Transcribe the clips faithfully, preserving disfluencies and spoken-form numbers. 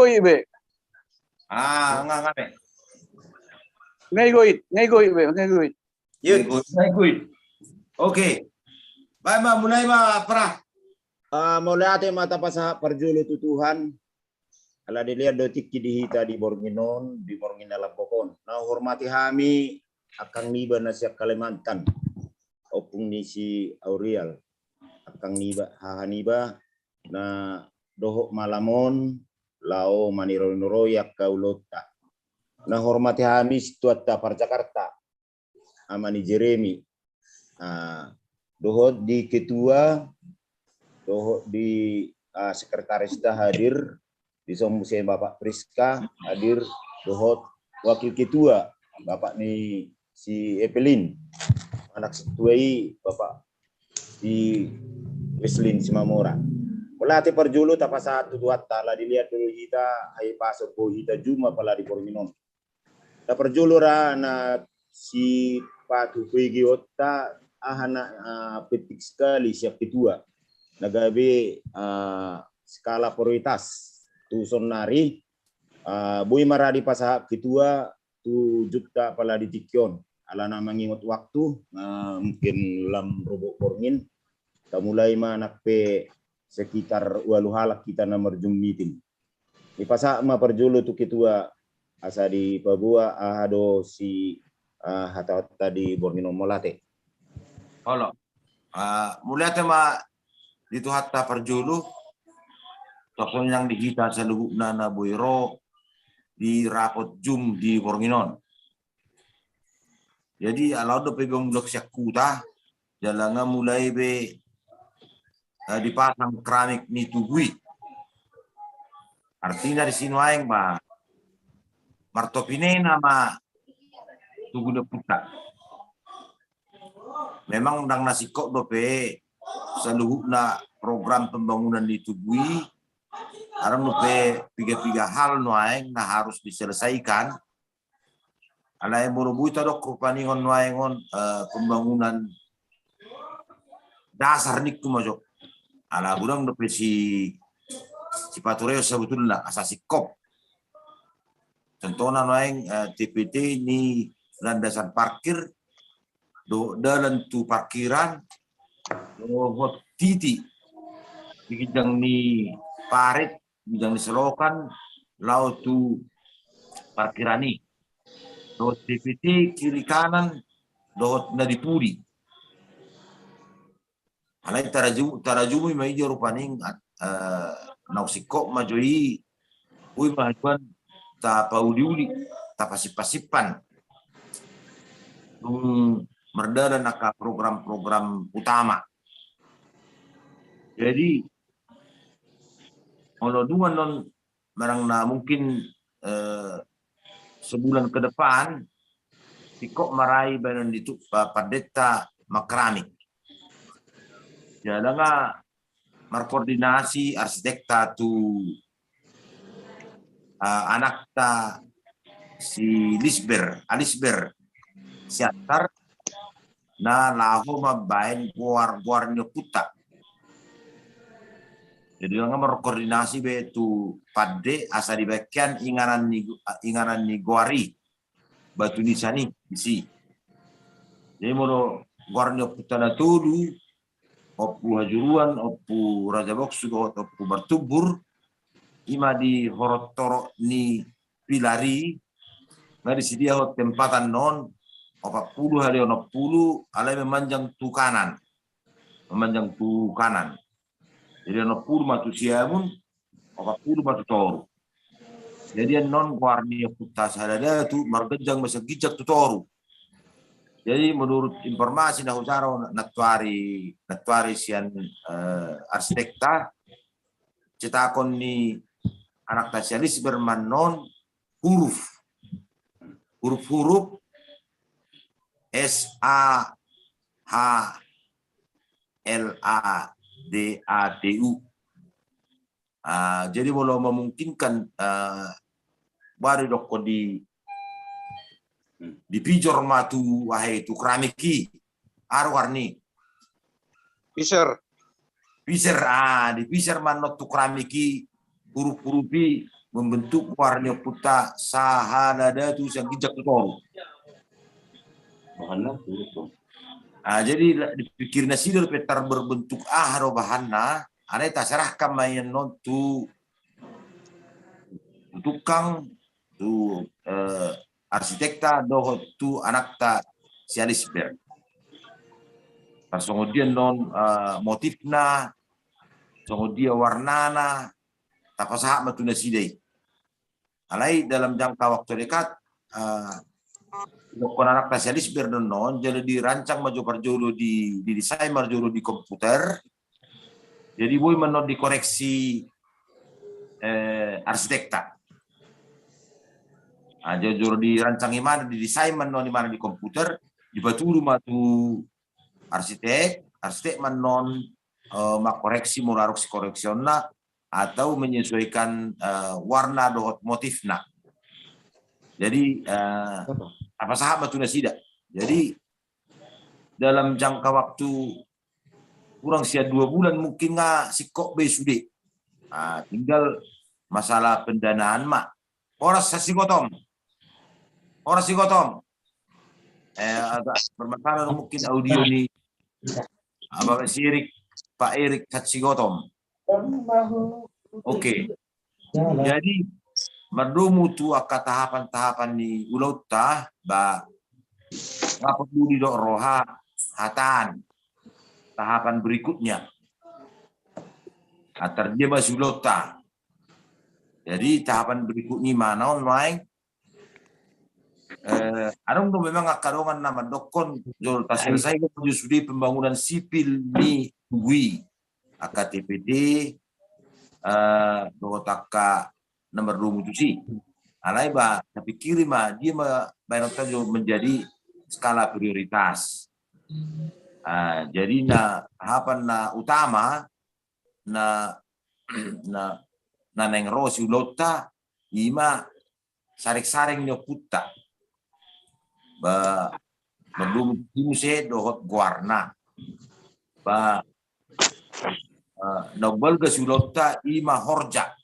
Ibe. Ah, nga nga be. Nga igoit, nga igoit be, nga igoit. Yut. Nga igoit. Oke. Baik ma, mulai ma, Pra. Ah, mauliate ma tapasahat parjolo tu Tuhan. Ala dilehon do tingki di hita di borngin on, di borngin na lambok on. Na hormati hami angkang niba na sian Kalimantan. Ompung ni si Aurial. Angkang niba, haha niba, na dohot malam on laho maniroi-niroi angka ulaonta. Na hormati hami situan ta par Jakarta, ama ni Jeremy. Ah, dohot di ketua, dohot di, ah, sekretaris ta hadir, di son muse Bapak Priska hadir, dohot wakil ketua, bapak ni si Evelyn, anak situa i, bapak si Weslin Simamora. Mauliate parjolo tapasahat tu Tuhanta, ala dilehon do hita hahipason, boi hita jumpa apala di borngin on. Na parjolo ra na sipatubegeonta, aha na, ah, penting sekali sian ketua. Na gabe, ah, skala prioritas tu sonnari, ah, boi ma ra dipasahat ketua tu jumpa apala di tingki on. Alana mangingot waktu, ah, mungkin lam rorobot borngin. Tamulai ma nang pe sekitar ualu halak hita na marjum meeting. Dipasahat ma parjolo tu ketua asa dipaboa aha do si, ah, hata-hata di borngin on, mauliate. Olo. Ah, mauliate ma di Tuhanta parjolo, tarsonang di hita saluhutna na boi ro di rapot jum di borngin on. Jadi ala on dope be mulak sian huta, jala nga mulai be, eh, dipasang keramik ni tugu i. Artina disi nuaeng ma martopinena ma tugu ni ompunta. Memang ndang na singkop dope saluhutna program pembangunan ni tugu i, adong dope piga-piga hal nuaeng na harus diselesaikan. Alai molo boi tadok rupani on nuaeng on, eh, pembangunan dasar ningku ma jo. Ala godang dope si, sipatureon sabotulna asa singkop. Contohna nuaeng, eh, T P T ni landasan parkir, dohot dalan tu parkiran, dohot titi di ginjang ni parit, ginjang ni selokan, laho tu parkiran i. Dohot T P T kiri kanan, dohot na di pudi. Alai taraju-, tarajumi ma i jo rupani, eh, naung singkop ma jo i, boi ma haduan tapauli-uli, tapasipan-sipan. Dung mardalan angka program-program utama. Jadi, molo dung annon manang na mungkin, eh, sebulan ke depan, singkop ma ra i baenon di tu, pa-, pandeta mangkeramik. Jala nga markoordinasi arsitekta tu, eh, anakta si Lisber, Alisber Siantar, na laho mambaen goar-goar ni ompunta. Jadi nga markoordinasi be tu pande asa dibaen hian inganan ni, inganan ni goar i, batu nisan i, disi. Jadi molo goar ni ompunta na tolu, Ompu Hajuruan, Ompu Raja Boksu dohot Ompu Martumbur, i ma di horong torop ni pilar i, nga disediahon tempat annon opat pulu hali onom pulu, alai memanjang tu kanan. Memanjang tu kanan. Jadi onom pulu ma tu siamun, opat pulu ma tu toru. Jadi annon goar ni ompunta sada datu marganjang ma sian ginjang tu toru. Jadi menurut informasi na hujalo nantuari, nantuari sian, eh, arsitekta, cetakon ni anakta si Alisber ma annon huruf. Huruf-huruf S A H L A D A T U. Ah, jadi molo memungkinkan, ah, bari dokkon di, dipijor ma tu aha i, tu keramik i. Aha do goar ni? Piser. Piser, ah, dipiser ma annon tu keramik i, huruf-huruf i, membentuk muara ni ompunta sahala datu sian ginjang tu toru. Bahanna turut dong. Ah, jadi la- dipikiri nasida dope tar berbentuk aha do bahanna, alai taserahkan ma i annon tu, tu tukang, tu eh, arsitekta dohot tu anakta si Alisbert. Tarsongon dia annon eh, motifna, songon dia warnana, tapasahat ma tu nasida i. Alai dalam jangka waktu dekat, eh, dokkon anakta si Alisbert annon, jadi dirancang ma jo parjolo di, didesain ma jolo di komputer. Jadi boi ma annon dikoreksi eh, arsitekta. Ah, jolo, jolo dirancang imana, didesain ma annon imana di komputer, dipatudu ma tu arsitek, arsitek ma annon eh, mangkoreksi molo adong sikoreksionna atau menyesuaikan eh, warna dohot motifna. Jadi eh, tapasahat ma tu nasida. Jadi dalam jangka waktu kurang sian dua bulan mungkin nga singkop be sude. Ah, tinggal masalah pendanaan ma. Horas Sigotom. Horas Sigotom. Eh, agak bermasalah mungkin audio ni Abang si Erik, Pak Erik Sigotom. Oke. Jadi mardomu tu angka tahapan-tahapan ni ulaonta, ba nga perlu didok roha, hata an, tahapan berikutnya. Antar dia ma si ulaonta. Jadi tahapan berikutnya mana on nuaeng? Eh, adong do memang angka dongan na mandokkon jolo taselesaikan jo sude pembangunan sipil ni tugu i, angka T P D eh, dohot angka na mardomu tusi. Alai ba tapikiri ma dia ma baenonta jo menjadi skala prioritas. Ah, jadi na tahapan na utama na na na naeng ro si ulaonta ima sareng-sareng ni ompunta. Ba mardomu tusi muse dohot goarna. Ba eh, na umbalga si ulaonta ima horja.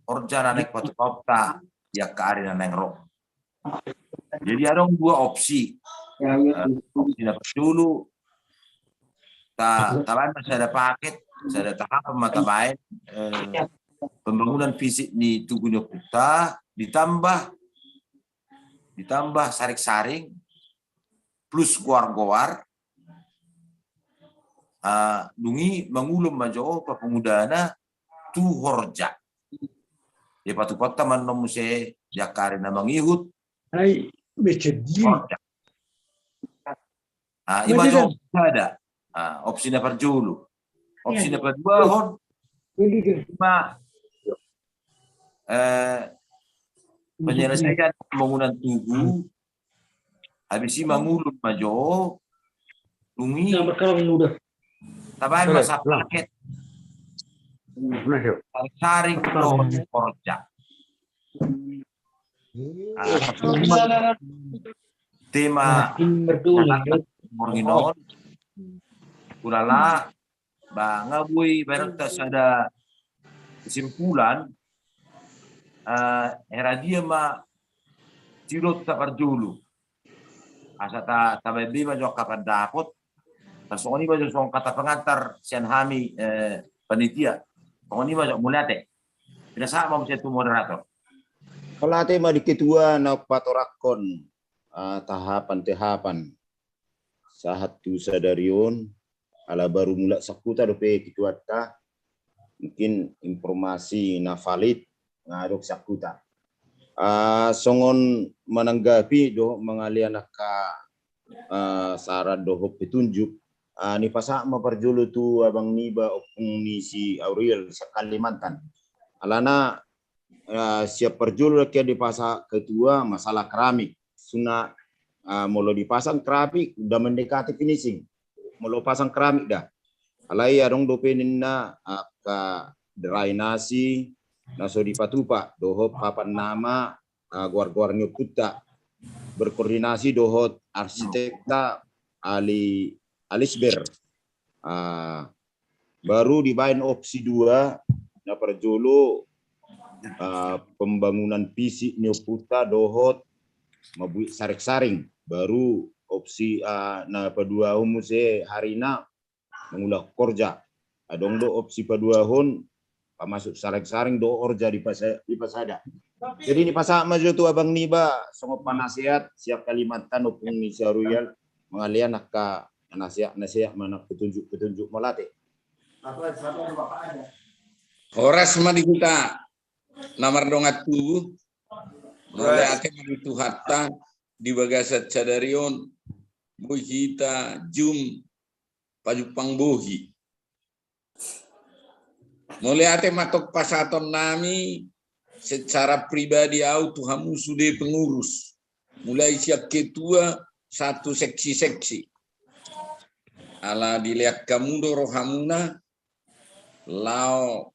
Horja na naeng patupaonta di angka ari na naeng ro. Jadi adong dua opsi. Eh, opsi na parjolo ta tabaen ma sada paket, sada tahapan ma tabaen eh, pembangunan fisik ni tugu ni ompunta ditambah ditambah sareng-sareng plus goar-goar. Ah, dung i mangulon ma jo papangudana tu horja. Dipatupaonta ma annon muse di angka ari na mangihut. Ai, becek dia. Horja. Ah, ima jo sada. Ah, opsi na parjolo. Opsi na paduahon ima eh, penyelesaian pembangunan tugu. Habis i mangulon ma jo. Dung i tabaen ma sapaket. Saring dohot horja. Ah, tema borngin on. Ulala, ba nga boi baenonta sada kesimpulan. Eh, hera dia ma si ulaonta parjolo. Asa ta tabaen be ma jo angka pandapot. Tarsongon i ma jo songon kata pengantar sian hami eh, panitia. Songon i ma jo, mauliate. Pinasahat ma muse tu moderator. Mauliate ma di ketua na patorangkon ah, tahapan-tahapan sahat tu sadari on. Ala baru mulak sangkuta dope ketuanta, mungkin informasi na valid nga adong sangkuta. Ah, songon mananggapi dohot mangalean angka ah, saran dohot petunjuk, ah, nipasahat ma parjolo tu abang niba ompung ni si Auriel sian Kalimantan. Alana ah, sian parjolo dengke dipasahat ketua masalah keramik. Suna ah, molo dipasang keramik udah mendekati finishing. Molo pasang keramik da. Alai adong dope ninna angka drainasi na so dipatupa dohot papan nama ah, goar-goar ni ompunta. Berkoordinasi dohot arsitekta Ali Alisber. Ah, baru dibaen opsi dua na parjolo uh, pembangunan fisik ni ompunta dohot mambuat saring-saring. Baru opsi uh, na paduahon muse harina mangulahon horja. Adong do opsi paduahon pamasuk saring-saring dohot horja di pasada. Jadi dipasahat ma jo tu abang niba songon panasehat sian Kalimantan, ompung ni si Aruial, mangalean angka nasehat-nasehat manang petunjuk-petunjuk. Mauliate. Horas ma di hita na mardongan tubu. Mauliate ma di Tuhanta di bagasan sadari on boi hita jum pajumpang bohi. Mauliate ma tong pasahatonnami secara pribadi au tu hamu sude pengurus, mulai sian ketua sahat tu seksi-seksi. Ala dilean hamu do rohamuna laho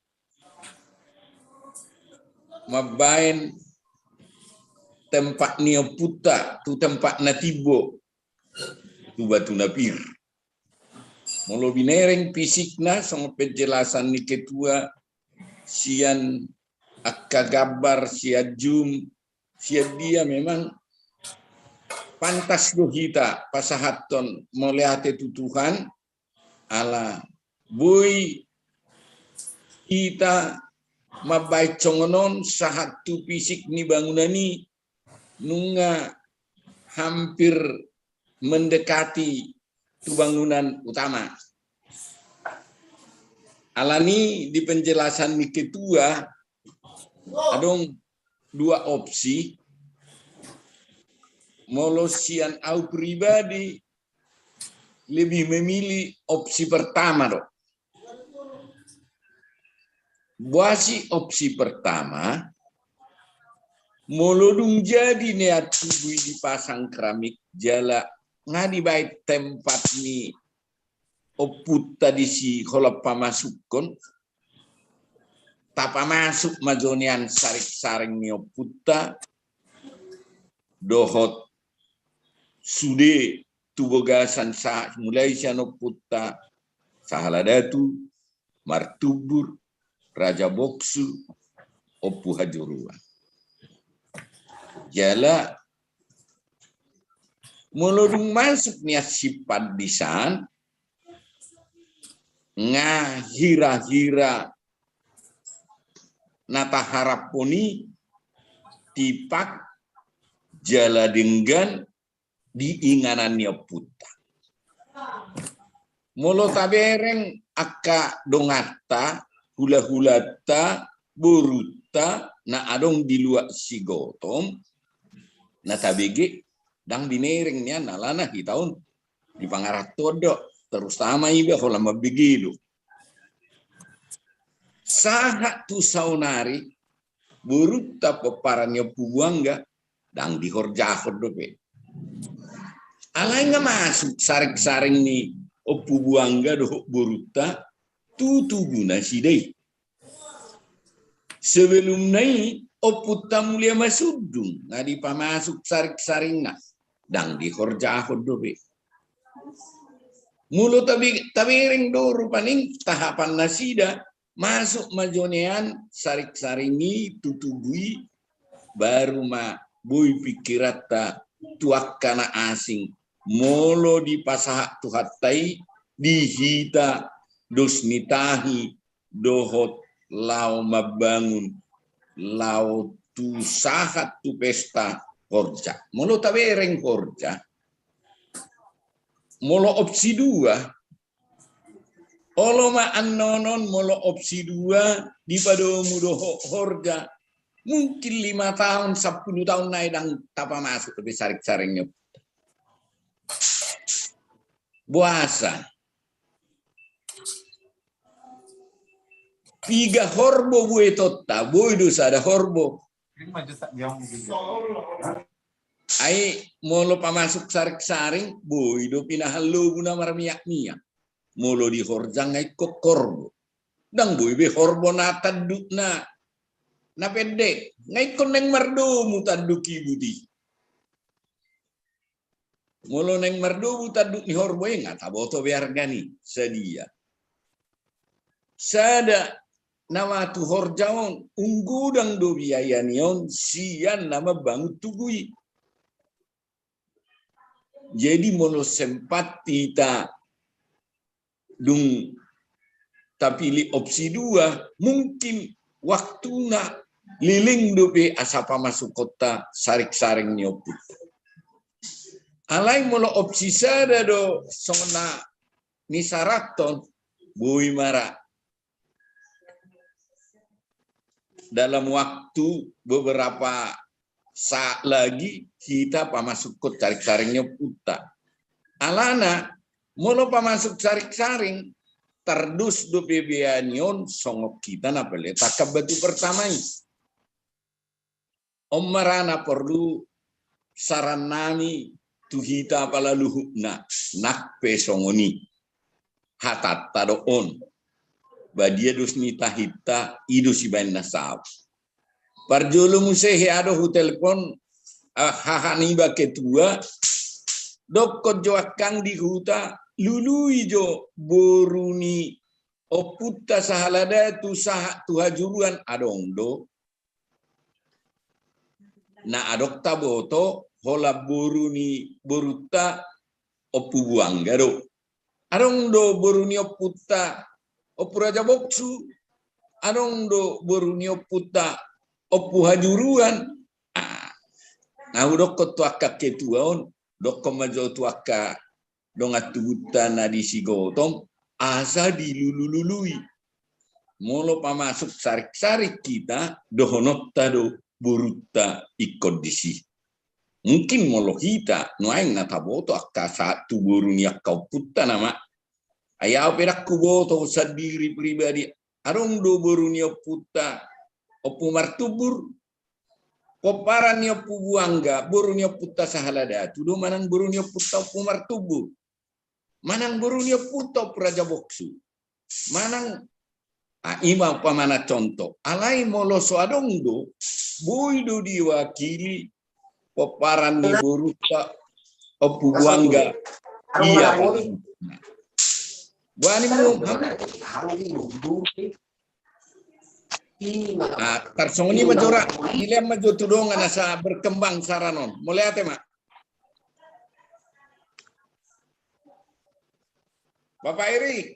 mambaen tempat ni ompunta tu tempat na timbo, tu batu na pir. Molo binereng fisikna songon penjelasan ni ketua sian angka gambar, sian jum, sian dia, memang pantas do hita pasahathon mauliate tu Tuhan, ala boi hita mambaen songon on sahat tu fisik ni bangunan i nunga hampir mendekati tu bangunan utama. Alani di penjelasan ni ketua, adong dua opsi. Molo sian au pribadi lebih memilih opsi pertama do. Boasa opsi pertama? Molo dung jadi nian tubu i dipasang keramik jala nga dibaen tempat ni ompunta disi holan pamasukkon, tapamasuk ma jo nian saring-saring ni ompunta dohot sude tu bagasan sahat, mulai sian ompunta Sahala Datu, Martumbur, Raja Boksu, Ompu Hajuruan. Jala molo dung masuk nian si pandisan, nga hira-hira na taharaphon i tipak jala denggan di inganan ni ompunta. Molo tabereng angka donganta, hulahulanta, borunta na adong di luat Sigotom, na tabege ndang binereng nian alana hita on di pangarantoan do, terutama iba holan mambege do. Sahat tu saonari borunta pomparan ni Ompu Buangga ndang dihorjahon dope. Alai nga masuk saring-saring ni Ompu Buangga dohot borunta tu tugu nasida i. Sebelumna i Ompunta Mulia Masundung nga dipamasuk saring-saringna, ndang dihorjahon dope. Molo tabe-, tabereng do rupani tahapan nasida, masuk ma jo nian saring-saring i tu tugu i, baru ma boi pingkiranta tu angka na asing. Molo dipasahat Tuhanta i di hita dos ni tahi dohot laho mambangun laho tu sahat tu pesta horja. Molo tabereng horja, molo opsi dua, olo ma annon on, molo opsi dua dipadomu dohot horja, mungkin lima taon, sampulu taon nai ndang tapamasuk dope saring-saring i. Boasa? Piga horbo buetonta, boi do sada horbo. Ai molo pamasuk saring-saring, boi do pinahan lobu na marmiak-miak. Molo di horja nga ingkon horbo. Ndang boi be horbo na tandukna na pendek, nga ingkon naeng mardomu tanduk i buti. Molo naeng mardomu tanduk ni horbo i, nga taboto be arga ni sadia. Sada nama tu horja on, unggodang do biaya ni on sian na mambangun tugu i. Jadi molo sempat hita dung tapilih opsi dua, mungkin waktuna leleng dope asa pamasukkonta saring-saring ni ompunta. Alai molo opsi sada do songon na nisarathon, boi ma ra dalam waktu beberapa saat lagi hita pamasukkon saring-saring ni ompunta. Alana molo pamasuk saring-saring, tardus dope biaya ni on songon hita na pele tangkap batu pertama i. On ma ra na porlu saran nami tu hita pala luhutna, nang pe songon i. Hatanta do on. Badia dos ni tahinta, i do sibaen na saut. Parjolo muse hea do hutelpon, ah, haha niba ketua, dokkon jo angkang di huta, lului jo boru ni ompunta sahala datu sahat tu hajuruan, adong do. Na adong taboto holan boru ni borunta Ompu Buangga do. Adong do boru ni ompunta Ompu Raja Boksu, adong do boru ni ompunta Ompu Hajuruan. Ah, na hudokkon tu angka ketua on, dokkon ma jo tu angka dongan tubunta na di Sigotong, asa dilulu-lului. Molo pamasuk sarik-sarik hita, dohononta do borunta ingkon disi. Mungkin molo hita, nuaeng na taboto angka sahat tu boru ni angka ompunta nama. Ai au pe ndang huboto sandiri pribadi, adong do boru ni ompunta Ompu Martubur, pomparan ni Ompu Buangga, boru ni ompunta sahala datu do manang boru ni ompunta Ompu Martubur. Manang boru ni ompunta Ompu Raja Boksu. Manang, ah, ima umpamana contoh. Alai molo so adong do, boi do diwakili pomparan ni borunta Ompu Buangga. Ia. Boani mu. Ah, tarsongon i ma jo ra, dilean ma jo tu dongan asa berkembang saran on. Mauliate ma. Bapak Eri.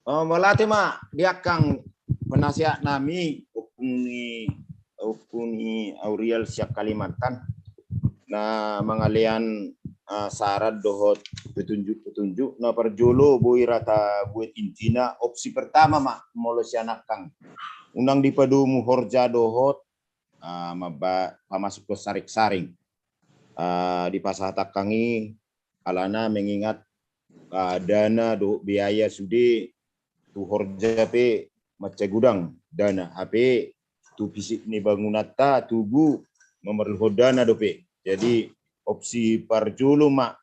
Oh, mauliate ma di angkang penasehat nami, Ompu ni, Ompu ni Auriel sian Kalimantan. Na mangalean, ah, saran dohot petunjuk-petunjuk. Na parjolo boi ra tabuat intina, opsi pertama ma molo sian angkang. Unang dipadomu horja dohot, ah, mamba-, pamasukkon saring-saring. Ah, dipasahat angkang i alana mengingat, ah, dana dohot biaya sude tu horja pe mansai godang dana, hape tu fisik ni bangunanta tugu mamerluhon dana dope. Jadi opsi parjolo ma,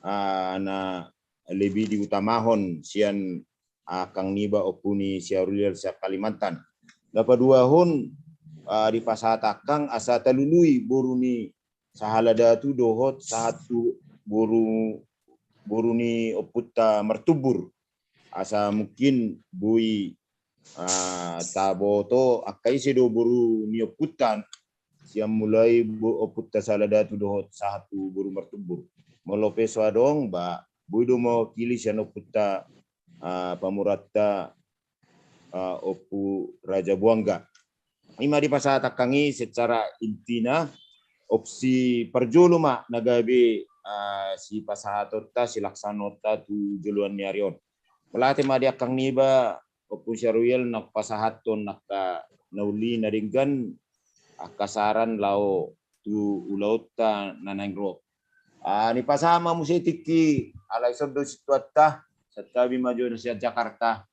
ah, na lebih diutamahon sian angkang niba Ompu ni si Auriel sian Kalimantan. Na paduahon, ah, dipasahat angkang asa talului boru ni sahala datu dohot sahat tu boru, boru ni ompunta Martubur. Asa mungkin boi, ah, taboto angka ise do boru ni ompunta, sian mulai bo-, ompunta sahala datu dohot sahat tu boru Martubur. Molo pe so adong, ba, boi do mewakili sian ompunta, ah, pamuranta, ah, Ompu Raja Buangga. Ima dipasahat angkang i secara intina, opsi parjolo ma na gabe, ah, sipasahatonta, silaksanaonta tu joloan ni ari on. Mauliate ma di angkang niba, Ompu si Auriel, na pasahathon angka na uli na denggan, angka saran laho tu ulaonta na naeng ro. Ah, nipasahat ma muse tingki, alai son do situanta, santabi ma jo na sian Jakarta.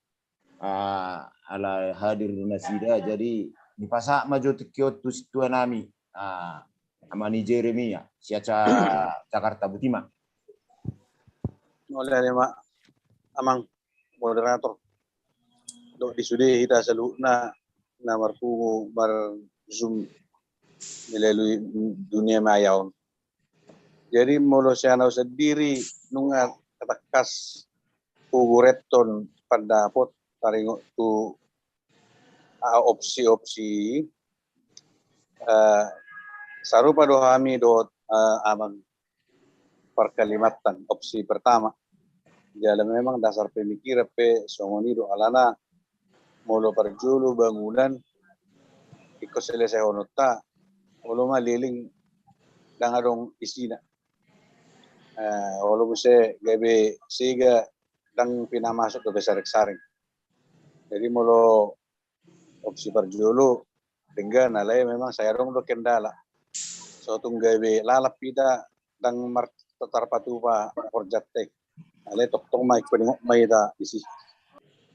Ah, ala hadir nasida, jadi nipasahat ma jo tingki on tu situa nami, ah, Ama ni Jeremia, sian Ja-, Jakarta. Boti ma. Mauliate ma, Amang moderator. Dohot di sude hita saluhutna na marpungu mar-Zoom melalui dunia maya on. Jadi molo sian au sandiri nunga tatangkas hugorenghon pandapot taringot tu, ah, opsi-opsi, eh, sarupa do hami dohot, eh, amang par Kalimantan, opsi pertama. Jala memang dasar pemikiran pe songon i do, alana molo parjolo bangunan ingkon selesehononta, olo ma leleng ndang adong isina. Eh, olo muse gabe sega ndang pinamasuk gabe saring-saring. Jadi molo opsi parjolo denggan, alai memang sai adong do kendala. So tung gabe lalap hita ndang mar-, tarpatupa horjanta i. Alai tongtong ma ingkon ingot ma hita disi.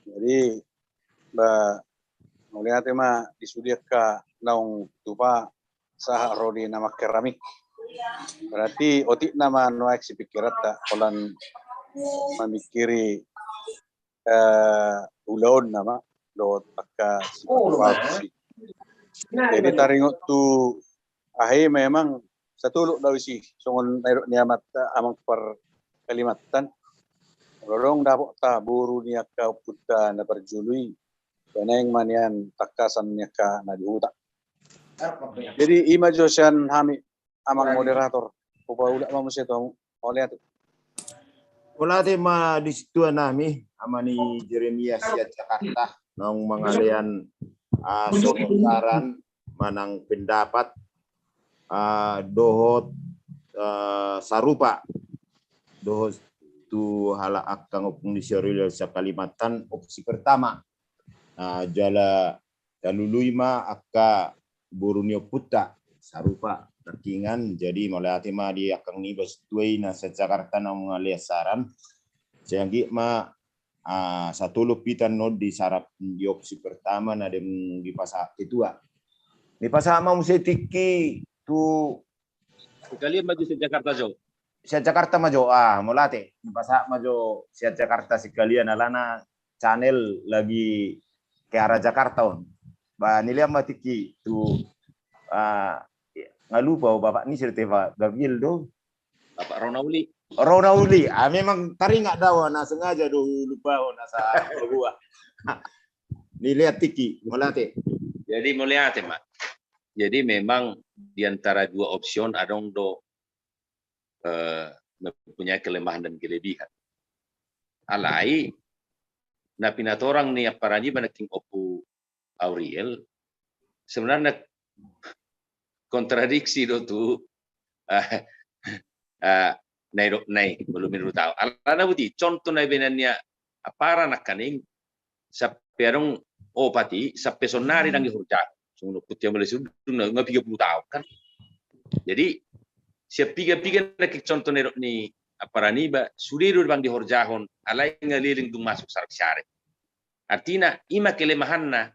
Jadi ba, mauliate ma di sude angka naung tupa sahat ro di na mangkeram i. Berarti otik nama nuaeng sipikiranta holan mamikiri, eh, ulaon nama dohot angka sipatupa opsi. Jadi taringot tu aha i memang satolop do au disi songon na nidok ni amanta, amang par Kalimantan. Molo adong dapot ta boru ni angka ompunta na parjolo i, naeng ma nian tangkasan ni angka na di huta. Jadi i ma jo sian hami, amang moderator. Hupaulak ma muse tu hamu. Mauliate. Mauliate ma di situan nami, ama ni Jeremia sian Jakarta, naung mangalean, ah, songon saran manang pendapat, ah, dohot, ah, sarupa dohot tu halak angka ompung ni si Auril sian Kalimantan, opsi pertama. Ah, jala talului ma angka boru ni ompunta sarupa nangkiningan. Jadi mauliate ma di angka niba situan i na sian Jakarta naung mangalean saran. Sai anggiat ma, ah, satolop hita on di saran di opsi pertama na dung dipasahat ketua. Dipasahat ma muse tingki tu Sekalian ma jo sian Jakarta jo. Sian Jakarta ma jo, ah, mauliate. Dipasahat ma jo sian Jakarta sekalian, alana channel lagi ke arah Jakarta on. Ba, nilean ma tingki tu, ah, nga lupa au, bapak ni serta Pak Gabriel do. Bapak Ronauli. Ronauli. Ah, memang taringot do au, na sengaja do lupa au, na sa gua. Nilean tingki, mauliate. Jadi mauliate ma. Jadi memang di antara dua opsi on adong do, eh, mempunyai kelemahan dan kelebihan. Alai na pinatorang ni ampara niba nangkin Ompu Auriel sebenarna kontradiksi do tu, eh, eh, na nidok na i, molo menurut au. Alana boti, contoh na binoan ni ampara nangkaning sampe adong opat i, sampe saonari ndang dihorjahon. Songon ompunta Mulai Sudung na, nga piga pulu taon kan. Jadi sian piga-piga nangkin contoh na nidok ni ampara niba, sude do ndang dihorjahon, alai nga leleng dung masuk saring-saring. Artina i ma kelemahanna.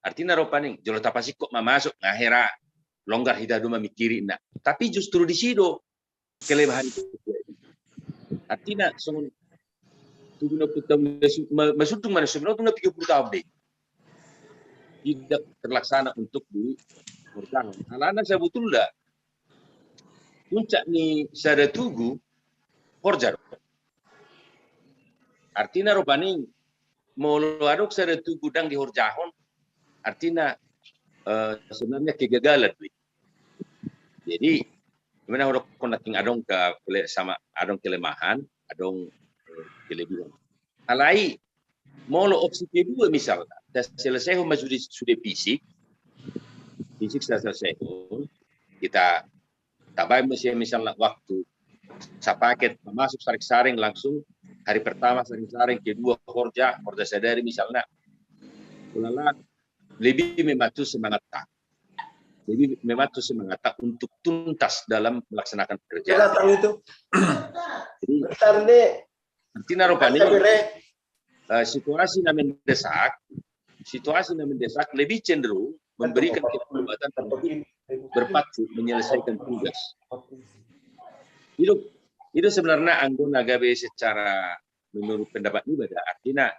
Artina rupani jolo tapasingkop ma masuk, nga hera longgar hita do mamikiri na. Tapi justru disi do kelemahan itu. Artina songon tugu ni ompunta Mulai Su-, Ma-, Mulai Sudung mana songon na piga pulu taon be. Tidak terlaksana untuk dihorjahon. Alana sabotulna puncak ni sada tugu horja do. Artina rupani molo adong sada tugu ndang dihorjahon, artina, eh, sebenarnya kegagalan do i. Jadi memang adong, adong ke-, kele-, sama, adong kelemahan, adong, eh, kelebihan. Alai molo opsi kedua misalna, ta selesehon ma sude, sude fisik, fisik ta selesehon, hita tabaen ma sian misalna waktu sapaket, masuk saring-saring langsung hari pertama saring-saring, kedua horja, horja sadari misalna. Ulala, lebih memacu semangatta. Lebih memacu semangatta untuk tuntas dalam melaksanakan pekerjaan. Jelas tahu itu. Jadi, bentar nih. Artina rupani, eh, situasi na mendesak, situasi na mendesak lebih cenderung memberikan kekuatan untuk berpacu menyelesaikan tugas. I do, i do sebenarna anggo na gabe secara menurut pendapat niba da, artina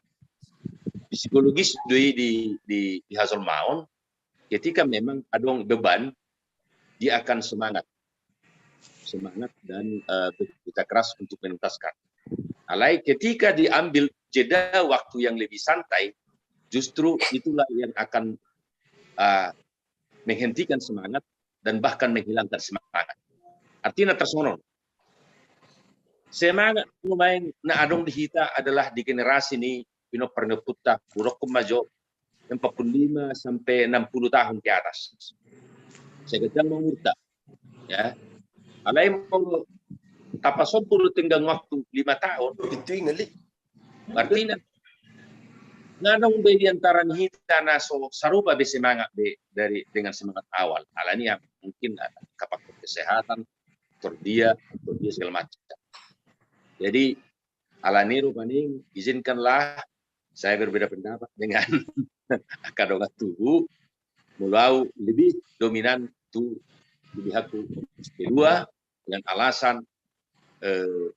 psikologis do i di, di, di hajolmaon, ketika memang adong beban, dia akan semangat. Semangat dan, eh, bekerja keras untuk menuntaskan. Alai ketika diambil jeda waktu yang lebih santai, justru itulah yang akan, ah, menghentikan semangat dan bahkan menghilangkan semangat. Artina tarsongon on. Semangat nuaeng na adong di hita adalah di generasi ni pinompar ni ompunta, boru, ma jo, empat puluh lima sampai enam puluh tahun ke atas. Sai ganjang ma umurta. Ya. Alai molo tapasombu do tenggang waktu lima tahun, itu ingali. Artina, na adong be di antara ni hita na so sarupa be semangat be dari, dengan semangat awal. Alani ya, mungkin ada faktor kesehatan, faktor dia, faktor dia segala macam. Jadi, alani rupani, izinkanlah saya berbeda pendapat dengan angka dongan tubu, molo au lebih dominan tu pilihanku kedua, dengan alasan, eh,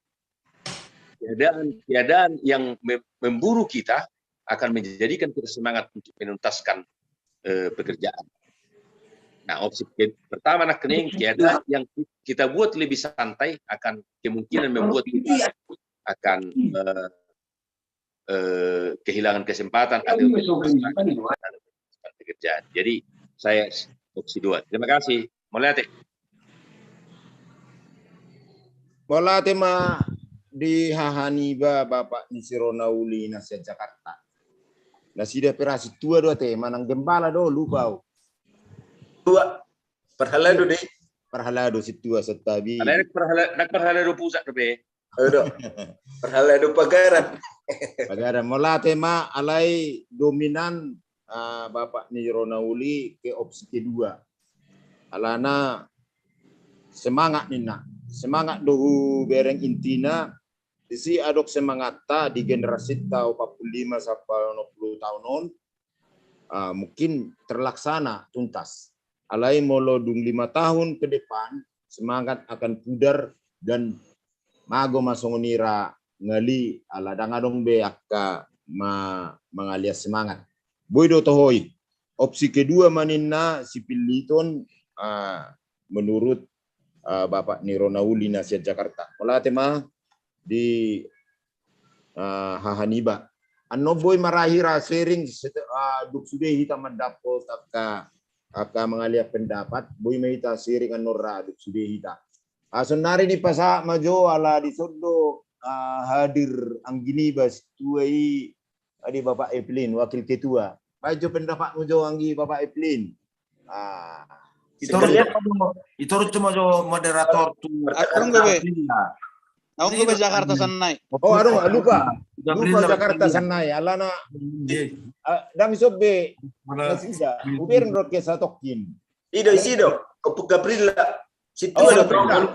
keadaan, keadaan yang mem-, memburu kita akan menjadikan kita semangat untuk menuntaskan, eh, pekerjaan. Nah, opsi ke-, pertama, nangkining, keadaan yang kita buat lebih santai akan kemungkinan membuat kita akan, eh, eh, kehilangan kesempatan atau pekerjaan. Jadi, saya opsi dua. Terima kasih. Mauliate. Mauliate ma di haha niba, Bapak ni si Rona Uli na sian Jakarta. Nasida pe ra sintua do ate, manang gembala do, lupa au. Dua. Parhalado dei. Parhalado sintua, santabi. Alai parhala-, parhalado pusat dope. Aduh. Parhalado pagaran. Pagaran. Mauliate ma, alai dominan, ah, Bapak ni Rona Uli ke opsi kedua. Alana semangat ninna. Semangat do hubereng, intina disi adong semangatta di generasinta opat puluh lima sampai onom puluh tahun on, ah, mungkin terlaksana tuntas. Alai molo dung lima tahun ke depan, semangat akan pudar dan mago ma songon i ra ngali, ala ndang adong be angka ma-, mangalias semangat. Boi do tohoi. Opsi kedua ma ninna si Piliton, ah, menurut, ah, Bapak ni Rona Uli na sian Jakarta. Mauliate ma di, ah, haha niba. Annon boi ma ra hira sharing, set-, ah, dung sude hita mandapot angka, angka mangalias pendapat, boi ma hita sharing annon ra dung sude hita. Ah, saonari dipasahat ma jo, ala dison do, ah, hadir anggi niba sintua i, adi, Bapak Evelyn, wakil ketua. Baen jo pendapatmu jo anggi Bapak Evelyn. Ah, itorus, itorus ma jo moderator tu. Adong do be. Adong do be Jakarta Sanai. Oh, adong, lupa. Lupa Jakarta Sanai. Alana, ah, ndang sobe. Nasida. Uber nro ke satongkin. Ido, isi do. Ompung Gabriela. Sintua do.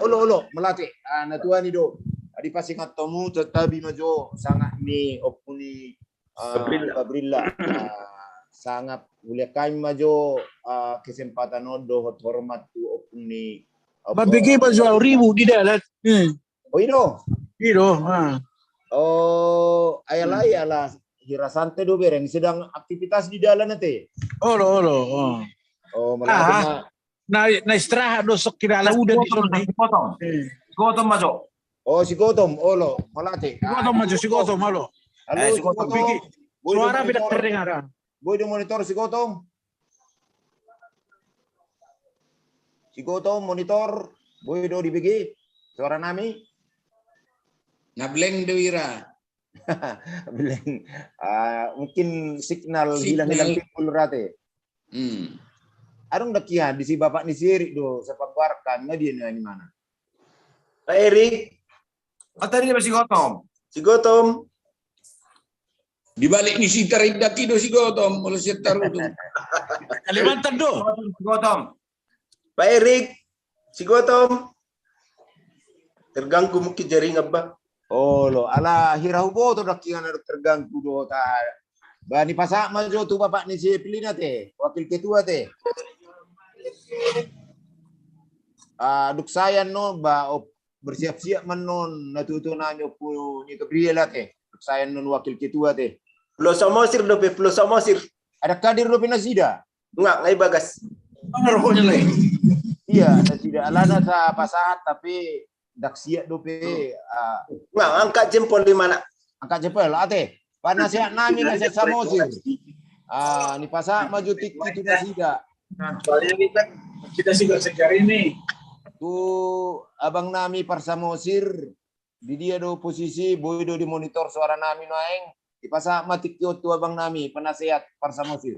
Olo, olo, mauliate. Ah, na tuani do. Adi, pasingathonmu, santabi ma jo sangap ni ompung ni, ah, Gabriela. Gabriela. Ah, sangap, huliat hami ma jo, ah, kesempatan on dohot hormat tu ompung ni, ah, mambege ma jo au ribut di dalan. Hmm. Oh, ido. Ido, ah. Oh, ai alai ala hira santai do bereng, sedang aktivitas di dalan ate. Olo, olo, oh. Oh, mauliate ma. Na, na istirahat do sok kira ala udan di sini. Si Gotong. Eh. Si Gotong ma jo. Oh, si Gotong, olo, mauliate. Si Gotong ma jo, si Gotong, olo. Halo, eh, si Gotong. Suara beda terdengar. Boi do monitor si Gotong. Si Gotong monitor, boi do dibege suara nami. Na blank do ira. Blank. Ah, mungkin signal hilang-hilang timbul ra ate. Hmm. Adong dang hian, disi bapak ni si Erik do, sapangguarkan, na dia na di mana? Pak Erik. Oh, tadi dia si Gotong. Si Gotong. Di balik ni si Tarindak i do si Gotong, molo si Tarutung. Kalimantan do. Si Gotong. Pak Erik, si Gotong. Terganggu mungkin jaringan, bah. Olo, ala hira huboto dang hian adong terganggu do ta. Bah, ni pasahat ma jo tu bapak ni si Evelyn ate, wakil ketua ate. Ah, dung sae annon, bah, op, bersiap-siap ma annon na tutu nami ompung ni Gabriela ate. Dung sae annon wakil ketua ate. Pulau Samosir dope, Pulau Samosir. Adong hadir dope nasida. Nga, nga i bagas. Mana rokoknya lagi? Iya, nasida alana sa pasahat, tapi ndang siat dope. Ah. Nah, angkat jempol di mana? Angkat jempol, ate. Panasehat nami na sian Samosir. Ah, nipasahat ma jo tingki tu nasida. Nah, soalnya ini kan kita sudah segar ini. Tu abang nami parsamosir, di dia do posisi, boi do dimonitor suara nami nuaeng, dipasahat ma tingki on tu abang nami, panasehat parsamosir.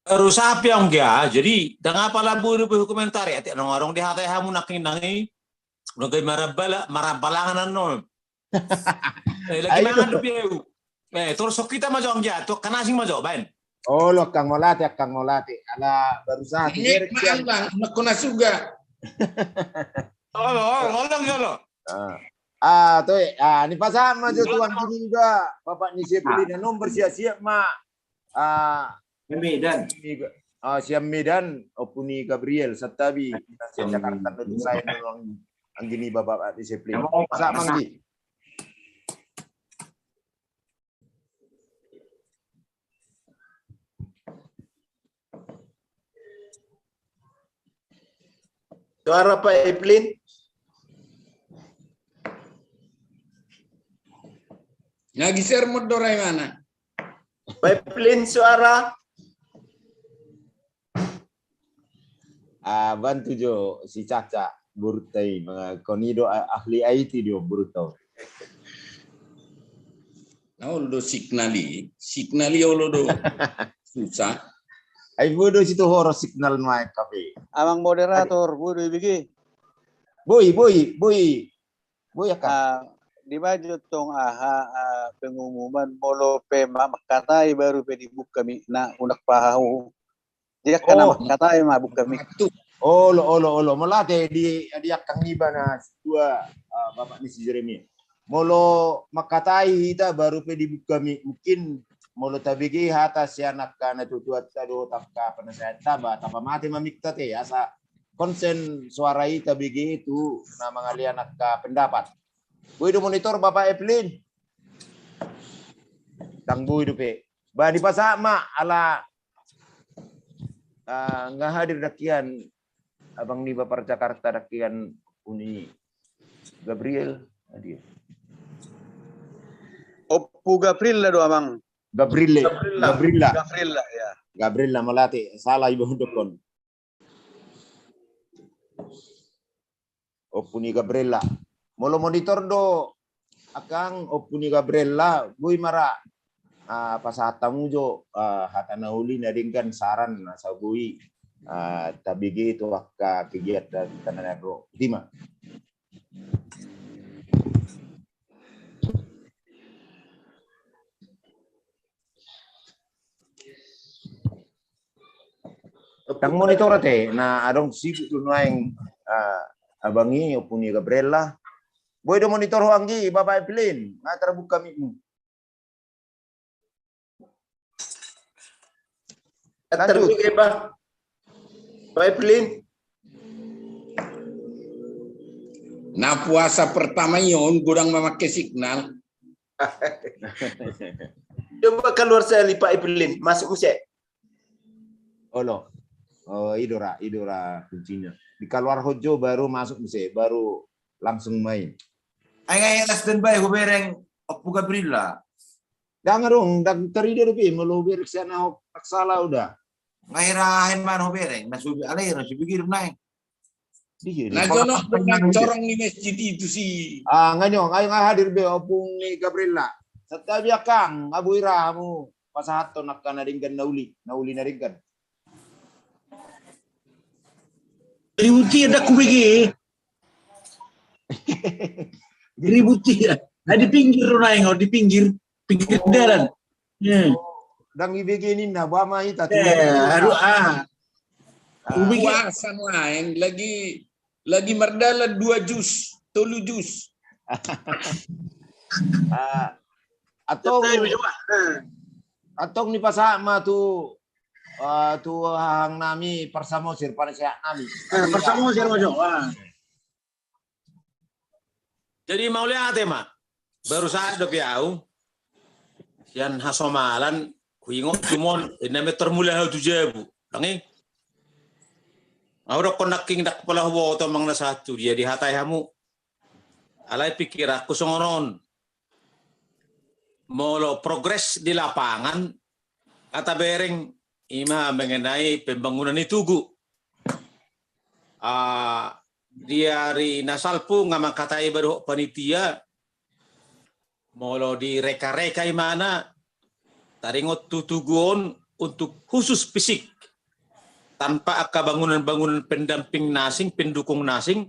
Baru sapi anggia, jadi ndang apala boi do hukomentari, ate, adong adong dihatai hamu nangkin nangkin, udah gaya marabala, marabalangan annon. Eh, lagi mangan do piau. Eh, torus hita ma jo anggia, tu angka na asing ma jo, baen. Olo, angkang mauliate, angkang mauliate. Ala baru sahat. Ini malang, makuna suga. Olo, olo, olo, olo. Ah, ah, toe, ah, nipasahat ma jo tu anggi niba, bapak ni Seplin, annon bersiap-siap ma. Ah, Medan. Ah, sian Medan, ompu ni Gabriel, santabi, sian Jakarta, tu saya nolong anggi niba, bapak ni Seplin. Pasahat ma anggi. Suara Pak Eplin. Lagi sermon dorai mana? Pak Eplin, suara. Ah, bantu jo si Caca, borunta i, manga-, kon i do a-, ahli I T do, borunta. Na olo do signal i, signal i olo do. Susah. Ai boi do situhoro signal nuaeng hape. Amang moderator, boi do ibege. Boi, boi, boi. Boi, angka. Ah, dibaen jo tong aha, ah, pengumuman, molo pe ma-, mangkatai baru pe dibuka mic na, unang pahahu. Dia kena, oh, mangkatai ma buka mic. Olo, olo, olo. Mauliate di, di angkang niba na dua, ah, bapak ni si Jeremy. Molo mangkatai hita baru pe dibuka mic, mungkin molo tabege hata sian angka natuatuanta dohot angka penasehatta, ba tapamate ma mic ta te, asa konsen suara i tabege tu na mangalean angka pendapat. Boi do monitor, Bapak Eplin? Ndang boi dope. Ba dipasahat ma ala, ah, nga hadir dangkian abang niba parjakarta, dangkian Ompu ni Gabriel. Ompu Gabriela do, amang. Gabriela. Gabriela. Gabriela. Gabriela, ya. Gabriela, mauliate. Salah iba hunduk kon. Ompu ni Gabriela. Molo monitor do, angkang, Ompu ni Gabriela, boi ma ra, ah, pasahat hamu jo, ah, hata na uli na denggan, saran, na asa boi, ah, tabege tu angka kegiatan hita na ro. Botima. Ndang monitor ate, na adong sibuk do nuaeng, ah, abang i, Ompu ni Gabriela. Boi do monitor ho anggi, Bapak Evelyn, nga tarbuka mic-mu. Lanjut. Terbuka, Pak. Pak Evelyn. Na puasa pertama i on godang mamake signal. Coba keluar sekali, Pak Evelyn, masuk muse. Olo. Oh, i do ra, i do ra kuncinya. Dikaluarhon jo baru masuk muse, baru langsung main. Ai, ai, last standby, hubereng Ompu Gabriela. Ndang adong, ndang tarida dope, molo hubereng sian ahu, ndang sala uda. Nga hira hen man hubereng, na subi alai, na subi girim naeng. Na jonok do na corong ni masjid itu si. Ah, nga nyo, nga, nga hadir be Ompu ni Gabriela. Santabi angkang, nga boi ra hamu pasahathon angka na denggan na uli, na uli na denggan. Ribut i ndang hubege. Ribut i. Ai di pinggir do naeng, di pinggir, pinggir dalan. Hmm. Ndang ibege ninna, boha ma hita tu. Eh, aduh, ah. Hubege. Puasa naeng, lagi, lagi mardalan dua jus, tolu jus. Ah, antong, antong nipasahat ma tu, ah, tu hahang nami, parsamosir, panasehat nami. Eh, parsamosir ma jo, ah. Jadi mauliate ma. Baru sahat dope ahu sian hasomalan, huingot tumon, inna me tarmula ahu tu jabu. Ndang i. Nga hudokkon nangkin ndang pola huboto manang na sahat tu dia dihatai hamu. Alai pikiranku songon on. Molo progres di lapangan, nga tabereng ima mengenai pembangunan ni tugu. Ah, di ari na salpu nga mangkatai ba dohot panitia, molo direka-reka imana, taringot tu tugu on untuk khusus fisik, tanpa angka bangunan-bangunan pendamping na asing, pendukung na asing,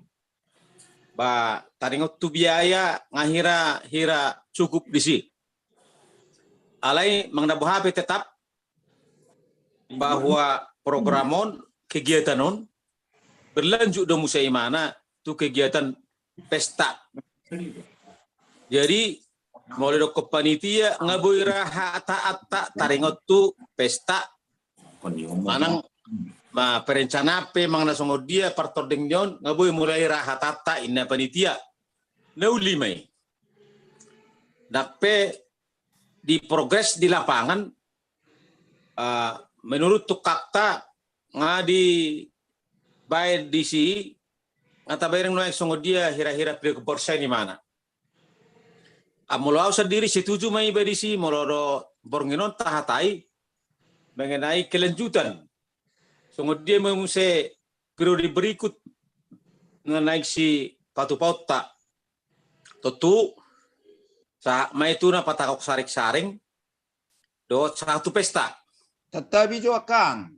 ba taringot tu biaya nga hira-hira cukup disi. Alai manang na boha pe tetap bahwa program on, kegiatan on, berlanjut do muse imana tu kegiatan pesta. Jadi, molo didokkon panitia, nga boi ra hata-hata taringot tu pesta. Manang ma perencanaan pe manang na songon dia partording ni on, nga boi mulai ra hata-hata inna panitia. Na uli ma i. Ndang pe di progres di lapangan, ah, menurut tungkangta nga dibaen disi, nga tabereng nuaeng songon dia hira-hira pilihan borsa ni mana. Ah, molo au sandiri setuju ma iba disi, molo do borngin on tahatai mengenai kelanjutan. Songon dia ma muse periode berikut na naeng sipatupaonta. Tontu, sahat ma i tu na patangkok saring-saring, dohot sahat tu pesta. Santabi jo, Akang.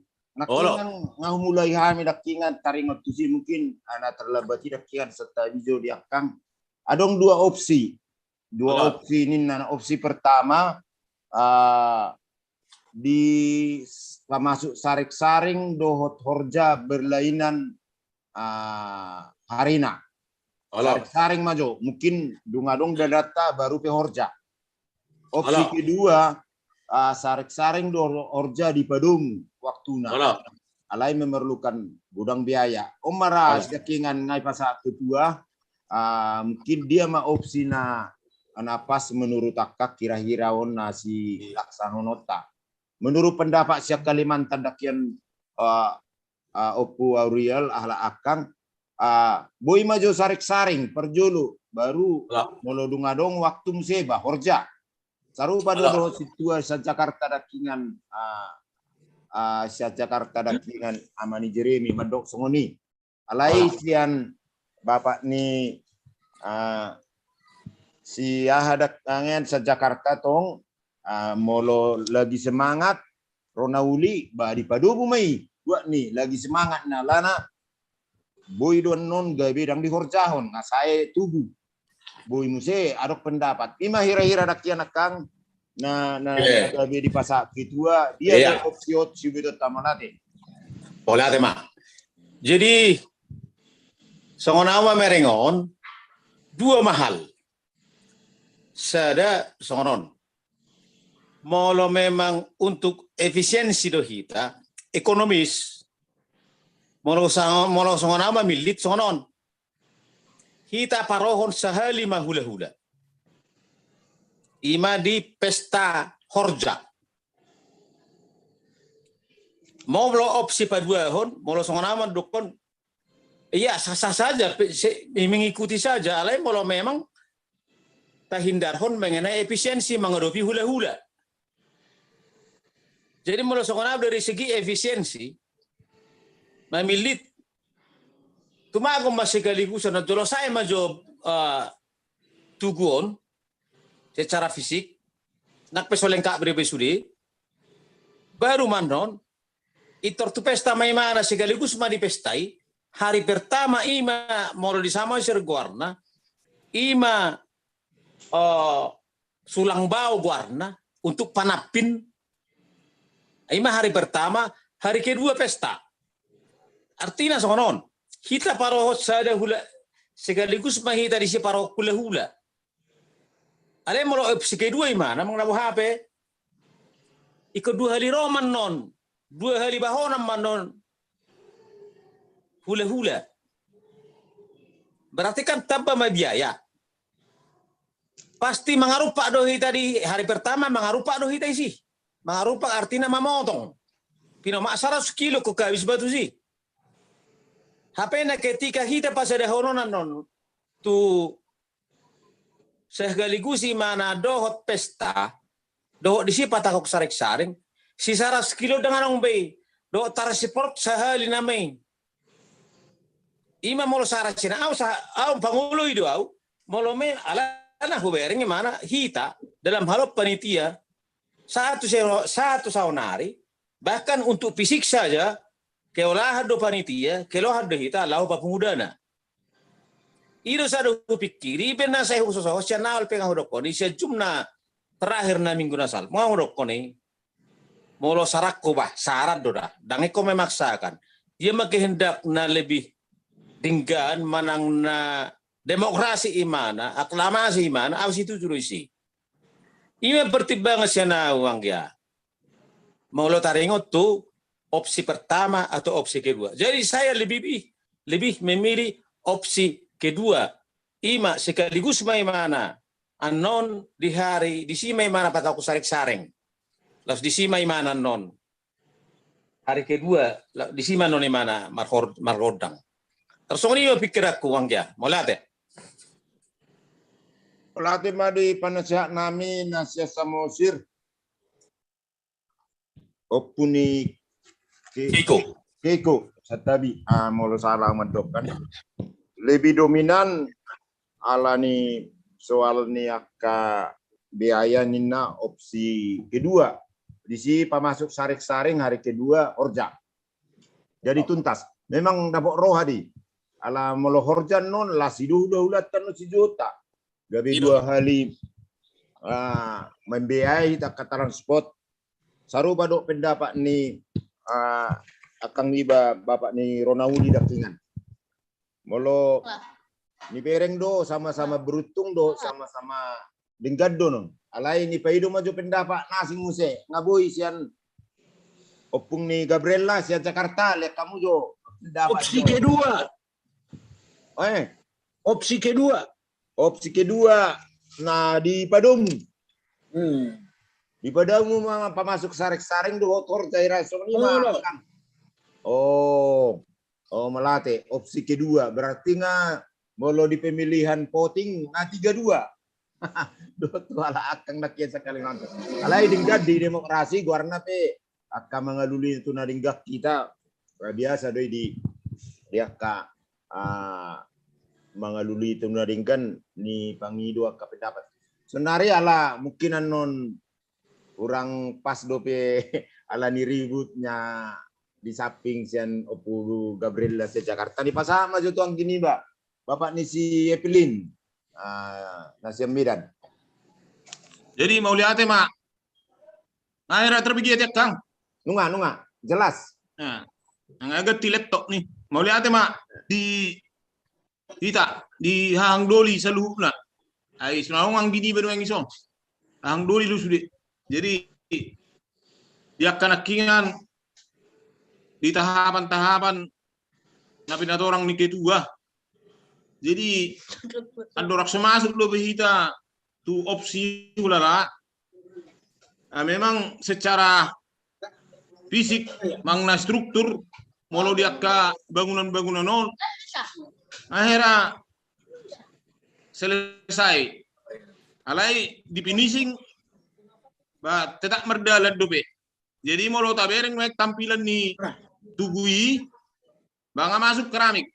Olo. Nangkiningan nga humulai hami nangkiningan taringot tusi, mungkin, ah, na terlambat i nangkiningan, santabi jo di Akang. Adong dua opsi. Dua Olo. opsi ninna. Opsi pertama, ah, di s-, pamasuk saring-saring dohot horja berlainan, ah, harina. Olo. Saring-saring ma jo, mungkin dung adong dadanta baru pe horja. Opsi Olo. kedua, ah, saring-saring do horja dipadomu waktuna. Olo. Alai memerlukan godang biaya. On ma ra Olo. siakingan ngai pasahat ketua, ah, mungkin dia ma opsi na, na pas menurut Akang hira-hira on na Iya. silaksanahononta. Menurut pendapat sian Kalimantan dakian, ah, ah, Ompu Aurial, ahlak Akang, ah, boi ma jo saring-saring parjolo, baru Olo. molo dung adong waktu muse ba horja. Sarupa do Olo. dohot situa sian Jakarta dakian, ah, ah, sian Jakarta dakian ama ni Jeremy mandok songon i. Alai Olo. sian bapak ni, ah, si aha dakian sian Jakarta tong, ah, molo lagi semangat, ro na uli, ba dipadomu ma i, buat ni, lagi semangat na alana, boi do annon gabe ndang dihorjahon, nga sae tugu. Boi muse, adong pendapat. Ima hira-hira dakian Akang, na, na, Iya. na gabe dipasahat ketua, dia Iya. do opsi-opsi betul tamanate. Boleh ate ma. Jadi, songon au ma mereng on, dua ma hal. Sada songon on. Molo memang untuk efisiensi do hita, ekonomis, molo sa-, molo songon au ma millit songon on. Hita parohon sahali ma hula-hula. Ima di pesta horja. Molo opsi paduahon, molo songon au ma dokkon, iya, sah-sah saja, pe-, se-, mengikuti saja. Alai molo memang tahindarhon mengenai efisiensi mangadopi hula-hula. Jadi molo songon au dari segi efisiensi, mamillit, tumagon ma sekaligus, na jolo sae ma jo, eh, tugu on, secara fisik, nang pe so lengkap be sude, baru ma annon, intor tu pesta ma imana sekaligus ma dipestai, hari pertama ima molo di Samosir goarna, ima, eh, sulang bao goarna untuk panampin, ima hari pertama, hari kedua pesta. Artina songon on, hita parohon sada hula, sekaligus ma hita disi parohon hula-hula. Alai molo opsi kedua imana manang na boha pe, ingkon dua hali ro ma annon, dua hali bahonan ma annon hula-hula. Berarti kan tamba ma biaya. Pasti mangarumpak do hita di hari pertama, mangarumpak do hita disi. Mangarumpak artina mamotong. Pinomak saratus kilo ingkon habis ba tusi. Hape na ketika hita pasadahon on annon tu sekaligus imana dohot pesta, dohot disi patangkok saring-saring, si saras kilo dengan ong be, dohot transport sahali nama i. Ima molo saras sina au sa, au pangoloi do au, molo me alana hubereng imana hita dalam hal on panitia, satu se-, satu saonari, bahkan untuk fisik saja, keolahan do panitia, keolahan do hita, laho papungu dana. I do sada hupikiri, ben na sai husosohon, sian awal pe nga hudokkon i, sian jumna terakhir na minggu na salpu, nga hudokkon i, molo saranku bah, saran do da, ndang ingkon memaksakan. Dia ma kehendak na lebih denggan, manang na demokrasi imana, aklamasi imana, au situju do isi. Ima pertimbangan sian au anggia. Molo taringot tu opsi pertama atau opsi kedua. Jadi saya lebih, lebih memilih opsi kedua. Ima sekaligus ma imana annon di hari, disi ma imana patangkok saring-saring. Laos disi ma imana annon. Hari kedua, la-, disi ma annon imana marhor-, margondang. Tarsongon i ma pikiranku anggia. Mauliate. Mauliate ma di panasehat nami na sian Samosir. Ompu ni Ke-, Keiko. Keiko, santabi, ah, molo salah mandok kan. Lebih dominan ala ni soal ni angka biaya ninna opsi kedua. Disi pamasuk saring-saring hari kedua horja. Jadi tuntas. Memang dapot roha di. Ala molo horja non las i do hula-hulanta non si Jota. Gabe dua hali, ah, membiayai angka transport. Sarupa do pendapat ni, ah, angkang iba bapak ni Ronauli Dakingan. Molo nibereng do sama-sama beruntung do, sama-sama denggan do non. Alai nipaido ma jo pendapat na asing muse, nga boi sian ompung ni Gabriela sian Jakarta, lihat kamu jo pendapat opsi kedua. Eh. Opsi kedua. Opsi kedua, na di padomu. Hmm. Di padomu ma pamasuk saring-saring dohot horja i rasong ni ma. Oh, oh, mauliate. Opsi kedua. Berarti nga molo di pemilihan voting nga tiga dua. Dohot tu ala angkang na kian sakali nonton. Alai denggan di demokrasi goarna pe angka mangalului tu na denggan hita, biasa do i di, di angka, ah, mangalului tu na denggan ni pangido angka pendapat. Sonari ala mungkin annon hurang pas dope ala ni ributnya di samping sian Ompu Gabriela sian Jakarta, dipasahat ma jo tu anggi niba, bapak ni si Evelyn, ah, na sian Medan. Jadi mauliate ma. Nga hera terbigi ate angkang. Nunga, nunga. Jelas. Nah, nga ganti laptop ni. Mauliate ma di hita, di hahang doli saluhutna. Ai sinaongang bini banuang ison. Hahang doli do sude. Jadi di angka nangkiningan di tahapan-tahapan na pinatorang ni ketua. Jadi andorang so masuk dope hita tu opsi hulala. Nah, memang secara fisik manang na struktur molo di angka bangunan-bangunan on akhirnya selesai. Alai di finishing ba tetap mardalan dope. Jadi molo tabereng ma tampilan ni tugu i, ba nga masuk keramik.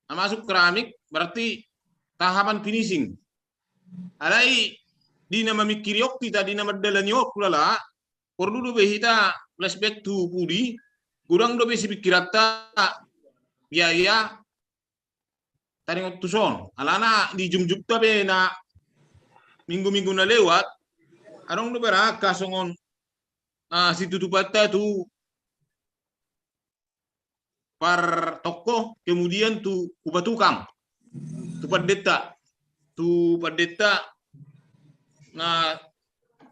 Nga masuk keramik berarti tahapan finishing. Alai di na mamikiri on hita, di na mardalani on hulala, porlu dope hita flashback tu pudi, godang dope sipikiranta biaya taringot tuson. Alana di jumjumta pe na minggu-minggu na lewat, adong dope ra angka songon, ah, situtupanta tu partongko, kemudian tu upa tukang, tu pandetta, tu pandetta na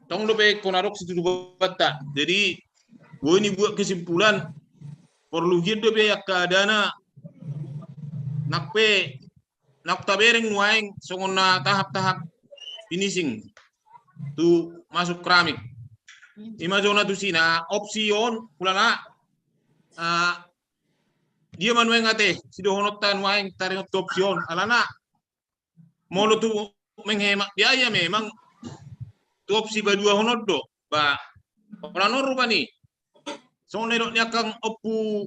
tong dope ingkon adong situtupanta. Jadi boi ni buat kesimpulan porlu hian dope angka dana nang pe nang tabereng nuaeng songon na tahap-tahap finishing tu masuk keramik. Ima jo na tusi na opsi on hulala, ah, dia ma nuaeng ate sidohononta nuaeng taringot tu opsi on, alana molo tu menghemat biaya memang tu opsi paduahon on do. Ba, holan on rupani. Songon na nidok ni angkang Ompu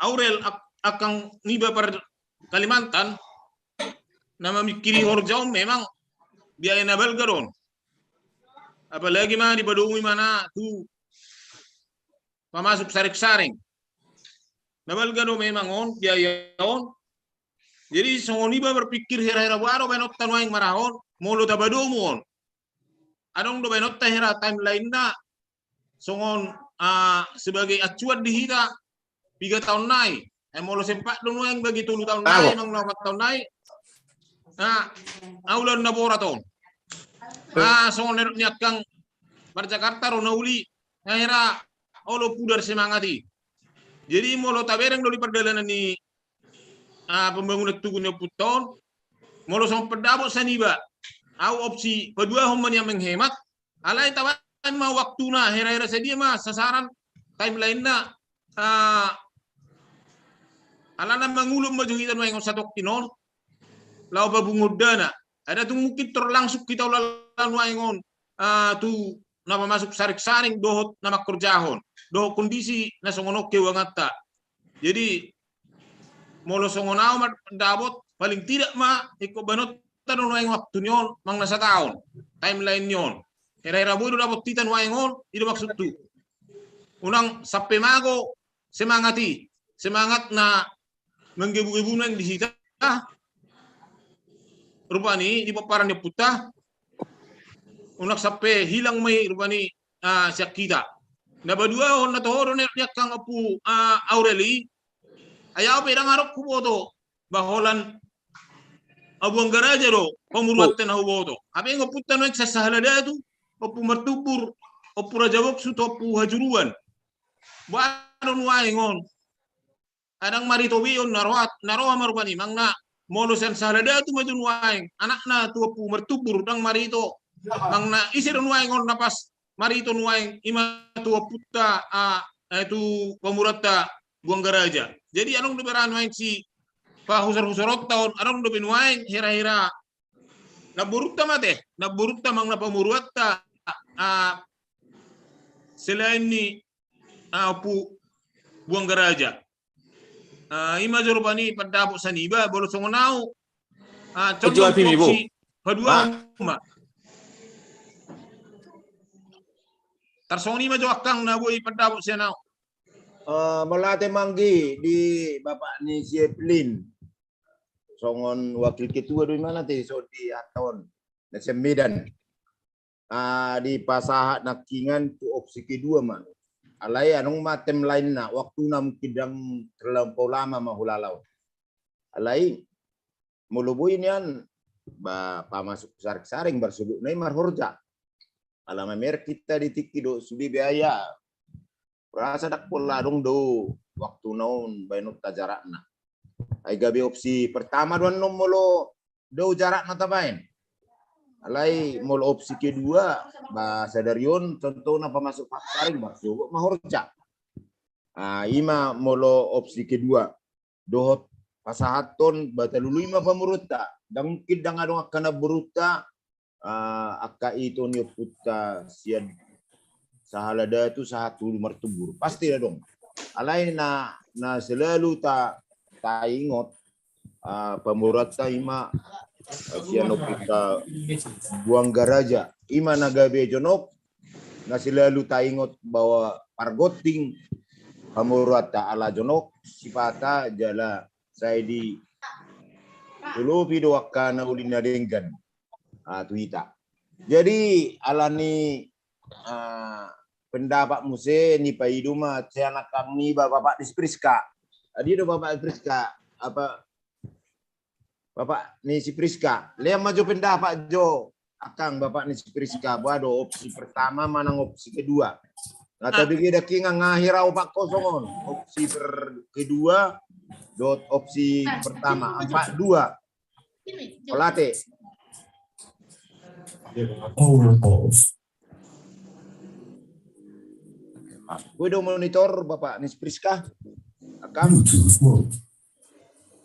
Aurel, ak-, angkang niba par Kalimantan, na mamingkiri horja on memang biaya na balga do on. Apalagi ma dipadomu imana tu pamasuk saring-saring. Na balga do memang on, biaya on. Jadi songon iba berpikir hera-hera boha do baenonta nuaeng marahon, molo tapadomu on. Adong do baenonta hera timeline-na, songon, ah, sebagai acuan di hita, piga taon nai. Eh, molo sempat do nuaeng bagi tolu taon nai, manang na opat taon nai. Nah, ulaon na borat on. Ah, songon na nidok ni angkang par Jakarta ro na uli, na hera olo pudar semangat i. Jadi molo tabereng do di pardalanan ni, ah, pembangunan tugu ni ompunta on, molo songon pandapot sian iba, au opsi paduahon ma nian menghemat, alai tabaen ma waktuna, hera-hera sadia ma sasaran timeline-na, ah, alana mangulon ma jo hita nuaeng on satongkin on, laho papunguhon dana. Ai tung mungkin tor langsung hita ulala nuaeng on, ah, tu na pamasuk saring-saring dohot na mangkorjahon, dohot kondisi na songon on keuanganta. Jadi molo songon au mandapot, paling tidak ma ingkon baenonta do nuaeng waktu ni on manang na sataon, timeline ni on. Hera-hera boi do dapot hita nuaeng on, i do maksudhu. Unang sampe mago semangat i, semangat na manggebu-gebu nuaeng di hita, rupani di pomparan ni ompunta, unang sampe hilang ma i rupani, ah, sian hita. Na paduahon na toho do na nidok ni angkang Ompu, ah, Aurel i, ai au pe ndang adong huboto, ba holan Buanggaraja do pamoruonta na huboto. Hape ompunta nuaeng sian Sahala Datu, Ompu Martumbur, Ompu Raja Boksu, Ompu Hajuruan. Boha do nuaeng on? Ndang marito be on na roha, na roha ma rupani, manang na molo sian Sahala Datu ma jo nuaeng anakna tu Ompu Martumbur ndang marito, manang na ise do nuaeng on na pas marito nuaeng, i ma tu ompunta, ah, eh, tu pamoruonta Buanggaraja. Jadi adong dope ra nuaeng sipahusor-husoronta on, adong dope nuaeng hera-hera namborunta ma ate, namborunta manang na pamoruonta, ah, selain ni, ah, Ompu Buanggaraja. Ah, i ma jo rupani pandapot sian iba, molo songon au, ah, condong tu opsi paduahon ma. Tarsongon i ma jo angkang na boi pandapot sian au. Ah, mauliate ma anggi di bapak ni si Evelyn. Songon wakil ketua do imana ate, so di aton na sian Medan. Ah, dipasahat nangkiningan tu opsi kedua ma. Alai adong ma timeline-na, waktuna mungkin ndang terlampau lama ma hulala on. Alai molo boi nian, ba, pamasuk saring-saring, marsuhut nai marhorja. Ala mamereng hita di tingki dohot sude biaya. Rasa ndang pola adong do waktuna on baenonta jarakna. Ai gabe opsi pertama do annon molo do jarakna tabaen. Alai molo opsi kedua, ba sadari on contohna pamasuk saring, marsogot ma horja. Ah, i ma molo opsi kedua. Dohot pasahathon ba talului ma pamoruonta. Ndang mungkin ndang adong angka namborunta, ah, angka ito ni ompunta sian Sahala Datu sahat tu Martumbur. Pasti adong. Alai na, na selalu ta, taingot, ah, pamoruonta i ma, ah, sian ompunta Buanggaraja. I ma na gabe jonok, na selalu taingot bahwa pargonting pamoruonta ala jonok sipata jala sai diolopi do angka na uli na denggan, ah, tu hita. Jadi ala ni, ah, pendapat muse nipaido ma sian angka niba Bapak ni si Priska. Adi do Bapak ni si Priska, apa, Bapak ni si Priska. Lean ma jo pendapat jo angkang Bapak ni si Priska, boha do opsi pertama manang opsi kedua. Nga tabege nangkiningan, nga hira opat kosong on. Opsi per-, kedua dohot opsi pertama, empat dua. Mauliate. Boi do monitor Bapak ni si Priska? Angkang?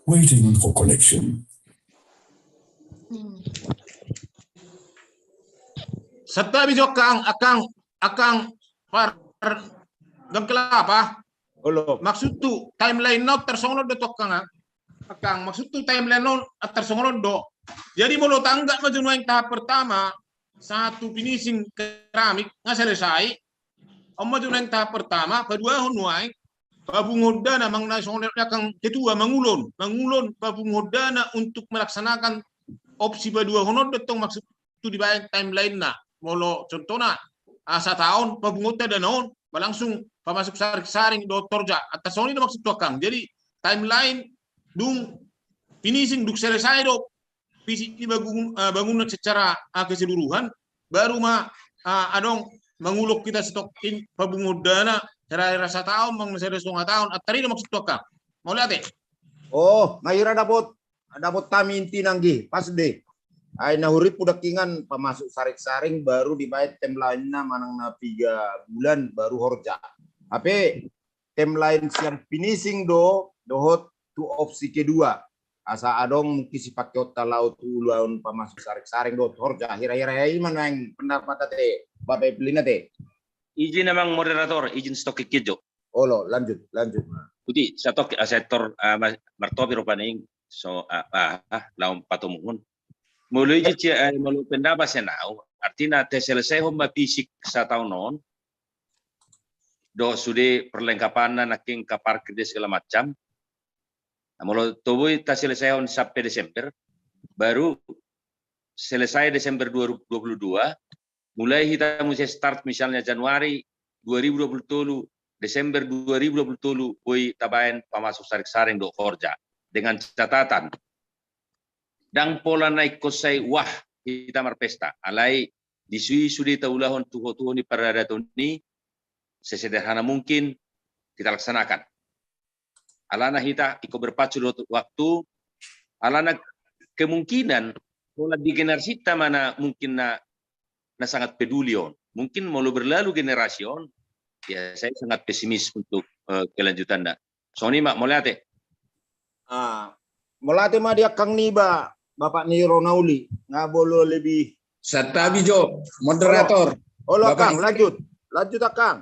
Waiting for connection. Santabi jo, Akang, Akang, Akang, par, Daeng Kelapa. Olo. Maksudhu timeline na tarsongon on do tu Akang, ah. Akang, maksudhu timeline na tarsongon on do. Jadi molo tanggap ma jo nuaeng tahap pertama, sahat tu finishing keramik, nga selesai. On ma jo nuaeng tahap pertama, paduahon nuaeng, papunguhon dana, manang na songon na Akang ketua, mangulon, mangulon papunguhon dana untuk melaksanakan opsi paduahon on do tong, maksudhu dibaen timeline na. Molo contohna, ah, sataon papunguhonta dana on, ba langsung pamasuk saring-saring dohot horja. Antong songon i do maksudhu, Akang. Jadi timeline dung finishing, dung selesai do fisik ni bangun-, eh, bangunan secara, eh, keseluruhan, baru ma, eh, adong mangulon hita sitokin papunguhon dana, hira-hira sataon, manang sada songo taon, antong i do maksudhu, Akang. Mauliate. Oh, nga hira dapot, dapot hami intina, nanggi, pas do. Ai na hurippu dangkingan pamasuk saring-saring, baru dibaen timeline na manang na piga bulan baru horja. Hape timeline sian finishing do, dohot tu opsi kedua. Asa adong mungkin sipangkeonta laho tu ulaon pamasuk saring-saring dohot horja, hira-hira i ma nuaeng pendapatna ate, Bapak Evelina ate. Izin amang moderator, izin satokkik jo. Olo, lanjut, lanjut. Jadi, satokkik, ah, sektor, ah, ma-, martopi rupani, so, ah, ah, ah, laho patomuhon. Molo izin, eh, molo pendapat sian au, artina taselesehon ma fisik sataon on, dohot sude perlengkapanna, nangkin ka parkir dan segala macam. Nah, molo tabo i taselesehon sampe Desember, baru selesai Desember dua ribu dua puluh dua, mulai hita muse start misalnya Januari dua ribu dua puluh tolu, Desember dua ribu dua puluh tolu, boi tabaen pamasuk saring-saring dohot horja dengan catatan. Ndang pola na ingkon sai wah hita marpesta, alai disi sude taulahon tuho-tuho ni paradaton i, sesederhana mungkin kita laksanakan. Alana hita ingkon berpacu dohot waktu, alana kemungkinan pola di generasinta ma na mungkin na, na sangat peduli on. Mungkin molo berlalu generasi on, ya saya sangat pesimis untuk, eh, kelanjutanna. Songon i ma, mauliate. Ah, mauliate ma di Akang niba, Bapak ni Ronauli, nga bolo lebih. Santabi jo, moderator. Olo, olo, Bapak. Akang, lanjut. Lanjut, Akang.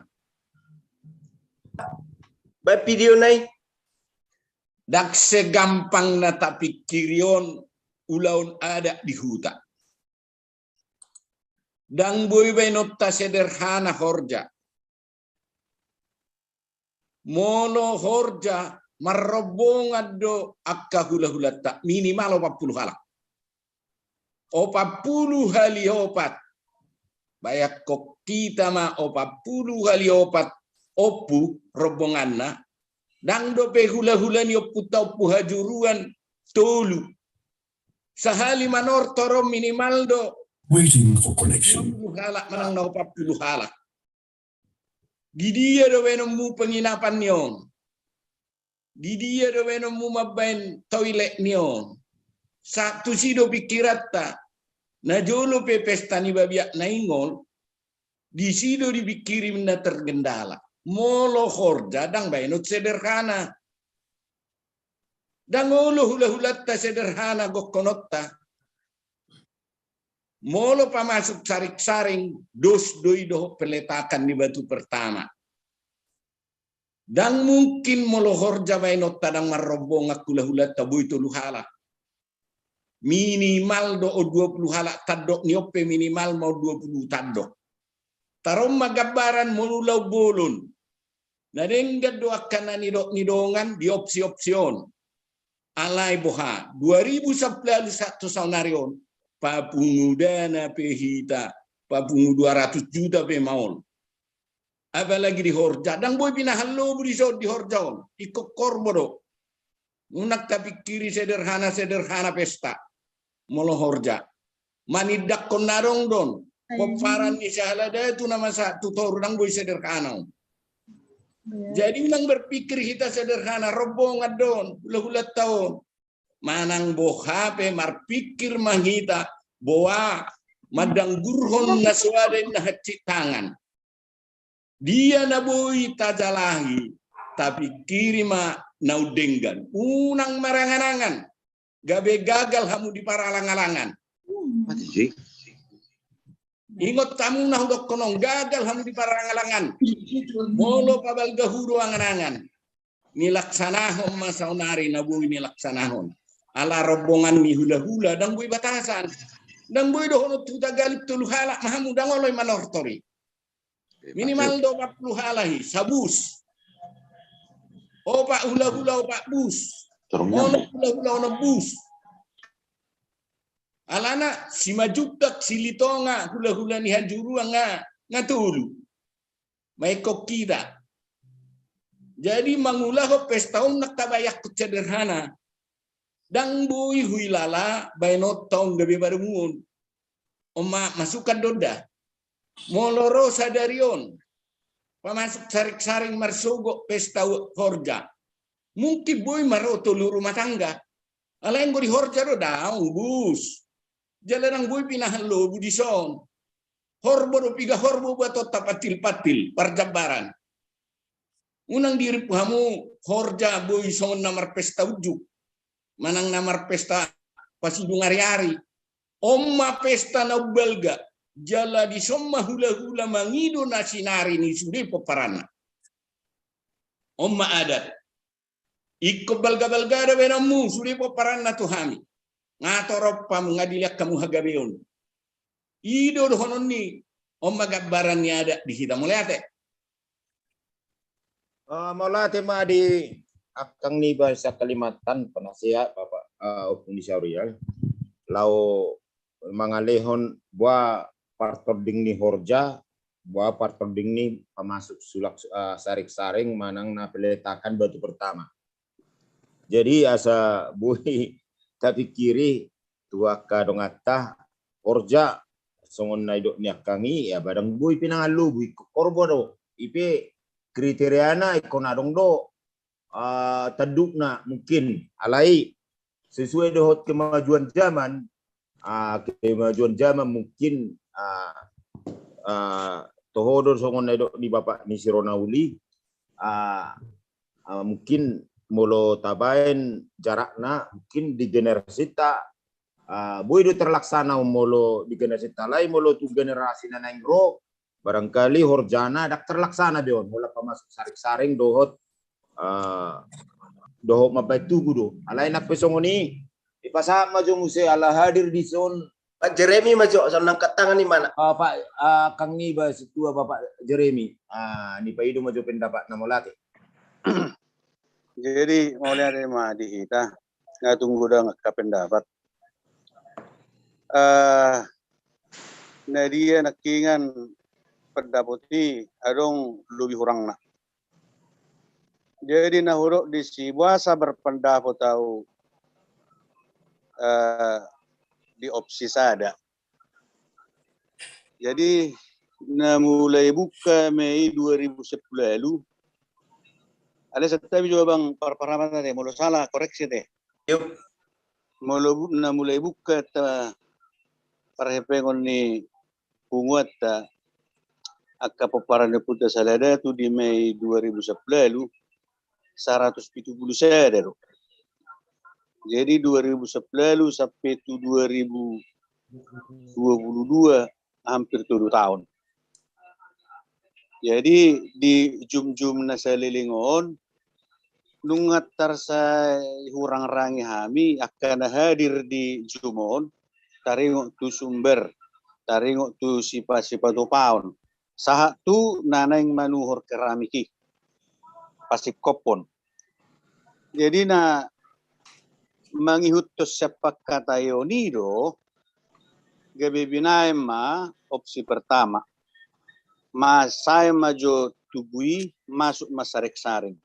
Baen video na i. Ndang segampang na tapingkiri on ulaon adat di huta. Ndang boi baenonta sederhana horja. Molo horja, marrombongan do angka hula-hulanta, minimal opat pulu halak. Opat pulu hali opat. Bayangkon hita ma, opat pulu hali opat, ompu rombonganna. Ndang dope hula-hula ni ompunta, Ompu Hajuruan, tolu. Sahali manortor on minimal do. Waiting for connection. Dua pulu halak manang na opat pulu halak. Di dia do baenonmu penginapan ni on? Di dia do baenonmu mambaen toilet ni on? Sa tusi do pingkiranta. Na jolo pe pesta ni babiat na ingol, disi do dipingkiri na tergendala. Molo horja ndang baenon sederhana. Ndang olo hula-hulanta sederhana gokhononta. Molo pamasuk saring-saring, dos do i dohot peletakan ni batu pertama. Ndang mungkin molo horja baenonta ndang marrombongan hula-hulanta, boi tolu halak. Minimal do on dua pulu halak, tandok ni on pe minimal ma on dua pulu tandok. Taruhon ma gambaran molo ulaon bolon. Na denggan do angka na nidok ni dongan di opsi-opsi on. Alai boha, dua ribu sampulu ualu sahat tu saonari on, papungu dana pe hita, papungu dua ratus juta pe maol. Apalagi di horja, ndang boi pinahan lobu dison di horja on, ingkon horbo do. Unang tapingkiri sederhana-sederhana pesta. Molo horja, manindanghon na adong do on. Pomparan ni sahala datu na masa tu toru, ndang boi sederhana on. Jadi unang berpikir hita sederhana, rombongan do on, hula-hulanta on. Manang boha pe marpikir ma hita, boha mandanggurhon na so ada na hansit tangan. Dia na boi tajalahi, Tapingkiri ma na umdenggan. Unang marangan-angan. Gabe gagal hamu di paralang-alangan. Ingot hamu na hudokkon on, gagal hamu di paralang-alangan. Molo pabalga hudo angan-angan. Nilaksanahon ma saonari na boi nilaksanahon. Ala rombongan ni hula-hula, ndang boi batasan. Ndang boi dohonon tu Tagalog tolu halak ma hamu, ndang olo i manortor i. Minimal do opat pulu halak i, sabus. Opat hula-hula, opat bus. Onom hula-hula, onom bus. Alana Simanjuntak, Silitonga, hula-hula ni Hanjuruan nga, nga tolu. Maengkon hita. Jadi mangulahon pesta on nang tabayangkon sederhana. Ndang boi huilala baenonta on gabe padomuon. On ma masukan do nda. Molo ro sadari on pamasuk Sarik-saring marsogot pesta horja, mungkin boi ma ro tolu rumah tangga. Alai anggo di horja do daong, bus. Jala ndang boi pinahan lobu dison. Horbo do, piga horbo buatonta, pantil-pantil parjambaran. Unang dirimpu hamu horja boi songon na marpesta unjuk manang na marpesta pasidung ari-ari. On ma pesta na umbalga, jala dison ma hula-hula mangido na sinari ni sude pomparanna. On ma adat. Ingkon balga-balga do baenonmu, sude pomparanna tu hami. Nga torop hamu, nga dilehon hamu hagabeon. I do dohonon ni, on ma gambaran ni adat di hita. Mauliate. Ah, mauliate ma di angkang niba sian Kalimantan, penasehat Bapak, ah, Ompu ni Saurial. Laho mangalehon boha partording ni horja, boha partording ni pamasuk sulak, ah, Sarik-saring manang na peletakan batu pertama. Jadi asa boi tapingkiri tu angka donganta, horja songon na nidok ni angkang i, ya, ba ndang boi pinangan lobu, ingkon horbo do. I pe kriteriana ingkon adong do, ah, tandukna mungkin. Alai sesuai dohot kemajuan zaman, ah, kemajuan zaman mungkin, ah, ah, toho do songon na nidok ni bapak ni si Rona uli, ah, ah, mungkin molo tabaen jarakna mungkin di generasinta, ah, boi do terlaksana molo di generasinta, alai molo tu generasi na naeng ro, barangkali horjana ndang terlaksana be on, molo pamasuk Sarik-saring dohot, ah, dohot mambaen tugu do. Alai nang pe songon i, dipasahat ma jo muse ala hadir dison. Pak Jeremy ma jo, songon angkat tangan i mana? Ah, Pak, ah, angkang niba sintua Bapak Jeremy. Ah, dipaido ma jo pendapatna, mauliate. Jadi mauliate ma di hita. Nga tung godang angka pendapat. Ah, na dia nangkiningan pendapat i adong lobi hurangna. Jadi na hudok disi, boasa berpendapat au, eh, di opsi sada. Jadi na mulai buka Mei dua ribu sepuluh lalu, ada satabi jo bang parparaman tadi, molo salah koreksi deh. Molo bu-, na mulai buka ta parhepengon ni punguanta angka pomparan ni Ompunta Saladatu di Mei dua ribu sepuluh lalu, saratus pitu pulu sada do. Jadi dua ribu sepuluh lalu sampe tu dua ribu dua pulu dua, hampir tolu taon. Jadi di jumjum na saleleng on, nunga tarsai hurang rangi hami angka na hadir di jum on, taringot tu sumber, taringot tu sipa-, sipatupaon, sahat tu na naeng manuhor keramik i, pasingkophon. Jadi na mangihuthon sian pangkataion i do, gabe binaen ma opsi pertama. Masae ma jo tugu i, masuk ma Sarik-saring.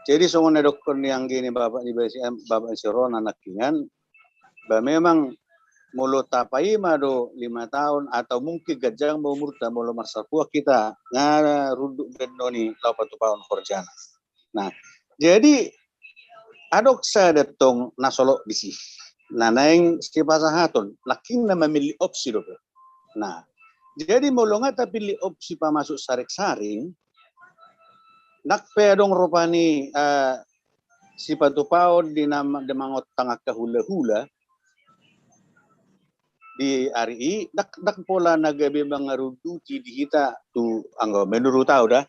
Jadi songon na didokkon ni anggi ni bapak ni basi-, em, bapak ni si Rona nangkiningan, ba memang molo tapaima do lima taon atau mungkin ganjang ma umurta molo marsapuluan hita, nga runduk do annon i laho patupaon horjana. Nah, jadi adong sada tong na solot disi, na naeng sipasahaton, nangkin na mamillit opsi do. Nah, jadi molo nga tapillit opsi pamasuk Sarik-saring, Ndang pe adong rupani, eh, sipatupaon di na mangontang angka hulahula di ari i, ndang, ndang pola na gabe mangarunduti di hita tu anggo menurut au da.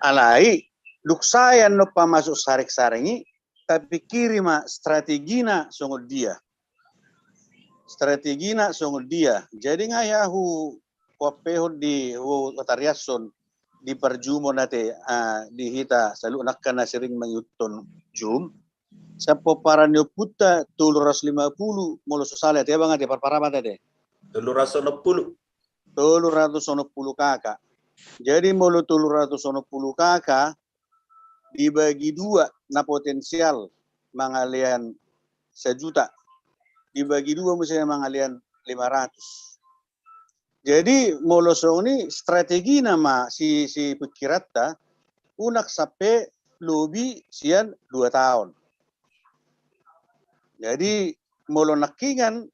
Alai, dung sae annon pamasuk sareng-sareng i, tapikiri ma strategina songon dia. Strategina songon dia. Jadi nga ya hu, huampehon di, hu, huatariashon di parjumon ate, ah, di hita saluhutna angka na sering mangihuthon jum. Sampe pomparan ni ompunta tolu ratus lima puluh, molo so sala ate, abang ate, parpara ma ate. Tolu ratus onom puluh. Tolu ratus onom puluh K K. Jadi molo tolu ratus onom puluh K K dibagi dua na potensial mangalean sajuta, dibagi dua muse mangalean lima ratus. Jadi molo songon i strategina ma si, sipikiranta, unang sampe lobi sian dua taon. Jadi molo nangkiningan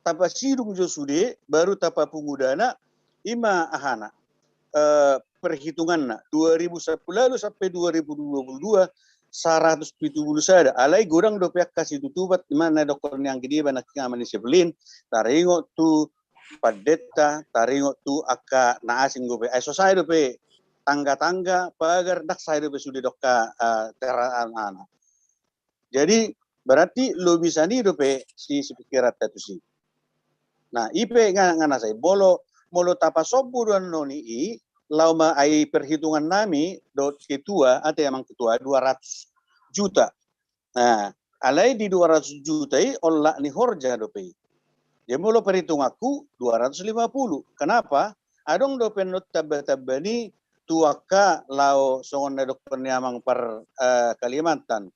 tapasidung jo sude, baru tapapungu dana, i ma ahana, eh, perhitunganna, dua ribu sampulu lalu sampe dua ribu dua puluh dua, saratus pitu puluh sada. Alai godang dope angka situtupat, i ma na didokkon ni anggi niba nangkiningan, ama ni si Berlin, taringot tu pandita, taringot tu angka na asing dope. Ai so sae dope tangga-tangga, pagar, ndang sae dope sude dongka, eh, tera-, ahana. Jadi berarti lobi sian i dope si, sipikiranta tusi. Nah, i pe nga, nga na sae. Molo, molo tapasombu do annon i, laho ma, ai perhitungan nami dohot ketua, ate amang ketua, dua ratus juta. Nah, alai di dua ratus juta i olat ni horja dope i. Jadi molo perhitunganku dua ratus lima puluh. Kenapa? Adong dope annon tamba-tamba ni tu angka laho songon na didokkon ni amang par, eh, Kalimantan.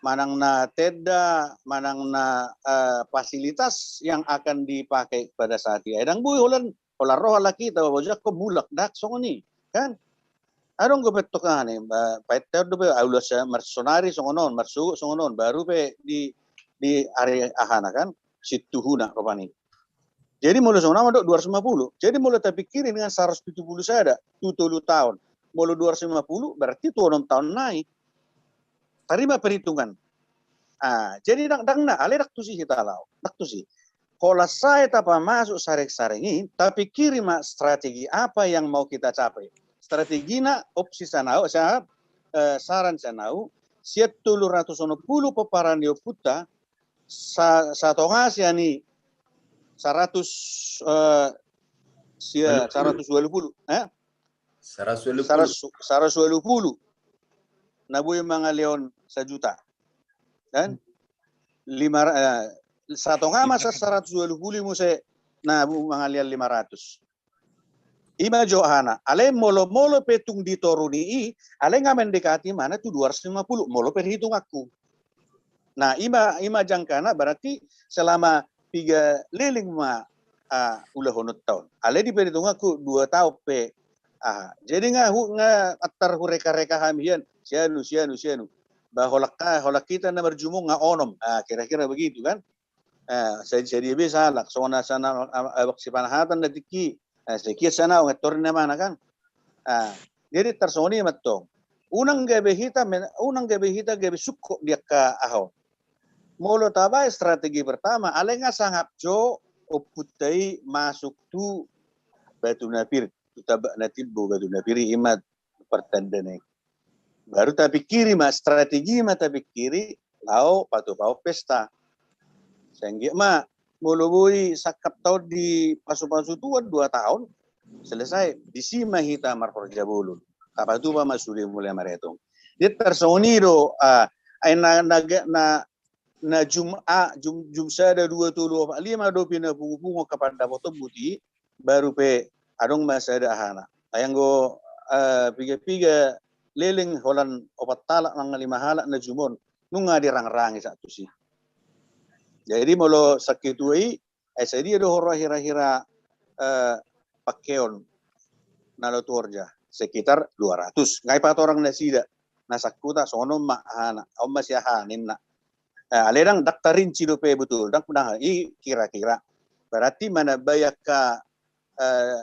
Manang na tenda, manang na, eh, fasilitas yang akan dipakai pada saat i. Ai ndang boi holan, holan ro halak i, tabo bojakkon mulak, ndang songon i, kan? Adong dope tokana, ba, paet dope, aula sa-, marsonari songon on, marsogot songon on, baru pe di, di ari ahana kan, situhuna rupani. Jadi molo songon on ma do dua ratus lima puluh. Jadi molo tapikiri dengan saratus pitu puluh sada, tu tolu taon. Molo dua ratus lima puluh, berarti tu onom taon nai. Tarima perhitungan. Ah, jadi ndang, ndang na, alai ndang tusi hita laho, ndang tusi. Holan sae tapamasuk sareng-sareng i, tapikiri ma strategi apa yang mau kita capai. Strategina, opsi sian au, sa-, eh, saran sian au, sian tolu ratus onom puluh pomparan ni ompunta, sa-, satonga sian i saratus, eh, sia-, saratus ualu pulu, eh? Saratus ualu pulu. Saratus, saratus ualu pulu. Na boi mangalehon sajuta. Kan? Lima ra-, eh, satonga ma sian saratus ualu pulu i muse na boi mangalehon lima ratus. I ma jo ahana. Alai molo, molo pe tung di toru ni i, alai nga mendekati ma na tu dua ratus lima puluh, molo perhitunganku. Nah, i ma, i ma jangkana berarti selama piga leleng ma, ah, ulahononta on. Alai di perhitunganku dua taon pe, ah, jadi nga hu-, nga antar hureka-reka hami hian, sianu, sianu, sianu. Ba holan ka-, holan hita na marjumon nga onom. Ah, kira-kira begitu kan. Eh, sadia, sadia be sahalak, songon na sian abang Sipanahatan na tingki, eh, sai hian sian au, nga torin na mana kan. Ah, jadi tarsongon i ma tong. Unang gabe hita men-, unang gabe hita gabe sungkot di angka aha on. Molo tabaen strategi pertama, alai nga sangap jo ompunta i masuk tu batu na pir, tu tambak na timbo batu na pir i, i ma partanda na i. Baru tapikiri ma, strategi ma tapikiri, laho patupaon pesta. Sai anggiat ma, molo boi sangkapta on di pasu-pasu Tuhan dua taon, selesai, disi ma hita marhorja bolon. Tapatupa ma sude mulai maretong. Jadi tarsongon i do, ah, ai na, na, na, na jum-, ah, jum-, jum sada, dua, tolu, opat, lima dope na pungu-pungu angka pandapotonmu di, baru pe adong ma sada ahana. Ai anggo, eh, piga-piga leleng holan opat halak nang lima halak na jumon, nunga dirangrangi sahat tusi. Jadi molo sian ketua i, eh, sadia do hora hira-hira, eh, pakeon na laho tu horja, sekitar dua ratus. Nga i patorang nasida, na sangkuta songon on ma ahana, on ma si aha ninna. Eh, alai ndang, ndang tarinci dope betul, ndang, ndang, i kira-kira. Berarti manambai angka, eh,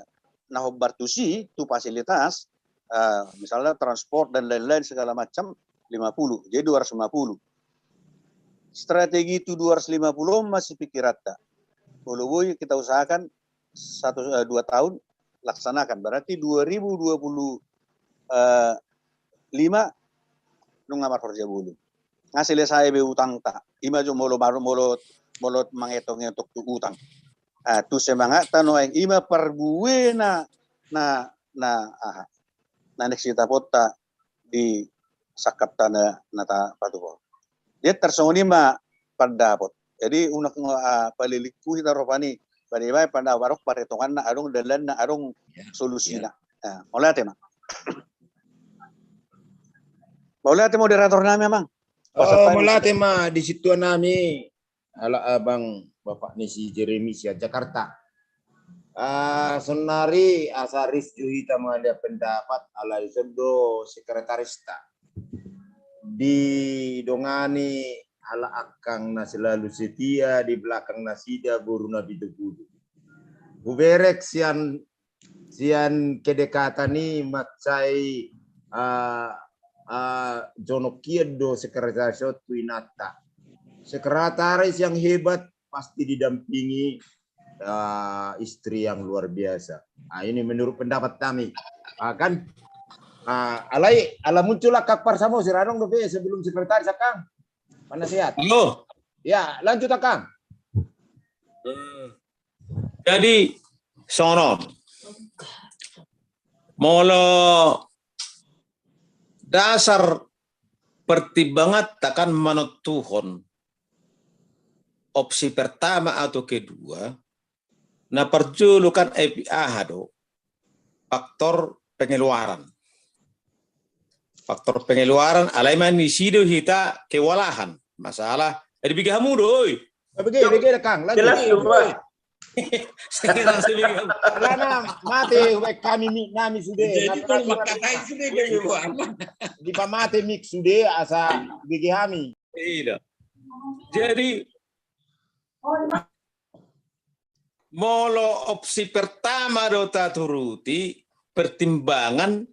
na hombar tusi tu fasilitas, Ah, misalnya transport dan lain-lain segala macam lima puluh, jadi dua ratus lima puluh. Strategi tu dua ratus lima puluh on masih pikiranta. Molo boi kita usahakan satu, eh, dua tahun laksanakan, berarti dua ribu dua puluh lima nunga marhorja bolon. Nga selesai be utangta. Ima jo molo, molo, molo mangetong-etong tu utang. Ah, tu semangatta nuaeng ima parbue na, na, na, aha, na next ita potta di sangkapta na, na tapatupa. Dia tarsongon i ma pandapot. Jadi unang, ah, palilingkuhi taropa ni, panibai pandapot adong paritonganna, adong dalanna, adong solusina. Nah, mauliate ma. Mauliate moderator nami, Amang. Oh, mauliate ma di sintua nami. Ala abang bapak ni si Jeremy sian Jakarta. Ah, sonari asa ris jo hita mangalean pendapat, alai sondo sekretarista. Didongani ala angkang na selalu setia di belakang nasida boru na pitu pulu. Huberek sian sian kedekatan i mansai, ah, ah, jonok hian do sekretaris on tu inanta. Sekretaris yang hebat pasti didampingi, ah, istri yang luar biasa. Ah, ini menurut pendapat kami. Ah, kan? Ah, alai, ala muncul angkang Parsamosir, adong dope sebelum sekretaris angkang. Mana sehat? Halo. Ya, lanjut angkang. Eh, Jadi songon on. Molo dasar pertimbanganta kan manontuhon opsi pertama atau kedua, na parjolo kan epi aha do, faktor pengeluaran. Faktor pengeluaran, alai manisi do hita kewalahan. Masalah, eh, dibege hamu do, oi. Bege, bege, Kang. Lanjut. Jelas, Bang. Alana mate, hami mic nami sude. Jadi, mate, makatai sude, Bang. Dipamate mic sude, asa bege hami. Iya. Jadi, molo opsi pertama do taturuti pertimbangan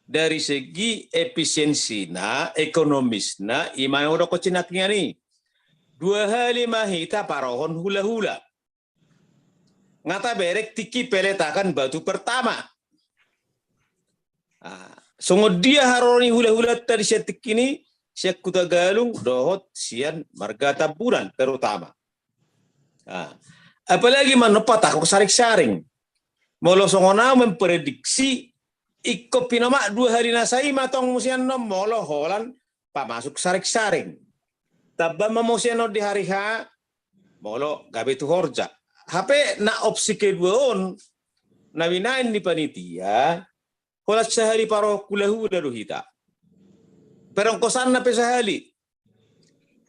dari segi efisiensina, ekonomisna, ima yang udah kocinakingan i. Dua hali ma hita parohon hula-hula. Nga taberek tingki peletakan batu pertama. Ah, songon dia haroro ni hula-hulanta di sian tingki ni, sian Huta Galung dohot sian marga Tambunan terutama. Ah, apalagi manompa tangkok saring-saring. Molo songon au memprediksi, ingkon pinomak dua hali na sai ma tong muse annon molo holan pamasuk saring-saring. Tamba ma muse annon di hari H, molo gabe tu horja. Hape na opsi kedua on, na binaen ni panitia, holan sahali parohon hula-hula do hita. Perongkosanna pe sahali.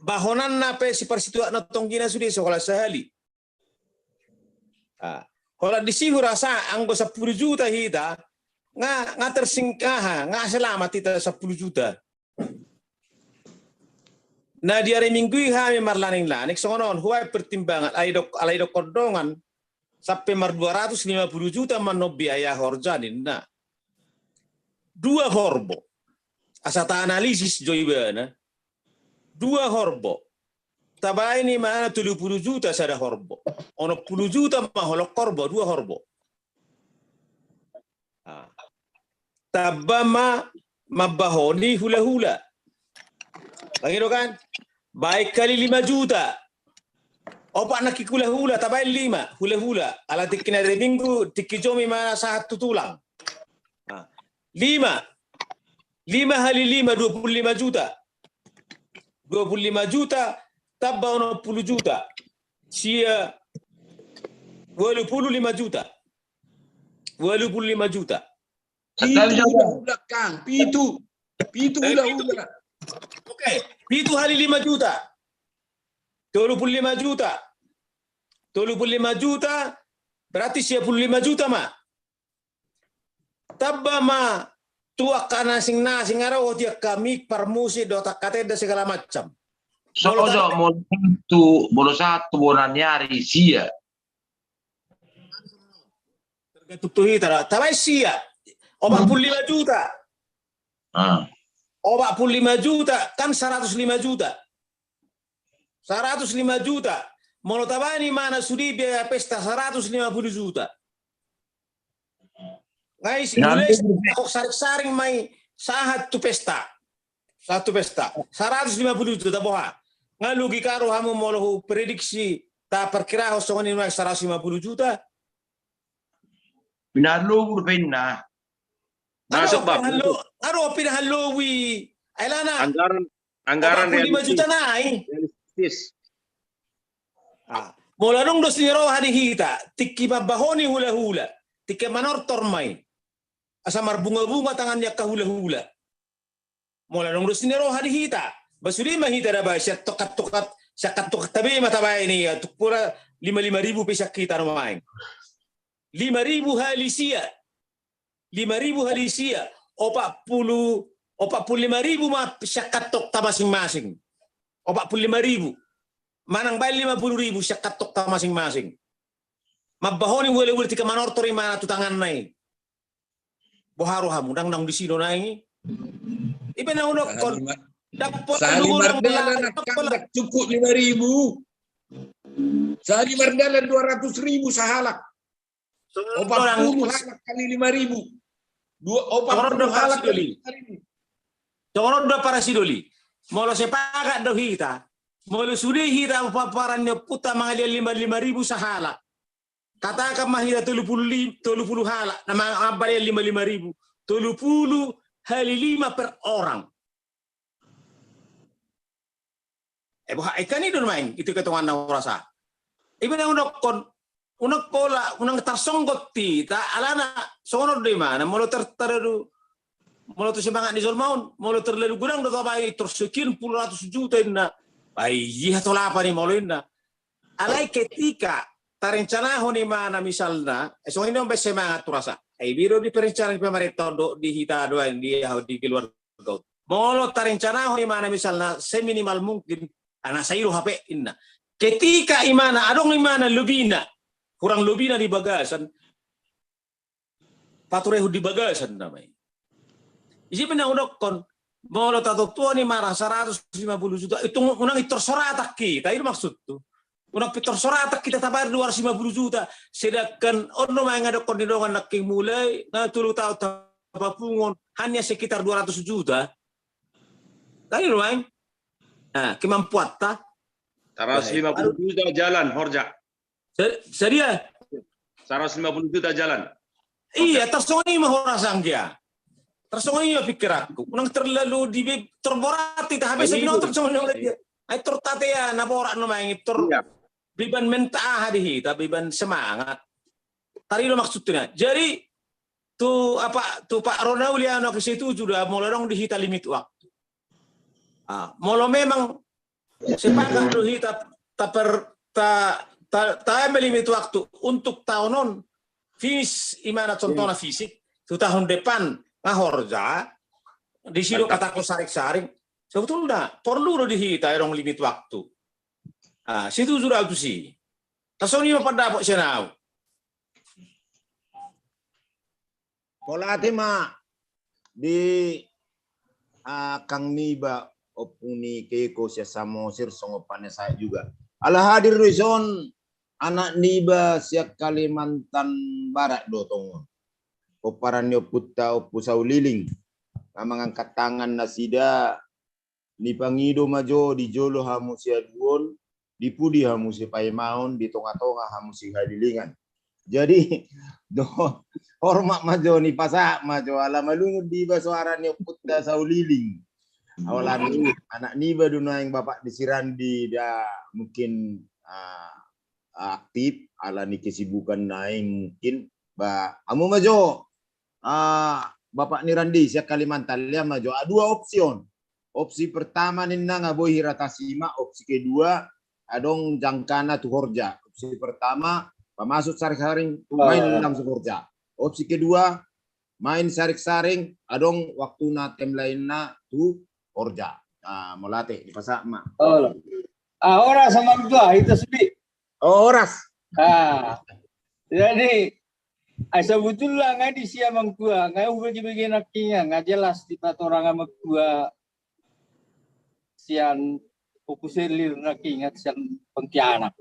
Bahonanna pe siparsituak na tonggina sude so holan sahali. Ah, holan disi hurasa anggo sampulu juta hita, nga, nga tersing-, aha, nga selamat hita sampulu juta. Na di ari Minggu i hami marlaning-laning songon on, hubaen pertimbangan, alai dok-, alai dokkon dongan, sampe mar dua ratus lima pulu juta ma annon biaya horja ninna. Dua horbo. Asa taanalisis jo ibana. Dua horbo. Tabaen imana tolu pulu juta sada horbo. Onom pulu juta ma holong horbo, dua horbo. Ah. Tamba ma mambahoni hula-hula. Bagi do kan? Baen kali lima juta. Opat nangkin hula-hula, tabaen lima hula-hula. Ala tingki na ari Minggu, tingki jo ma imana sahat tu tulang. Ah. Lima. Lima hali lima, dua pulu lima juta. Dua pulu lima juta, tamba onom pulu juta. Sia ualu pulu lima juta. Ualu pulu lima juta. Pitu hula-hula, Kang. Pitu. Pitu hula-hula. Oke, pitu hali lima juta. Tolu pulu lima juta. Tolu pulu lima juta, berarti sia pulu lima juta ma. Tamba ma tu angka na asing-asing, aro di angka mic, parmusik dohot angka tenda segala macam. Sojo molo sahat tu, molo sahat tu bona ni ari sia. Tergantung tu hita, tabaen sia. Opat puluh lima juta. Ah. Opat puluh lima juta, kan seratus lima juta. Seratus lima juta. Molo tabaen imana sude biaya pesta seratus lima puluh juta. Nga i, mulai sarik-saring ma i sahat tu pesta. Sahat tu pesta. Seratus lima puluh juta boha. Nga logika do hamu molo huprediksi, taparkirahon songon i ma seratus lima puluh juta. Pinahan lobu do pe inna. Masuk, Bang. Ado pinahan lobu i. Ai alana anggaran, anggaran opat puluh lima juta nai. Realistis. Ah, molo adong do sian ni roha di hita, tingki mambahoni hula-hula, tingki manortor ma i. Asa marbunga-bunga tangan ni angka hula-hula. Molo adong do sian ni roha di hita, ba sude ma hita da baen, sian tongkat-tongkat, sian tongkat tabe ma tabaen i, tung pola lima lima ribu pe sian hita nuaeng. Lima ribu hali sia. Lima ribu hali sia. Opat puluh, opat puluh lima ribu ma sian kantongta masing-masing. Opat puluh lima ribu. Manang baen lima puluh ribu sian kantongta masing-masing. Mambahoni hula-hula tingki manortor imana tu tanganna i. Boha rohamu, ndang naung disi do naeng i. I pe na hudokkon. Dapot sahali mardalan, angka ndang cukup lima ribu. Sahali mardalan dua ratus ribu sahalak. Opat puluh halak kali lima ribu. Dua, opat puluh halak kali lima ribu. Songon on do, Parasidoli. Molo sepakat do hita, molo sude hita pomparan ni ompunta mangalian lima lima ribu sahalak. Katakan ma hita tolu puluh li-, tolu puluh halak na mangalian lima lima ribu. Tolu puluh hali lima per orang. Eh, boha, eh, kan i do nuaeng, itu ketongan na hurasa. I pe na hudokkon, unang pola, unang tarsonggot hita, alana songon on do imana, molo ter-, terlalu, molo tu semangat ni jolma on, molo terlalu godang do tabaen i tor sekian puluh ratus juta inna. Ai, ia tolapan i molo inna. Alai ketika tarencanahon imana misalna, eh, songon i do baen semangat tu hurasa. Ai biro di perencanaan pemerintah on do di hita do, di, di keluarga on. Molo tarencanahon imana misalna seminimal mungkin, ah, na sai do hape inna. Ketika imana, adong imana lobina, kurang lobina di bagasan, paturehon di bagasan nama i. Isi pe na hudokkon, molo tatontuhon imana seratus lima puluh juta, itu unang pintor so rata hita, i do maksudhu. Unang pintor so rata hita tabaen dua ratus lima puluh juta, sedangkan on do nuaeng nga dokkon ni dongan nangkin mulai, nga tolu taon tapapunguhon, hanya sekitar dua ratus juta. Kan i do nuaeng. Nah, kemampuanta. Seratus lima puluh juta jalan, horja. Sa-, sadia? Seratus lima puluh juta jalan. Iya, tarsongon i ma hurasa anggia. Tarsongon i ma pikiranku. Unang terlalu di be-, terborat hita, habis binoto songon i. Ai tor tatea na borat nuaeng i tor. Iya. Beban mental aha di hita, beban semangat. Tadi do maksudna. Jadi, tu apa, tu Pak Ronauliano, au setuju da molo adong di hita limit waktu. Ah, molo memang sepakat do hita taper-, ta, ta, ta limit waktu untuk taon on finish imana contohna fisik, tu tahun depan nga horja, disi do kata ko saring-saring. Sebetulna porlu do di hita adong limit waktu. Ah, setuju da au tusi. Tarsongon i ma pandapot sian au. Mauliate ma di, ah, Kang Niba, Ompu ni Keko sian Samosir, songon panesahat juga. Ala hadir do dison anak niba sian Kalimantan Barat do tong on. Pomparan ni ompunta Ompu Sauliling. Nga mangangkat tangan nasida, nipangido ma jo, di jolo hamu siaduon, di pudi hamu sipaimaon, di tonga-tonga hamu sihalilingan. Jadi, do, hormat ma jo, nipasahat ma jo, ala malungun do iba soara ni ompunta Sauliling. Holan anak niba do nuaeng bapak ni si Randi, da mungkin, ah, aktif, ala ni kesibukan nuaeng mungkin, ba, hamu ma jo, ah, bapak ni Randi, sian Kalimantan, lehon ma jo, ah, dua opsi on. Opsi pertama ninna nga boi hira tasima, opsi kedua adong jangkana tu horja. Opsi pertama, pamasuk saring-saring, main langsung horja. Opsi kedua, main saring-saring, adong waktuna timeline-na tu horja. Ah, mauliate, dipasahat ma. Oh. Ah, horas ma tutu, hita sude. Oh, horas. Ah. Jadi, Ai sabutulna nga di sian amangkua, nga hubege-bege nangkiningan, nga jelas di patorang amangkua sian Ompu Selir nangkiningan sian Pontianak.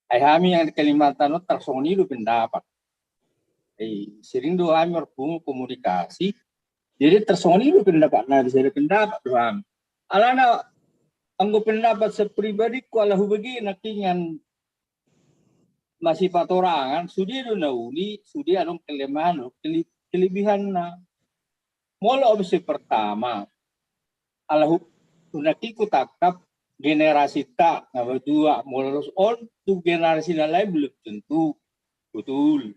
Ai hami yang di Kalimantan on tarsongon i do pendapat. Ai sering do hami marpungu komunikasi. Jadi tarsongon i do pendapat, na bisa do pendapat do hami. Alana anggo pendapat sepribadiku ala hubege nangkiningan masipatorangan, sude do na uli, sude adong kelemahan, kele-, kelebihanna. Molo opsi pertama, ala hu-, nangkin hutangkap generasinta, nga matua, molo los on tu generasi na lain belum tentu. Betul.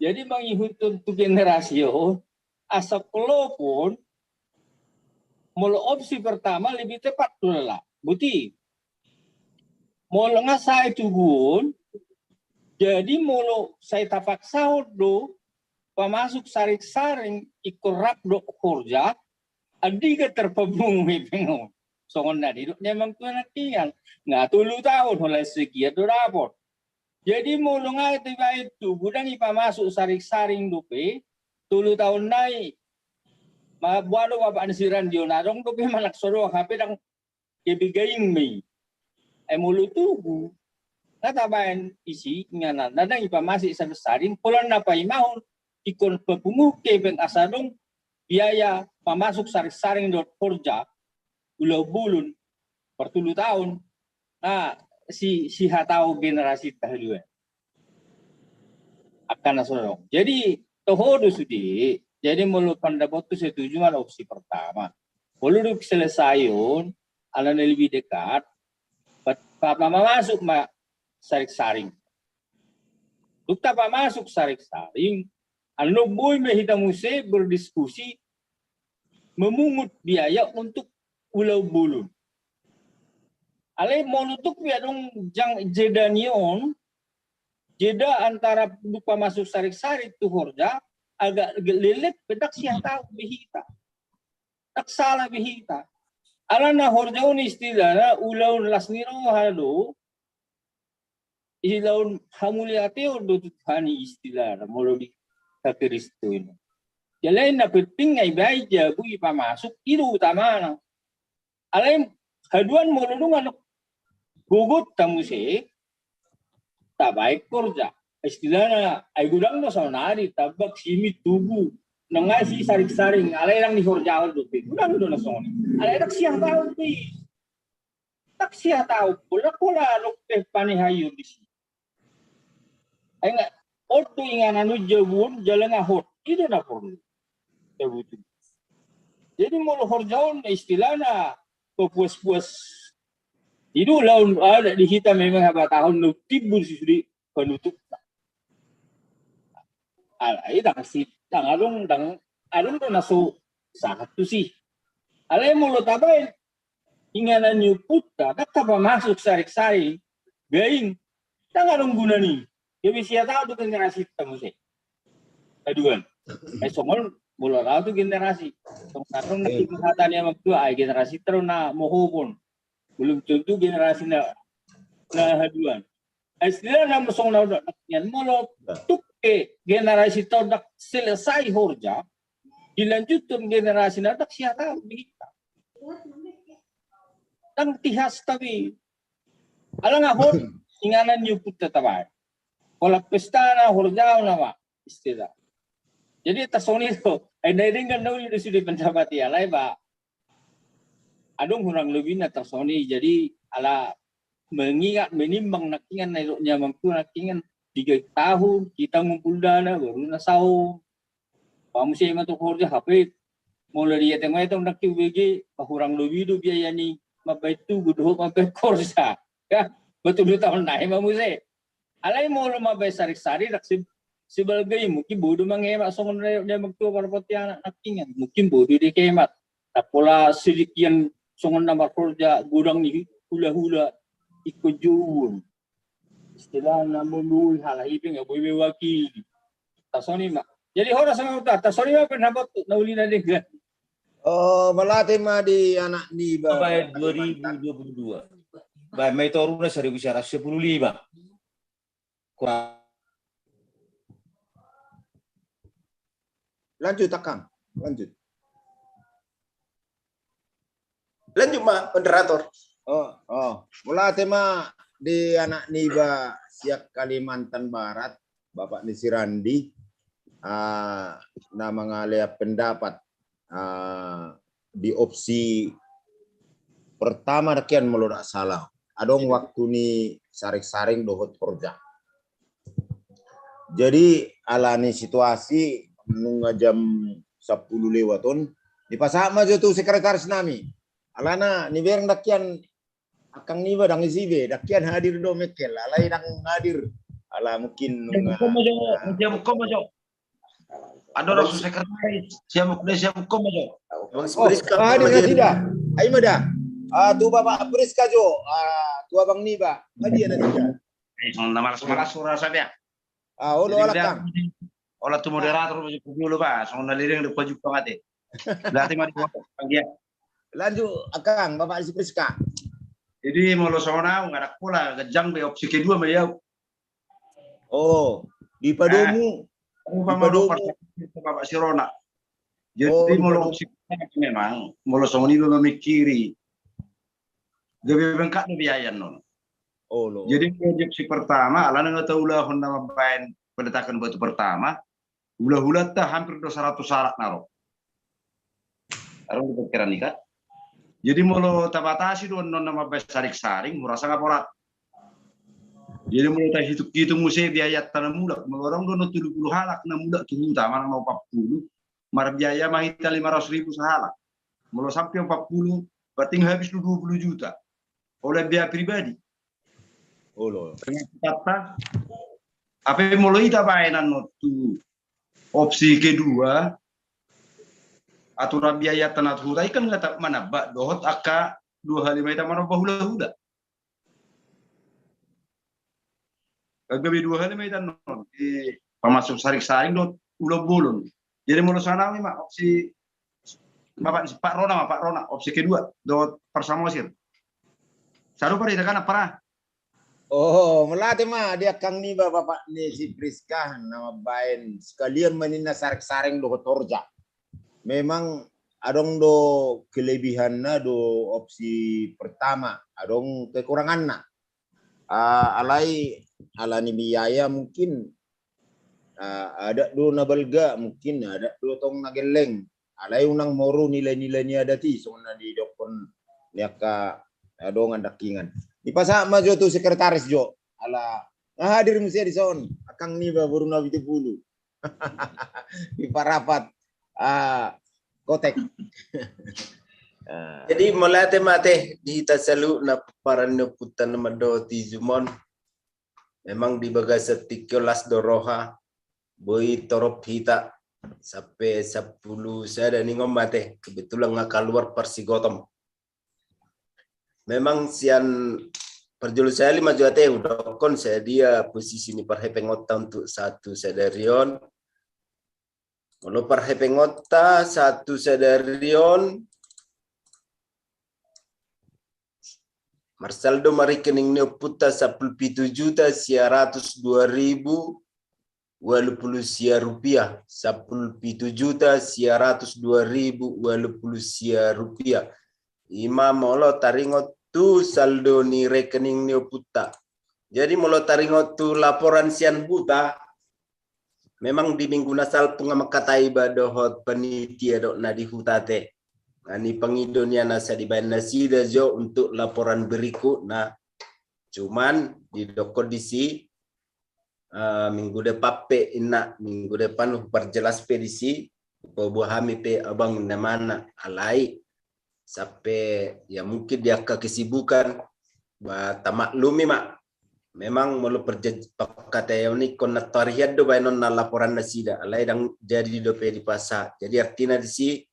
Jadi mangihuthon tu generasi on, asa klopon, molo opsi pertama lebih tepat do lala. Boti. Molo nga sai tubu on, jadi molo sai tapaksahon do pamasuk saring-saring ingkon rap dohot horja, andigan tarpapungu hepeng on. Songon na didok ni amangkua nangkiningan, nga tolu taon, holan sekian do dapot. Jadi molo nga dibaen tubu, ndang ipamasuk saring-saring dope, tolu taon nai, ma-, boha do bapak ni si Randi on, adong dope manang so adong hape ndang gabe gaing ma i. Ai molo tubu, nga tabaen isi ingananna, ndang ipamasuk saring-saring, holan na paimahon ingkon papungu hepeng asa adong biaya pamasuk saring-saring dohot horja, ulaon bolon, partolu taon, na si, sihatahon generasinta haduan. Angka na so adong. Jadi toho do sude. Jadi molo pandapotku setuju ma opsi pertama. Molo dung selesai on, ala na lebih dekat, pa-, pa-, pamasuk ma saring-saring. Dung tapamasuk saring-saring, annon boi ma hita muse berdiskusi memungut biaya untuk ulaon bolon. Alai molo tung pe adong jang-, jeda ni on, jeda antara dung pamasuk saring-saring tu horja, agak ge-, lelep pe ndang sihatahon be hita. Ndang sala be hita. Alana horja on istilahna ulaon las ni roha do, ulaon hamauliateon do tu Tuhan i istilahna, molo di hakristonon. Jadi na penting nga ibaen jabu ipamasuk, i do utamana. Alai haduan molo dung adong gogonta muse, tabaen horja. Istilahna, ai godang do saonari, tambak, simit, tubu. Nang nga si saring-saring, alai ndang dihorjahon dope. Godang do na songon i. Alai ndang sihatahon be i. Ndang sihatahon, pola, pola adong pe panihaion disi. Ai nga, on do inganan on jabu on, jala nga hot. I do na porlu. Jabu tu. Jadi molo horja on, istilahna, papuas-puas. I do ulaon, ah, di hita memang habatahon, na timbul si sude panutupna. Alai ndang si, ndang adong, ndang adong do na so sahat tusi. Alai molo tabaen inganan ni ompunta, ndang tapamasuk saring-saring, gaing, ndang adong guna ni. Gabe sihatahon do generasinta muse. Haduan. Ai songon molo rap tu generasi. Songon na adong na hata ni amangtua, ai generasinta do na mohopon. Belum tentu generasi na, na haduan. Istilahna molo songon na hudok, nian molo tung pe generasinta on ndang selesai horja, dilanjuthon generasi na ndang sihatahon be hita. Ndang tihas tapi. Ala nga hot inganan ni ompunta tabaen. Pola pesta na horja on nama istilah. Jadi tarsongon i do. Ai na denggan na uli do sude pendapat i, alai ba adong hurang lebihna tarsongon i. Jadi ala mengingat, menimbang nangkiningan na didok ni amangtua nangkiningan, tiga tahun hita ngumpul dana baru na saon. Ba muse ma tu horja hape molo dietong-etong nangkin hubege, ba hurang lobi do biaya ni mambaen tugu dohot mambaen horja. Ya, ba tolu taon nai ma muse. Alai molo mambaen saring-saring ndang se-, sebagai mungkin boi do manghemat songon na didok ni amangtua parpatian nangkiningan. Mungkin boi do dihemat. Ndang pola sidikian songon na marhorja godang ni hula-hula ingkon jouon. Istilahna menuhi halak i pe nga boi mewakili. Tarsongon i ma. Jadi horas ma huta, tarsongon i ma pendapat na uli na denggan. Oh, mauliate ma di anak ni ba-, baen dua ribu dua puluh dua. Baen ma i toruna seribu sembilan ratus sepuluh lima. Kurang. Lanjut, Akang. Lanjut. Lanjut ma, moderator. Oh, oh. Mauliate ma di anak niba sian Kalimantan Barat, bapak ni si Randi, ah, na mangalehon pendapat, ah, di opsi pertama, dengke an molo dak salah. Adong waktu ni saring-saring dohot horja. Jadi, ala ni situasi nunga jam sampulu lewat on, dipasahat ma jo tu sekretaris nami. Alana nibereng dengke an, Akang niba, dang isi be, dengke an hadir do mengkel, alai dang hadir. Ala mungkin nunga. Siamukkon ma jo, siamukkon ma jo. Andorang so sekretaris, siamukkon, siamukkon ma jo. Bang, oh, Sipriska, hadir nasida. Ai ma da. Ah, tu Bapak Priska jo, ah, tu abang niba. Hadir nasida. Eh, songon na malas-malas, ura sabi. Ah, olo, Akang. Olo tu moderator dulu, Pak. Songon na lireng do pajumpang ate. Berarti mari dia. Lanjut, Akang, Bapak Sipriska. Jadi molo songon au, nunga dang pola, ganjang be, opsi kedua ma au. Oh, dipadomu. Umpama dipadomu. Bapak Sirona. Jadi, oh, molo dipadomu. Opsi kedua memang, molo songon i do mamikiri. Gabe bengkak do biaya non. Oh, lo. Jadi, opsi pertama, alana nunga taulahon na mambaen peletakan batu pertama, hula-hulanta hampir dua ratus halak na ro. Adong do pikiran i kan. Jadi molo tabatasi do annon na mambaen saring-saring, hurasa nga borat. Jadi molo tahitung-hitung muse biayanta na mulak, molo adong do annon tolu pulu halak na mulak tu huta, manang na opat pulu, marbiaya ma hita lima ratus ribu sahalak. Molo sampe opat pulu, berarti nga habis do dua pulu juta. Oleh biaya pribadi. Olo. Ternyata, ape molo hita baen annon tu opsi kedua, aturan biayanta na tu huta i kan nga manambak dohot angka dua hali ma hita manambak hula-hula. Gabe dua hali ma hita annon, di pamasuk saring-saring dohot ulaon bolon. Jadi molo songon au i ma opsi, Bapak, Pak Rona ma, Pak Rona, opsi kedua dohot Parsamosir. Sarupa do hita kan, Pak? Oh, mauliate ma di Akang niba, bapak ni si Priska, na mambaen sekalian ma ninna saring-saring dohot horja. Memang adong do kelebihanna do opsi pertama, adong kekuranganna. Ah, alai ala ni biaya mungkin, ah, adat do na balga, mungkin adat do tong na gelleng. Alai unang moru nilai-nilai ni adat i, songon na didokkon ni angka, ah, dongan dangkingan. Dipasahat ma jo tu sekretaris jo. Ala, nga hadir muse dison, Akang niba boru Napitupulu. Di Parapat, ah, Kotek. Ah. Jadi mauliate ma ate di hita saluhutna pomparan ni ompunta na mandok di jumon. Memang di bagasan tingki on las do roha, boi torop hita sampe sampulu sada ningon ma ate, kebetulan nga kaluar parsigotom. Memang sian parjolo sahali ma jo ate hudokkon sadia posisi ni parhepengonta untuk satu sadari on. Molo parhepengonta satu sadari on, marsaldo ma rekening ni ompunta sampulu pitu juta sia ratus dua ribu ualu pulu sia rupiah, sampulu pitu juta sia ratus dua ribu ualu pulu sia rupiah. Ima molo taringot tu saldo ni rekening ni ompunta. Jadi molo taringot tu laporan sian huta, memang di minggu na salpu nga mangkatai iba dohot panitia dohot na di huta ate. Nga nipangido nian asa dibaen nasida jo untuk laporan berikutna. Cuman didokkon disi, ah, minggu depan pe inna, minggu depan huparjelas pe disi, hupaboa hami pe abang inna ma na, alai sampe ya mungkin di angka kesibukan, ba tamaklumi ma. Memang molo parja-, pangkataion i ingkon na tarian do baenon na laporan nasida, alai dang jadi dope dipasahat. Jadi artina disi,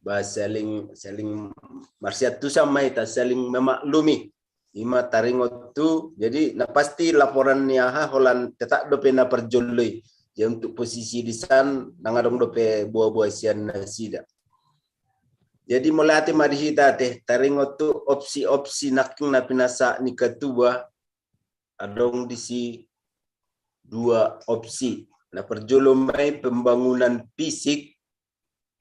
ba saling, saling marsiantusan ma hita, saling memaklumi. Ima taringot tu, jadi na pasti laporan ni aha holan tetap dope na parjolo i. Jadi untuk posisi disan, ndang adong dope boa-boa sian nasida. Jadi mauliate ma di hita ate, taringot tu opsi-opsi nangkin na pinasahat ni ketua, adong disi dua opsi. Na parjolo ma i pembangunan fisik,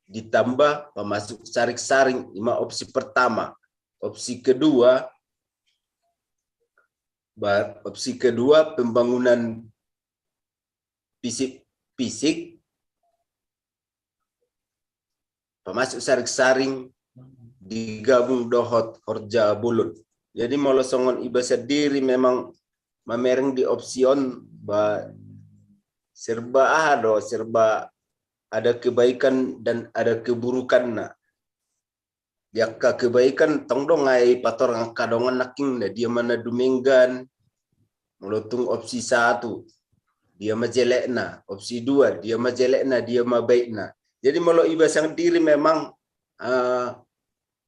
ditambah pamasuk saring-saring, ima opsi pertama. Opsi kedua, ba, opsi kedua pembangunan fisik, fisik, pamasuk saring-saring digabung dohot horja bolon. Jadi molo songon iba sandiri memang mamereng di opsi on, ba, serba aha do, serba ada kebaikan dan ada keburukanna. Di angka kebaikan tong do nga i patorang angka dongan nangkin, na dia ma na dumenggan, molo tung opsi satu, dia ma jelekna, opsi dua, dia ma jelekna, dia ma baikna. Jadi molo iba sandiri memang, eh,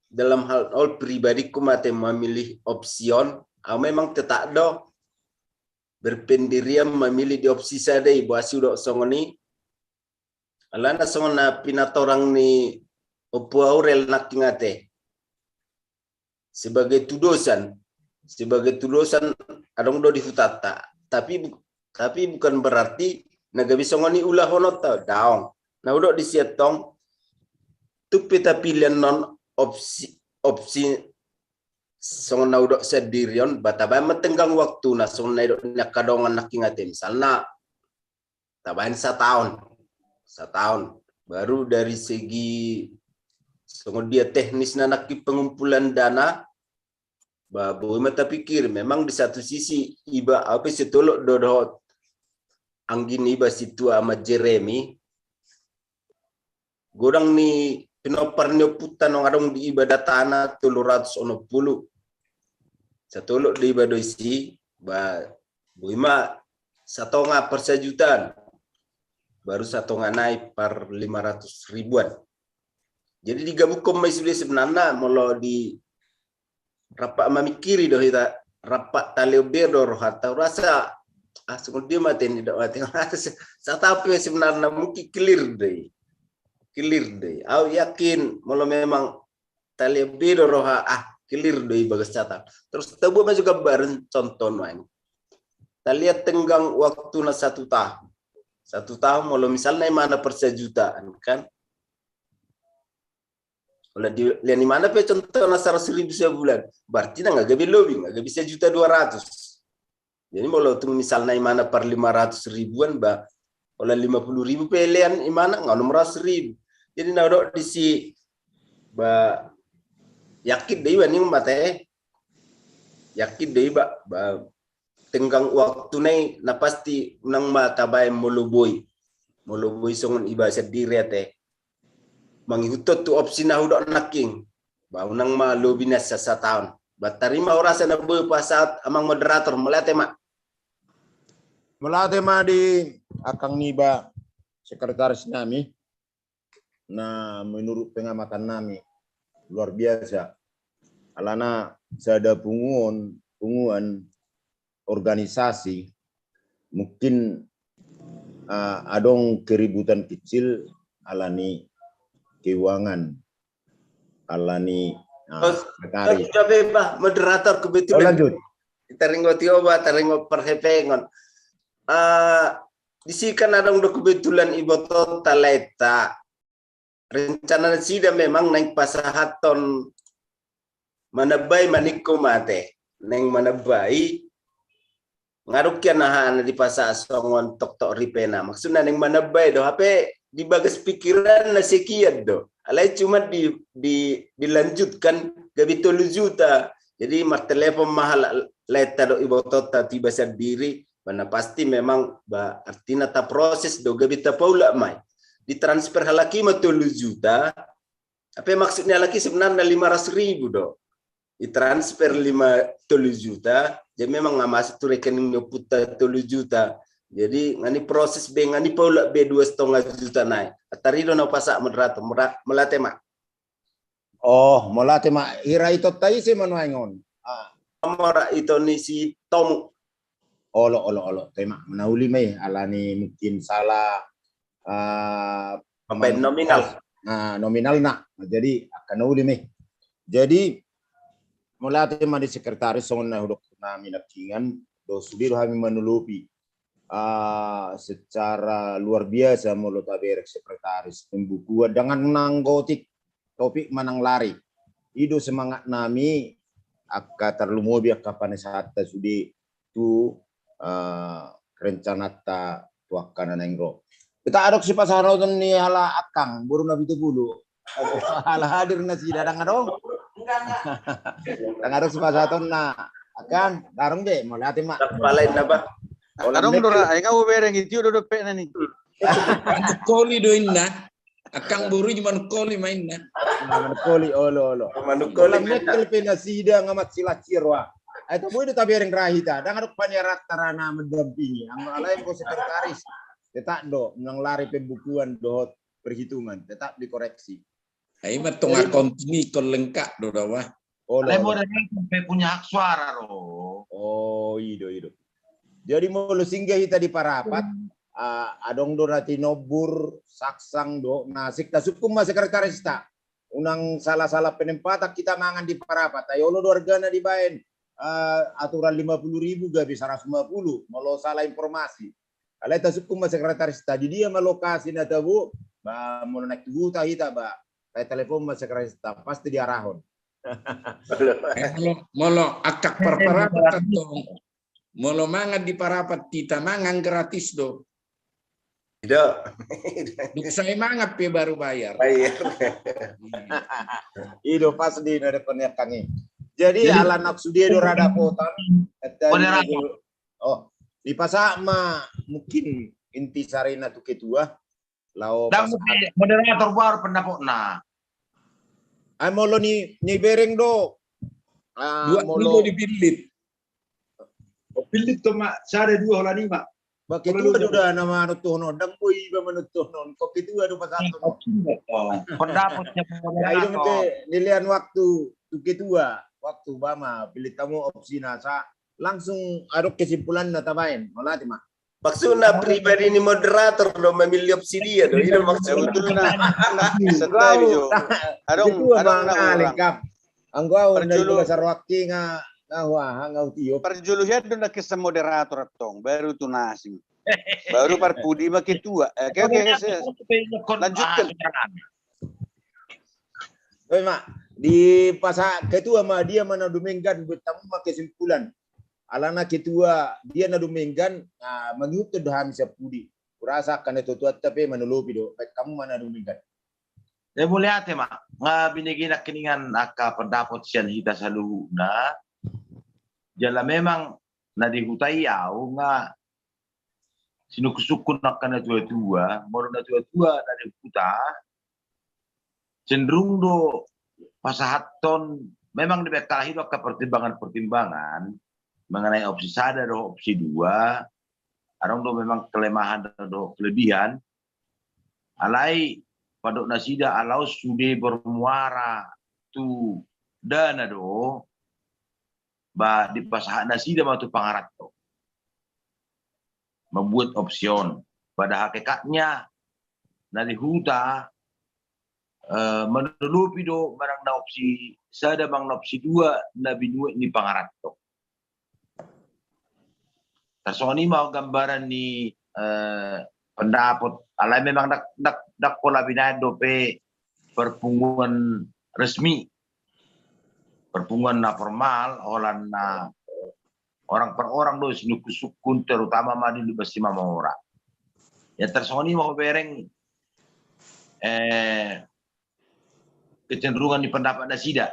dalam hal, ol pribadiku mate memilih opsi on, au memang tetap do berpendirian memilih di opsi sada i, boasi udok songon i, alana songon na pinatorang ni Ompu Aurel nangkin ate. Sebagai tudosan, sebagai tudosan adong do di hutanta. Tapi bu-, tapi bukan berarti na gabe songon i ulahononta, daong. Na udok di sian tong, tung pe tapilih annon opsi, opsi songon na udok sandiri on, ba tabaen ma tenggang waktuna songon na idok ni angka dongan nangkin ate, misalna tabaen sataon. Sataon. Baru dari segi songon dia teknisna nangkin pengumpulan dana, ba boi ma tapikir. Memang di satu sisi iba, au pe sai tolop do dohot anggi ni iba sintua Ama Jeremy, godang ni pinompar ni ompunta naung adong di iba datana tolu ratus onom pulu. Sai tolop do iba do disi, ba boi ma satonga par sajutaan, baru satonga nai par lima ratus ribuan. Jadi digabungkon ma i sude sebenarna, molo di rap mamikiri do hita, rap taleon be do rohanta, rasa, ah, songon dia mate ni dok mate. Sataon pe sebenarna mungkin clear do i. Clear do i. Au yakin molo memang taleon be do roha, ah, clear do i bagas sataon. Terus tabuat ma jo gambaran contoh nuaeng. Talihat tenggang waktuna satu tahun. Satu tahun molo misalna imana par sajutaan kan. Molo dilehon imana pe contohna saratus ribu sabulan, berarti na nga gabe lobi, nga gabe sajuta dua ratus. Jadi molo tung misalna imana par lima ratus ribuan, ba, molo lima puluh ribu pe lehon imana, nga onom ratus ribu. Jadi na dok disi, ba, yakin do iba ning mate, yakin do iba, ba, tenggang waktuna i na pasti unang ma tabaen molo boi. Molo boi songon iba sandiri ate, mangihuthon tu opsi na hudok nangkin, ba unang ma lobi na sa-, sataon. Ba tarima horasa na boi pasahat amang moderator, mauliate ma. Mauliate ma di akang niba sekretaris nami. Na menurut pengamatan nami luar biasa. Alana sada punguan, punguan organisasi mungkin, ah, adong keributan kecil alani keuangan, alani, ah, terus, materi. Terus gabe ba moderator kebetulan. Oh, lanjut. Taringot i oba, taringot parhepengon. Ah, disi kan adong do kebetulan ibotonta laeta. Rencana nasida memang naeng pasahathon manambai ma ningku mate. Naeng manambai, nga adong kian aha na dipasahat songon toktok ripena. Maksudna naeng manambai do, hape di bagas pikiran na sekian do. Alai cuma di, di, dilanjutkan gabe tolu juta. Jadi martelepon ma hal-, laeta do ibotonta tu iba sandiri, ba na pasti memang ba artina taproses do gabe tapaulak ma i. Ditransfer halak i ma tolu juta, hape maksud ni halak i sebenarna lima ratus ribu do. Ditransfer lima, tolu juta, jadi memang nga masuk tu rekening ni ompunta tolu juta. Jadi nga ni proses be, nga ni paulak be dua setengah juta nai. Atari do na pasahat moderator, mauliate ma. Oh, mauliate ma. Hira itonta ise ma nuaeng on? Ah. Mora ito ni si Tomu. Olo, olo, olo. Tema, na uli ma i, alani mungkin salah, ah, mambaen nominal. Ah, nominalna. Jadi angka na uli ma i. Jadi mauliate ma di sekretaris, songon na hudok nami nangkiningan, do sude do hami manolopi. ah, secara luar biasa molo tabereng sekretaris pembukuan dengan nanggotik topik manang lari. I do semangat nami angka tarlumobi angka panesatta sude tu, eh, rencanata tu angka na naeng ro. Kita adong sipasahaton ni ala Akang boru na pitu pulu. Ala hadir nasida, dang adong. Dang adong sipasahatonna Akang, dang adong be, mauliate ma. Palain na ba. Adong do ra, ai nga ubereng i tio do dope nani. Koli do inna. Akang boru i manuk koli ma inna. Manuk koli, olo, olo. Manuk koli. Mekkel pe nasida nga matsilatsir wa. Ai tabo i do tabereng ra hita, dang adong paniaranta ra na mendampingi. Anggo alai anggo sekretaris, tetap do, nang lari pembukuan dohot perhitungan, tetap dikoreksi. Ai ma tonga kontingkon lengkap do da wa. Olo, olo. Moderator pe punya hak suara ro. Oh, i do, i do. Jadi molo singgah hita di Parapat, ah, adong do na tinombur, saksang do, na sik tasungkun ma sekretarista. Unang salah-salah penempatan hita mangan di Parapat. Ai olo do argana dibaen, ah, aturan lima puluh ribu gabe saratus lima puluh, molo salah informasi. Alai tasungkun ma sekretarista, di dia ma lokasi na tabo, ba molo naeng tu huta hita ba, tai telepon ma sekretarista, pasti diarahon. Eh, molo, molo angka par-, Parapat antong. Molo mangan di Parapat hita mangan gratis do. Ido. Dung sai mangan pe baru bayar. Bayar. I do pas di na depan ya kami. Jadi, jadi ala na sude do ra dapotan. Moderator. Oh, dipasahat ma mungkin inti sarina tu ketua. Laho dang pasahat. Moderator baru pendapotna. Ai molo ni, ni bereng do. Ah, dua molo dipillit. Pillit tu ma sada dua holan i ma. Ba ketua do da na manontuhon on, dang boi iba manontuhon on. Ko ketua do pasahaton. Pendapot siap moderator. Ai do mate dilean waktu tu ketua, waktu ba ma pillit hamu opsina sa langsung adong kesimpulanna tabaen. Mauliate ma. Maksudna pribadi ni moderator do memilih opsi dia do, i do maksudna. Sebetulna, santai jo. Adong, adong na urang. Anggo au na di bagasan rohangki nga, nga huaha, nga hutiop. Parjolo hian do na kesan moderator antong, baru tu na asing. Baru parpudi ma ketua. Oke, oke, oke, lanjutkan. Oi ma, di pasa ketua ma, dia ma na dumenggan, buat tamu ma kesimpulan. Alana ketua dia na dumenggan, ah, mangihuthon do hami sian pudi. Hurasa angka natuatuanta pe manolopi do, baen hamu ma na dumenggan. Jadi mauliate ma, nga binege nangkiningan angka pendapot sian hita saluhutna. Jala memang na di huta i au nga sinungkunsungkun angka natuatua, molo natuatua na di huta, cenderung do pasahathon, memang dibaen halak i do angka pertimbangan-pertimbangan mengenai opsi sada dohot opsi dua, adong do memang kelemahan dohot kelebihan, alai pandok nasida ala on sude bermuara tu dana do, ba dipasahat nasida ma tu pangaranto. Membuat opsi on. Pada hakikatnya, na di huta, eh, manolopi do manang na opsi sada manang na opsi dua na binuat ni pangaranto. Tarsongon i ma gambaran ni, eh, pendapot. Alai memang ndang, ndang, ndang pola binaen dope perpunguan resmi. Perpunguan na formal, holan na orang per orang do sinungkunsungkun, terutama ma di Luba Simamora. Ya tarsongon i ma hubereng, eh, kecenderungan ni pendapat nasida.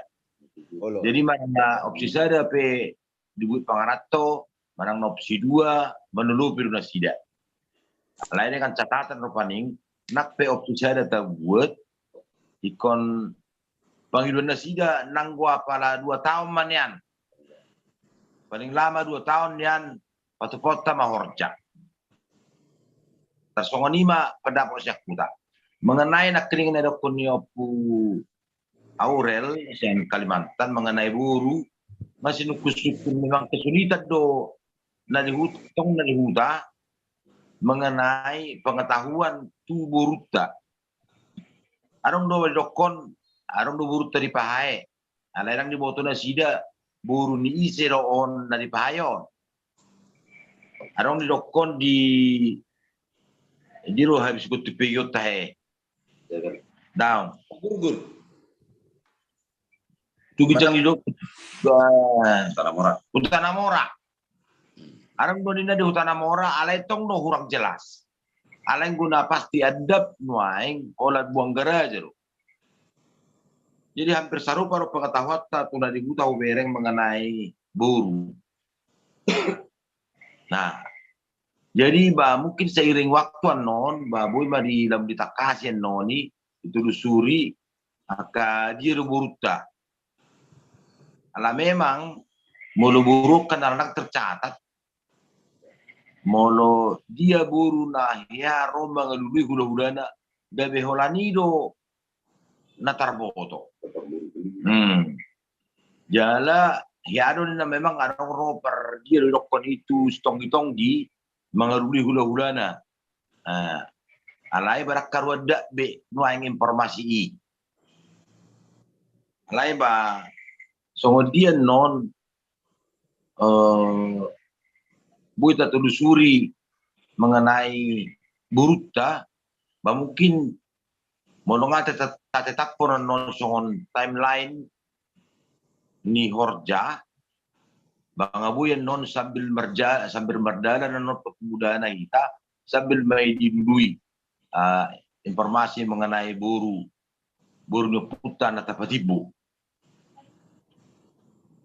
Jadi manang na opsi sada pe dibuat pangaranto, manang na opsi dua manolopi do nasida. Alai dengan catatan rupani, nang pe opsi sada tabuat, ingkon pangidoan nasida nanggo apala dua taon ma nian. Paling lama dua taon nian, patupaonta ma horja. Tarsongon i ma pendapat sian huta. Mengenai nangkiningan na didokkon ni Ompu Aurel sian Kalimantan mengenai boru, masih nungkunsungkun, memang kesulitan do na di huta, tong na di huta mengenai pengetahuan tu borunta. Adong do didokkon, adong do borunta dipahae. Alai ndang diboto nasida boru ni ise do on na dipahae on. Adong didokkon di, di ro habis got tu peyot tahe. Daun. Gurgur. Tu Ginjang Idop. Huta na Mora. Huta na Mora. Adong do ninna di Huta na Mora, alai tong do hurang jelas. Alai guna pasti andap nuaeng holan Buanggaraja do. Jadi hampir sarupa do pengetahuanta tu na di huta hubereng mengenai boru. Nah, jadi ba mungkin seiring waktu annon, ba boi ma di lam ditangkasi annon i, ditelusuri, angka dia do borunta. Ala memang, molo boru kan ala ndang tercatat, molo dia boru na hea ro mangalului hulahulana, gabe holan i do na tarboto. Hmm. Jala, hea do ninna memang adong ro par dia do didokkon i tu sitonggi-tonggi mangalului hulahulana. Ah, alai ba ndang karuan dakbe nuaeng informasi i. Alai ba songon dia annon, eh, boi tatelusuri mengenai borunta, ba mungkin molo nga tata-, tatetaphon annon songon timeline ni horja, ba nga boi annon sambil merja-, sambil mardalan annon pemudana hita, sambil ma i dilului, ah, informasi mengenai boru, boru ni ompunta na tapatimbo.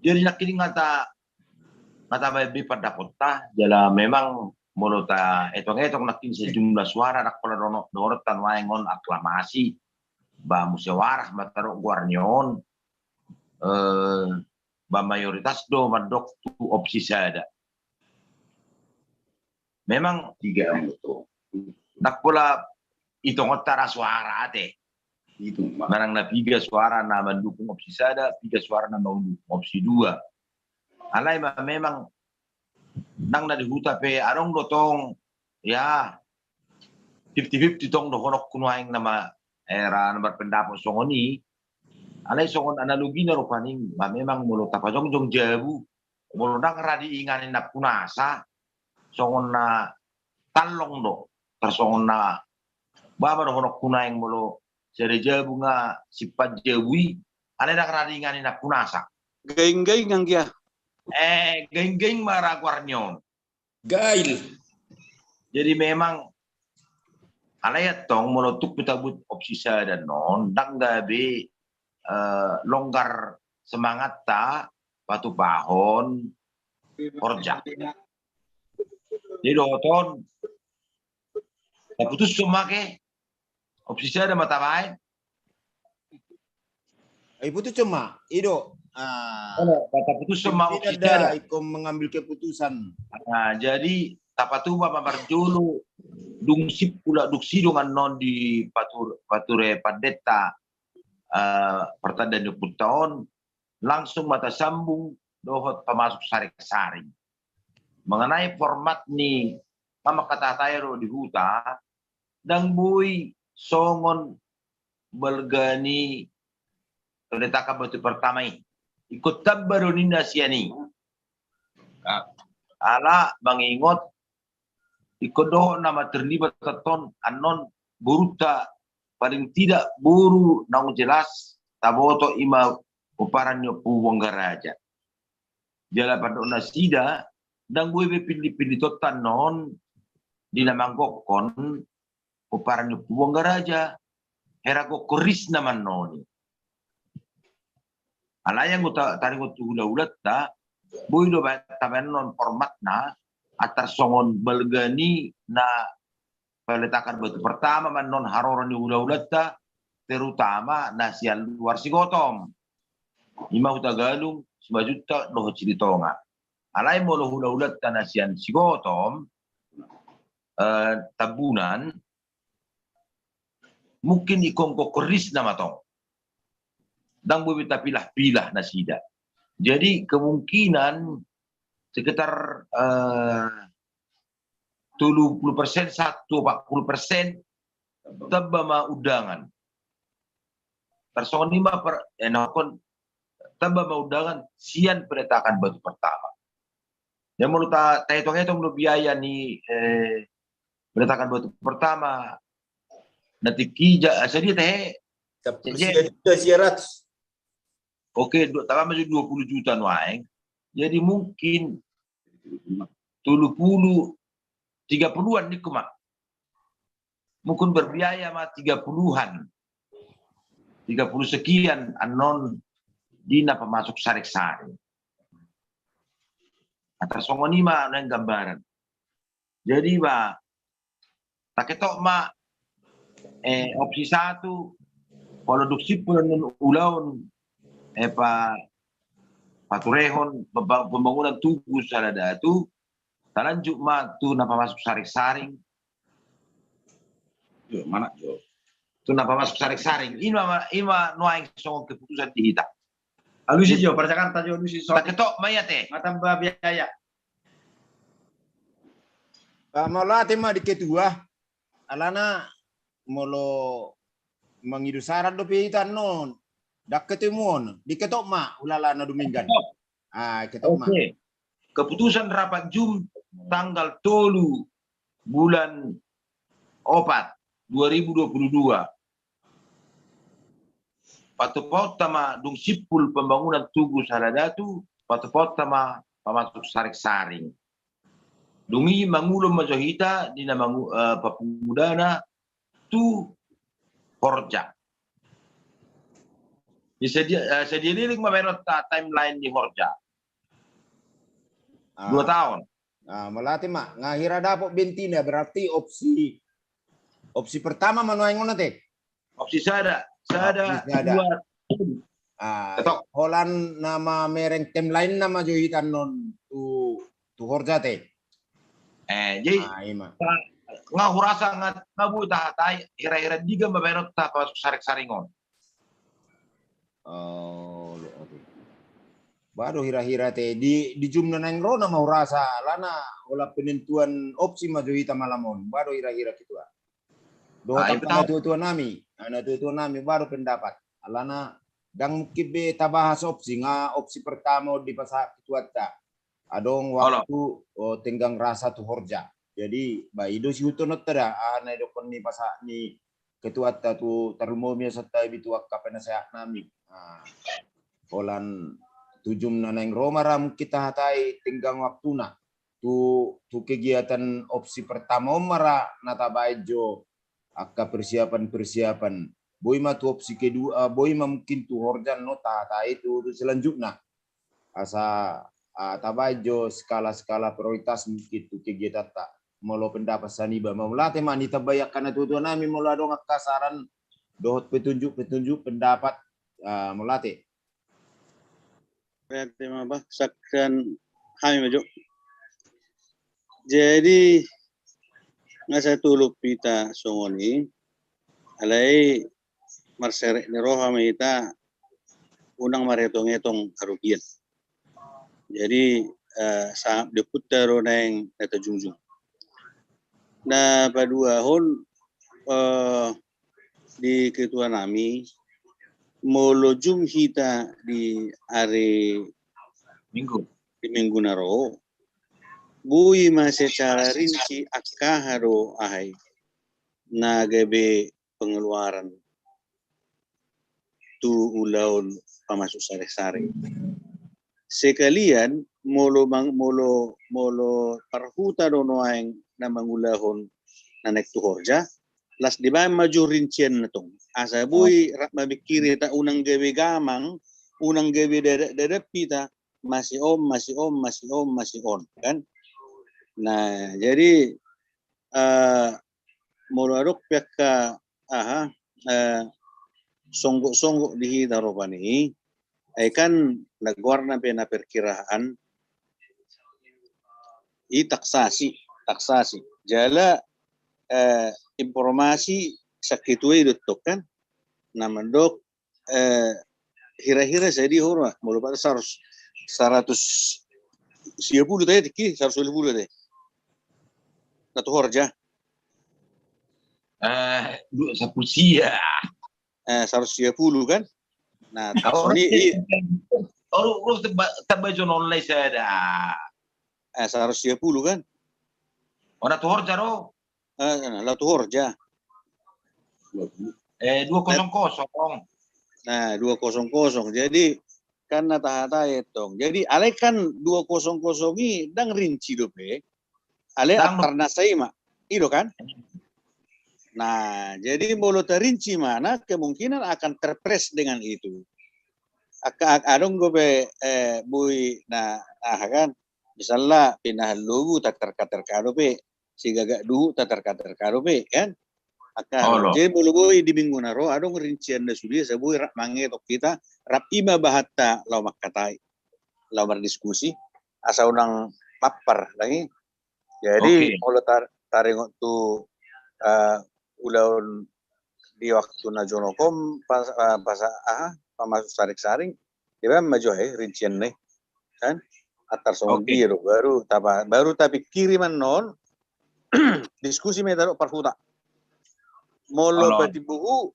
Jadi nangkin nga ta, nga tabaen be pandapotta, jala memang molo taetong-etong nangkin sejumlah suara, ndang pola dohononta nuaeng on aklamasi, ba musyawarah ma tadok goar ni on, eh, ba mayoritas do mandok tu opsi sada. Memang piga, ndang pola itongonta ra suara ate. Manang na piga suara na mandukung opsi sada, piga suara na mandukung opsi dua. Alai ma memang nang na di huta pe adong do tong, ya, fifty fifty tong dohononku nuaeng nama, eh, ra na marpendapot songon i. Alai songon analogina rupani, ma memang molo tapajongjong jabu, molo ndang ra diingani nampunasa, songon na tallong do, tarsongon na, ba ma dohononku nuaeng molo sada jabu nga simpan jabu i, alai ndang ra diingani nampunasa. Gaing-gaing anggia. Eh, gaing-gaing ma ra goar ni on. Gail. Jadi memang alai antong molo tung pe tabuat opsi sada annon, ndang gabe, eh, longgar semangatta patupahon horja. Jadi dohot on, taputushon ma ke, opsi sada ma tabaen. Ai putushon ma, i do. Ah, taputushon ma opsi sada. Ingkon mengambil keputusan. Ah, jadi tapatupa ma marjolo, dung simpul, dung sidung annon di patur-, pature pandetta, eh, pertanda ni ompunta on, langsung ma tasambung dohot pamasuk saring-saring. Mengenai format ni, nga mangkatahatahi do di huta, ndang boi songon balga ni peletakan batu pertama i. Ingkon tamba do ninna sian i. Ala mangingot ingkon dohot nama terlibat annon, annon borunta, paling tidak boru naung jelas taboto i ma pomparan ni Ompu Buanggaraja. Jala pandok nasida, ndang boi be pillitpillitonta annon di na manggokhon pomparan ni Ompu Buanggaraja, hera gokhon ris nama annon i. Alai anggo ta-, taringot tu hulahulanta, boi do ba-, tabaen annon formatna, antar songon balga ni na peletakan batu pertama ma annon haroro ni hulahulanta, terutama na sian luar Sigotom. I ma Hutagalung, Simanjuntak dohot Silitonga. Alai molo hulahulanta na sian Sigotom, eh, Tambunan, mungkin ingkon gokhon ris nama tong. Ndang boi be tapilah-pilah nasida. Jadi kemungkinan sekitar, eh, tolu pulu persen, satu opat pulu persen, tamba ma undangan. Tarsongon i ma per-, eh, nahon tamba ma undangan sian peletakan batu pertama. Jadi molo ta, taetong-etong do biaya ni, eh, peletakan batu pertama, na tingki ja, eh, sadia tehe? Sadia. Sia juta sia ratus. Oke, du-, tamba ma jo dua puluh juta nuaeng. Jadi mungkin tolu puluh, tiga puluhan ningku ma. Mungkin berbiaya ma tiga puluhan. Tiga puluh sekian annon di na pamasuk saring-saring. Atar songon i ma nuaeng gambaran. Jadi ba, taketok ma, eh, opsi satu, molo dung simpul annon ulaon, eh, pa, paturehon, pemba-, pembangunan Tugu Saladatu, talanjut ma tu na pamasuk saring-saring. Yo, mana, yo. Tu na pamasuk saring-saring. I ma, i ma nuaeng songon keputusan di hita. Alusi jo, Parjakarta jo, alusi, so. Taketok ma ia te. Matamba biaya. Ah, mauliate ma di ketua. Alana molo mangido saran dope hita annon, ndang ketemuon, diketok ma, ulala na dumenggan. Ah, ketok ma. Oke. Keputusan rapat Jum tanggal tolu bulan opat dua ribu dua puluh dua. Patupaonta ma dung simpul pembangunan Tugu Saladatu, patupaonta ma pamasuk saring-saring. Dung i mangulon ma jo hita di na mangu-, eh, papangudana tu horja. Di sadia, eh, sadia leleng ma baenonta timeline ni horja. Ah. Dua taon. Ah, mauliate ma, nga hira dapot be intina, berarti opsi, opsi pertama ma nuaeng on ate. Opsi sada, sada, opsi sada, dua. Ah, ketok. Holan na mamereng timeline na ma jo hita annon tu, tu horja te. Eh, jadi, ah, i ma. Nga hurasa nga, nga boi tahatai, hira-hira diga ma baenonta pamasuk saring-saring on. Oh, lo, oke. Ba do hira-hira te, di, di Jum na naeng ro na ma hurasa, alana holan penentuan opsi ma jo hita malam on. Ba do hira-hira ketua. Dohot angka natuatua nami, ah, natuatua nami, ba do pendapat. Alana ndang mungkin be tabahas opsi, nga opsi pertama on dipasahat ketuanta. Adong waktu, oh, tenggang rasa tu horja. Jadi, ba i do sihuthononta da, aha na didokkon ni pasahat ni ketuanta tu tarlumobi ma songon tabi tu angka penasehat nami. Nah, holan tu Jum na naeng ro ma ra mungkin tahatai tenggang waktuna. Tu, tu kegiatan opsi pertama on ma ra na tabaen jo angka persiapan-persiapan. Boi ma tu opsi kedua, boi ma mungkin tu horja annon tahatai tu, tu selanjutna. Asa, ah, tabaen jo skala-skala prioritas mungkin tu kegiatanta. Molo pendapat sian i ba, mauliate ma, ditambai angka natuatua nami molo adong angka saran dohot petunjuk-petunjuk pendapat, ah, mauliate. Berarti ma ba, saksian hami ma jo. Jadi, nga satolop hita songon i, alai marserep ni roha ma hita, unang maretong-etong harugian. Jadi, eh, sangap di ompunta do naeng na tajungjung. Na paduahon, eh, di ketua nami, molo Jum hita di ari Minggu, di Minggu na ro, boi ma secara rinci angka aha do aha i na gabe pengeluaran tu ulaon pamasuk saring-saring. Sekalian molo mang-, molo, molo parhuta do nuaeng na mangulahon na naeng tu horja, las dibaen ma jo rincianna tong. Asa boi rap mamingkiri hita, unang gabe gamang, unang gabe dadak-dadak hita, masih on, masih on, masih on, masih on, kan? Nah, jadi, eh, molo adong pe angka aha, eh, songgok-songgok di hita rupani, eh, kan na goarna pe na perkiraan, i taksasi, taksasi. Jala, eh, informasi sian ketua i do tong kan, na mandok, eh, hira-hira sadia hurma, molo pada saratus, saratus sia pulu tadi, tingki saratus sia pulu tadi. Na tu horja. Eh, dua sapuluh sia. Eh, saratus sia pulu kan? Nah, taksoni i. Orang, orang tamba, tamba jo online sada. eh, saratus sia pulu kan? Ora tu Horja do. Eh, nah, laho tu Horja. Eh, dua kosong kosong. Nah, dua kosong kosong. Jadi kan na tahatai tong. Jadi alai kan dua kosong kosong i ndang rinci dope. Alai antar nasa i ma. I do kan? Nah, jadi molo tarinci ma na kemungkinan akan terpres dengan itu. Angka, angka adong dope, eh, boi na aha kan. Misalna pinahan lobu taterka-terka dope. Sigagak duhut taterka-terka dope kan. Angka adong. Jadi molo boi di minggu na ro adong rincian na sude asa boi rap mangetok hita, rap i ma bahatta laho mangkatai, laho mardiskusi asa unang mappar lagi. Jadi molo tar-, taringot tu, eh, ulaon di waktu na jonok on pas, eh, pas aha, pamasuk saring-saring, dibaen ma jo rincian na i kan. Antar songon dia do baru tapa-, baru tapingkiri ma annon. Diskusi ma hita dohot parhuta. Molo patimbohu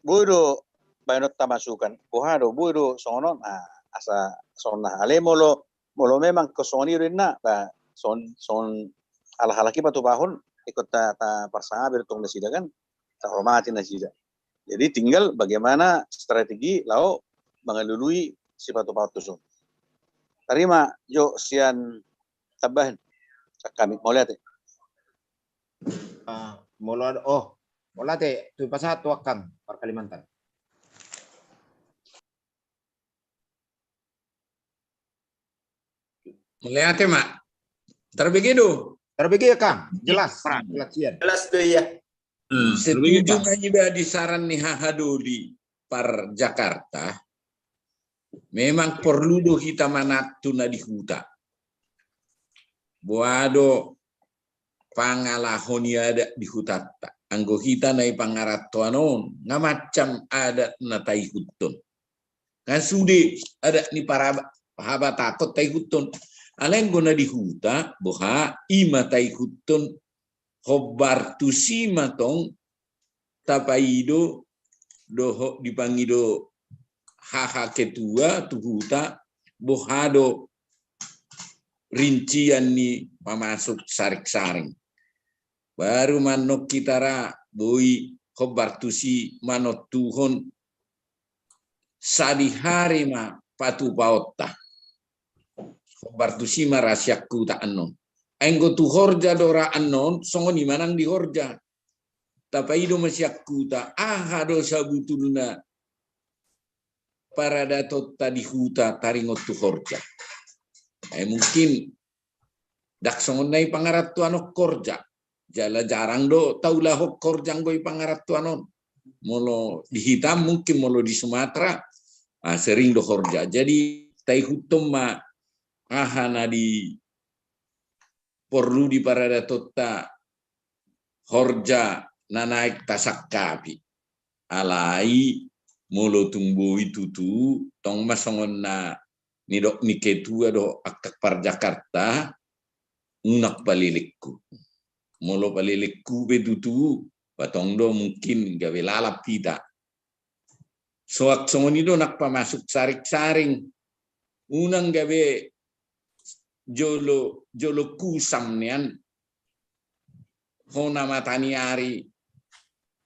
boi do baenonta masukan, boha do boi do songon on, ah, asa songon na alai molo, molo memang kosongon i do inna ba songon, songon halak-halak i patupahon, ingkon ta, taparsangapi do tong nasida kan, tahormati nasida. Jadi tinggal bagaimana strategi laho mangalului sipatupahon tuson. Tarima jo sian tambahan. Sian hami, mauliate. Ah, molo ad-, oh, mauliate, tu pasahat tu angkang par Kalimantan. Mauliate ma. Tarbege do. Tarbege, angkang. Jelas. Jelas sian. Jelas do ia. Hmm, setuju ma iba di saran ni hahadoli par Jakarta. Memang porlu do hita manat tu na di huta. Boha do pangalaho ni adat di hutanta. Anggo hita na di pangarantoan on, nga macam adat na taihuthon. Nga sude adat ni paraba-, habatahon taihuthon. Alai anggo na di huta, boha, i ma taihuthon, hombar tusi ma tong tapaido dohot dipangido haha ketua tu huta, boha do rincian ni pamasuk saring-saring. Baru ma annon hita ra boi hombar tusi manontuhon sadihari ma patupaonta. Hombar tusi ma ra sian huta annon. Anggo tu Horja do ra annon, songon i ma nang di Horja. Tapaido ma sian huta, aha do sabutulna paradatonta di huta taringot tu Horja. Eh, mungkin ndang songon na di pangarantoan on Horja. Jala jarang do taulahon Horja anggo di pangarantoan on. Molo di hita mungkin, molo di Sumatera, ah, sering do Horja. Jadi taihuthon ma aha na di porlu di paradatonta Horja na naeng tasangkapi. Alai molo tung boi tutu, tong ma songon na nidok ni ketua dohot angka parjakarta, unang palelenghu. Molo palelenghu pe tutu, ba tong do mungkin gabe lalap hita. Soak songon i do nang pamasuk saring-saring. Unang gabe jolo, jolo husam nian hona mata ni ari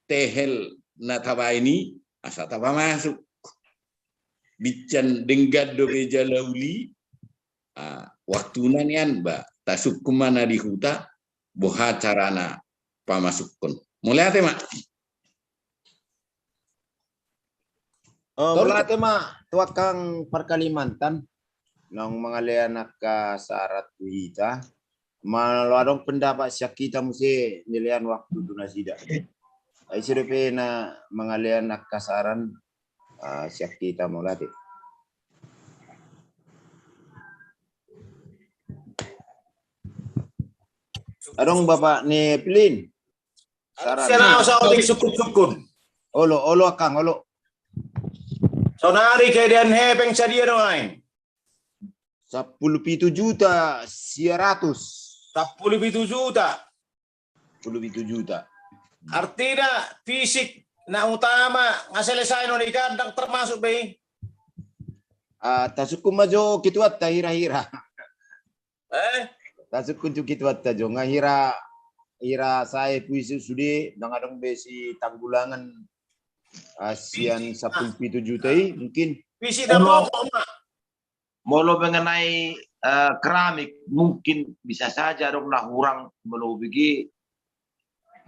tehel na tabaen i asa tapamasuk. Binsan denggan dope jala uli, ah, waktuna nian ba tasungkun ma na di huta, boha carana pamasukhon. Mauliate ma. Eh, mauliate ma tu angkang par Kalimantan naung mangalean angka sarat tu hita. Molo adong pendapat sian hita muse nilean waktu tu nasida. Ai ise dope na mangalean angka saran, ah, sian hita, mauliate. Adong Bapak ni Pilin. Saran. Sian au saotik sungkun-sungkun. Olo, olo angkang, olo. Saonari keadaan hepeng sadia do aeng? Sampulu pitu juta sia ratus. Sampulu pitu juta. Sampulu pitu juta. Artina fisik na utama nga selesai non i kan, ndang termasuk be i. Ah, tasungkun ma jo ketuanta hira-hira. Eh? Tasungkun tu Kituanta jo, nga hira, hira sae puisi sude, ndang adong be si Tanggulangan, ah, sian sampulu pitu juta i, mungkin. Puisi na pokok ma. Molo mengenai, eh, keramik, mungkin bisa saja adong na hurang molo hubege,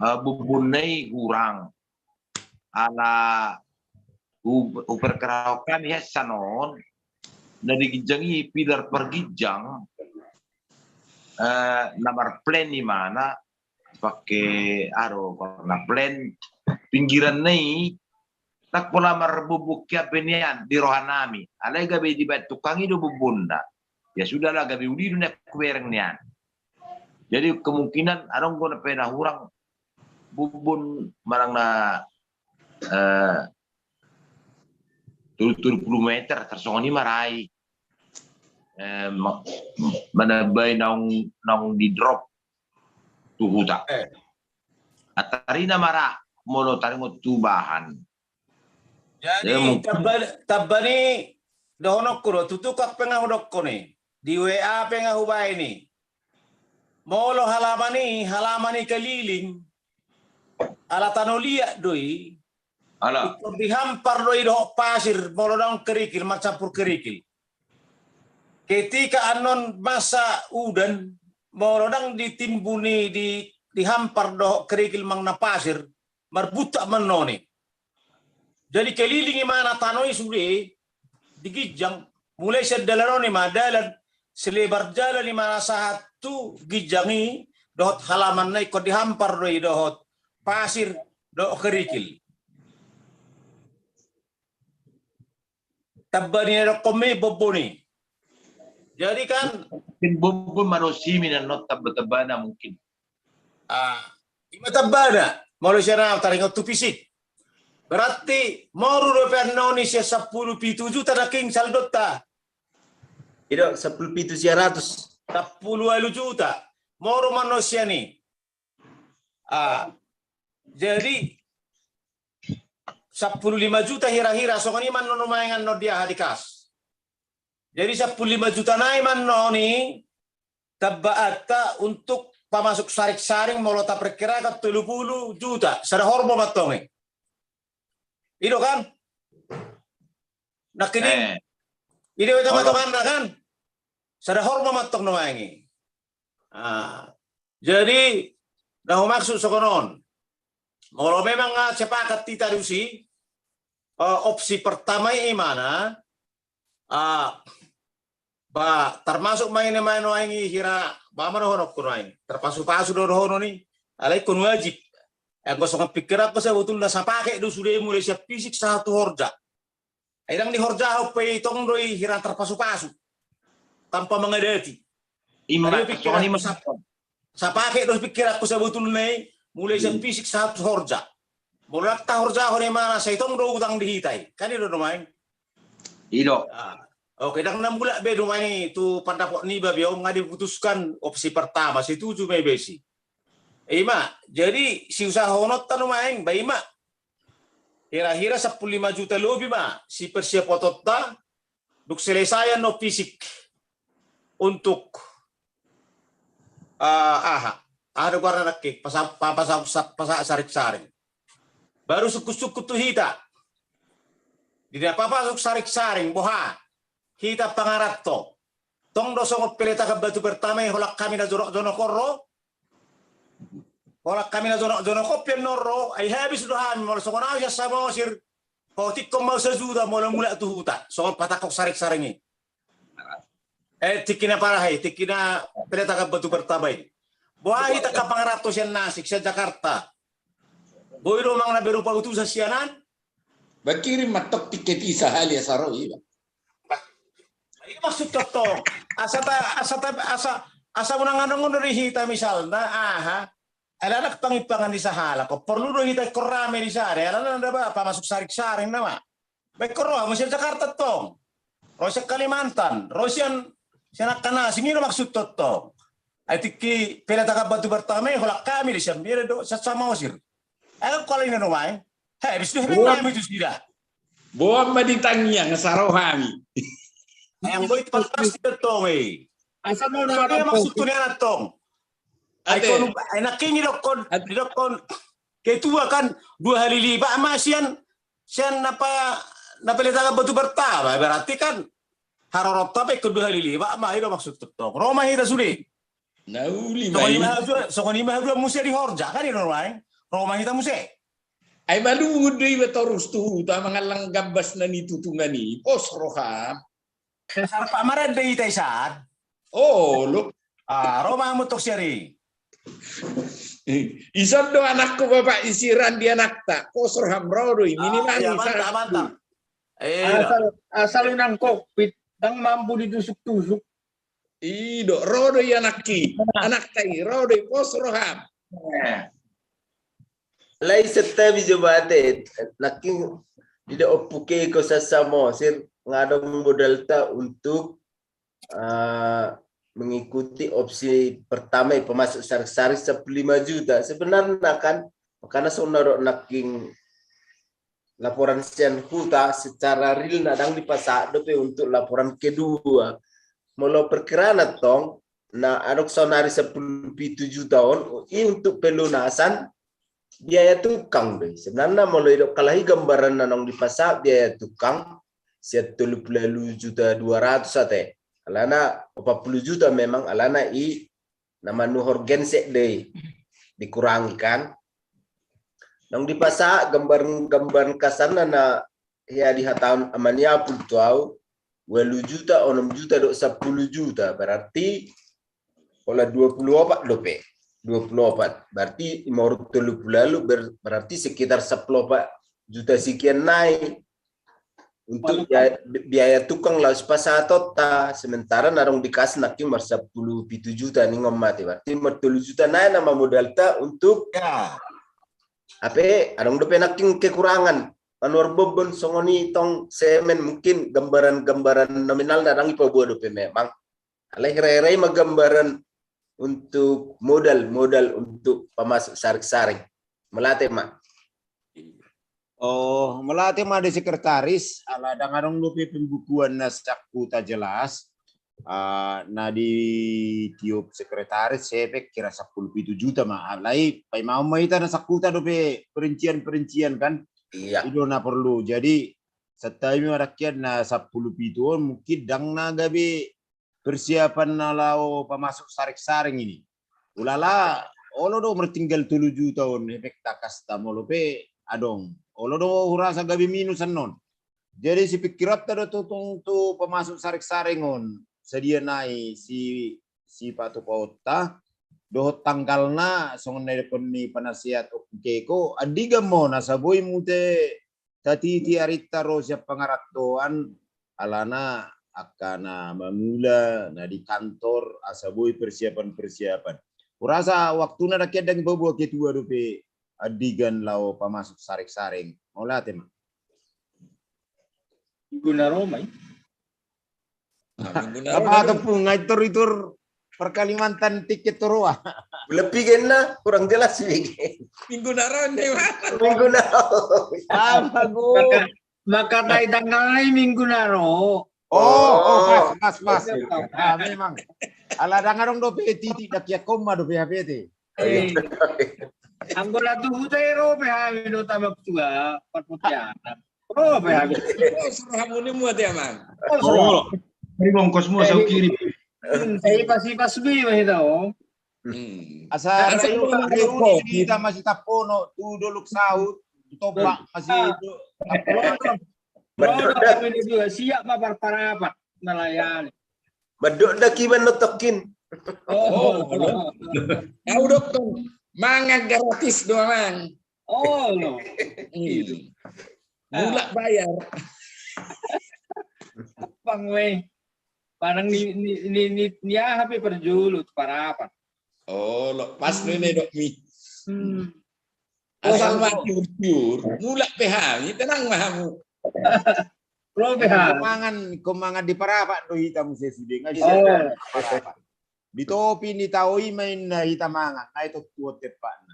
eh, bumbun na i hurang. Ala hu-, huperkirahon hami hessan on, na di ginjang i pilar per ginjang, eh, na marplen i mana, pake, aro, na plen pinggiran na i, tak pola marbumbun hian be nian di roha nami. Alai gabe dibaen tukang i do bumbunna. Ya sudahlah, gabe uli do na hubereng nian. Jadi kemungkinan adong do na pe na hurang bumbun manang na, eh, tolu, tolu pulu meter, tarsongon i ma ra i. Eh, ma-, manambai naung, naung di drop tu huta. Eh. Atarina ma ra molo taringot tu bahan. Jadi, ya, mungkin. Tamba-, tamba ni dohononku do, tu tukang pe nga hudokkon i. Di W A pe nga hubaen i. Molo halaman i, halaman i keliling. Ala tano liat do i. Ala. Ingkon dihampar do i dohot pasir, molo naung kerikil, marcampur kerikil. Ketika annon masa udan, molo ndang ditimbun i di, dihampar dohot kerikil manang na pasir, marbuntak ma annon i. Jadi keliling i ma na tano i sude, di ginjang, mulai sian dalan on i ma, dalan, selebar jalan i ma na sahat tu ginjang i, dohot halaman na ingkon dihampar do i dohot pasir, dohot kerikil. Tamba ni na dokkon i, bumbun i. Jadi kan. Mungkin bumbun ma do simin annon tamba-tambana mungkin. Ah, i ma tambana, molo sian au taringot tu fisik. Berarti moru dope annon i sian sampulu pitu juta nangkin saldonta. I do, sampulu pitu sia ratus. Sampulu ualu juta. Moru ma annon sian i. Ah, jadi sampulu lima juta hira-hira, songon i ma annon nuaeng annon di aha, di kas. Jadi sampulu lima juta nai ma annon i tambaanta untuk pamasuk saring-saring, molo taperkirakan tolu pulu juta, sada horbo ma antong i. I do kan? Nangkin i. Eh. I do, i do ma antong anna kan? Sada horbo ma antong nuaeng i. Ah, jadi, na humaksud songon on. Molo memang nga sepakat hita di usi, eh, opsi pertama i ma na, ah, ba, termasuk ma i na ma nuaeng i hira, ba, ma dohononku nuaeng i. Terpasu-pasu do dohonon i, alai ingkon wajib. Anggo songon pikiranku sebetulna sapake do sude mulai sian fisik sahat tu horja. Ai ndang dihorjahon pe i, tong do i hira terpasu-pasu. Tanpa mengadati. I ma, songon i ma. Sa-, sapake do pikiranku sebetulna i, mulai sian fisik sahat tu horja. Molo ndang tahorjahon i ma na, sai tong do utang di hita i. Kan i do nuaeng. I do. Ah, oke, ndang na mulak be nuaeng i tu pandapot niba be on, nga diputuskan opsi pertama, setuju ma iba i. I ma, jadi siusahahononta nuaeng, ba i ma. Hira-hira sampulu lima juta lobi ma sipersiaponta, dung selesai annon fisik untuk, ah, aha, aha do goarna nangkin, pasa-, pa-, pasa-, sa-, pasa-, saring-saring. Baru sungkun-sungkun tu hita. Di na papasuk saring-saring, boha, hita pangaranto. Tong do songon peletakan batu pertama i, holan hami na jonok-jonok on ro. Holan hami na jonok-jonok on pe annon ro, ai habis do hami, molo songon au sian Samosir. Hotik on ma au sajuta molo mulak tu huta, songon patangkok saring-saring i. Eh, tingki na parah i, tingki na peletakan batu pertama i. Boha hita angka pangaranto sian Nasik, sian Jakarta. Boi do manang na berupa utusan sian an. Ba kirim ma antong tiket i sahali asa ro iba. Ba, i maksudhu antong. Asa ta, asa ta, asa, asa unang adong do di hita misalna, aha. Alana pangimpangan ni sahalak on, porlu do hita ingkon rame di sada, alana ndada ba pamasuk saring-saring nama. Ba ingkon ro hamu sian Jakarta antong. Ro sian Kalimantan, ro sian, sian angka na asing, i do maksudhu antong. Ai tingki peletakan batu pertama i, holan hami do sian, bere do sian Samosir. Ai holan i na nuaeng. Habis do hepeng nami tu sida. Boan ma di tangiang, asa ro hami. Ai anggo i pasti do antong i. Asa mau na maksud tu ni anak tong. Ai kau nangkin didokkon, didokkon ketua kan dua hali lipat ma sian, sian apa, na pele taga batu pertama, berarti kan harorotta pe dua hali lipat ma, i do maksud tong. Ro ma hita sude. Na uli ma i. Songon i ma haduan muse di horja kan i do, ro ma hita muse. Ai malungun do iba torus tu huta mangallang gambas na nitutungan i, pos roham. Sarpa marende hita isan. Olo. Ah, ro ma hamu tong siari. Ison do anakku bapak isiran di anakta. Kosor ham ro do i minimal. Mantap, mantap. Asal, asal unang kokpit, ndang mampu ditusuk-tusuk. I do, ro do i anakki. Anakta i, ro do i, pos roham. Alai santabi jo bate, nangkin dida ompu ke ko sasamo sir, nga adong modalta untuk mengikuti opsi pertama i, pemasuk sarik-sarik sepuluh lima juta. Sebenarnya kan, makana songon na dok nangkin laporan sian huta secara real na ndang dipasahat dope untuk laporan kedua. Molo perkiraan tong, na adong saonari sepuluh pitu juta on, i untuk pelunasan biaya tukang do i. Sebenarnya molo idok kalahi gambaran na naung dipasahat biaya tukang, sian tolu puluh juta dua ratus ate. Alana opat puluh juta memang, alana i na manuhor genset do i. Dikurangi kan. Naung dipasahat gambaran, gambaran kasarna na hea dihatahon ama ni Apul tu au, ualu juta, onom juta, dok sepuluh juta. Berarti pola dua puluh opat dope. Dua puluh opat. Berarti lima ratus tolu puluh lalu ber-, berarti sekitar sepuluh opat juta sekian nai. Untuk biaya, biaya tukang laos pasahatonta, sementara na adong di kas nangkin mar sepuluh pitu juta ningon mate. Berarti mar tolu juta nai nama modalta untuk ya. Ape adong dope nangkin kekurangan. Manuhor bobbon songon i tong semen mungkin gambaran-gambaran nominal na ndang ipaboa dope memang. Alai hira-hira i ma gambaran untuk modal, modal untuk pamasuk sarik-saring. Mauliate ma. Oh, mauliate ma di sekretaris, ala ndang adong dope pembukuan na sakuta jelas. Ah, na di tiop sekretaris, saya pe kira sepuluh pitu juta ma. Alai, paima ma hita na sakuta dope perincian-perincian kan. Iya. I do na perlu. Jadi, santabi ma dangkian na sepuluh pitu on, mungkin ndang na gabe persiapan na laho pamasuk sarik-saring ini. Ulala, olo do mertinggal tolu juta on, efek takas ta molo pe adong. Olo do hurasa gabe minus annon. Jadi sipikiranta do tutung tu pamasuk sarik-saring on. Sadia nai si, sipatupaonta. Dohot tanggalna, songon na didokkon ni panasehat okkeko, andigan ma on asa boi muse tatiti arinta ro sian pangarantoan, alana angka na mangula, na di kantor, asa boi persiapan-persiapan. Hurasa waktuna dangkian ndang ipaboa ketua dope andigan laho pamasuk sarik-saring. Mauliate ma. Minggu na ro ma i. Apa tu pung ngai tur-itur per Kalimantan tiket tu roa. Lebih kena kurang jelas. Minggu na ro ni. Minggu na ro. Apa go? Maka tai tanggal nai minggu na ro. Oh, oh, pas, pas, pas. Ah, memang. Ala ndang adong dope titik dangkian koma dope H P T. Anggo na tu huta i ro pe hami do tama tua, pat putian. Ro pe hami. Oh, suruh hamu ni muat ya, Mang. Oh, suruh. Dari bongkos mu, saya kirim. Hmm, saya pasti pas bi masih tahu. Hmm. Asa ada juga hari ini kita masih tapono tu Dolok Sahut, tu Toba masih itu. Ro do kami dua siap ma par parapat melayani. Mandok da kiban no tokin. Oh, olo. Au dokkon mangan gratis do, Mang. Oh, olo. Mulak bayar. Pang weh. Padang ni, ni, ni, ni, ni aha pe parjolo tu parapat. Oh, lo pas ni, ni dok mi. Hmm. Asal ma tiur-tiur, mulak pe hami, tenang ma hamu. Ro pe hami. Mangan, ko mangan di parapat do hita muse sude, ngai. Oh. Di topi ni tao i ma inna hita mangan, ngai tontu on tepatna.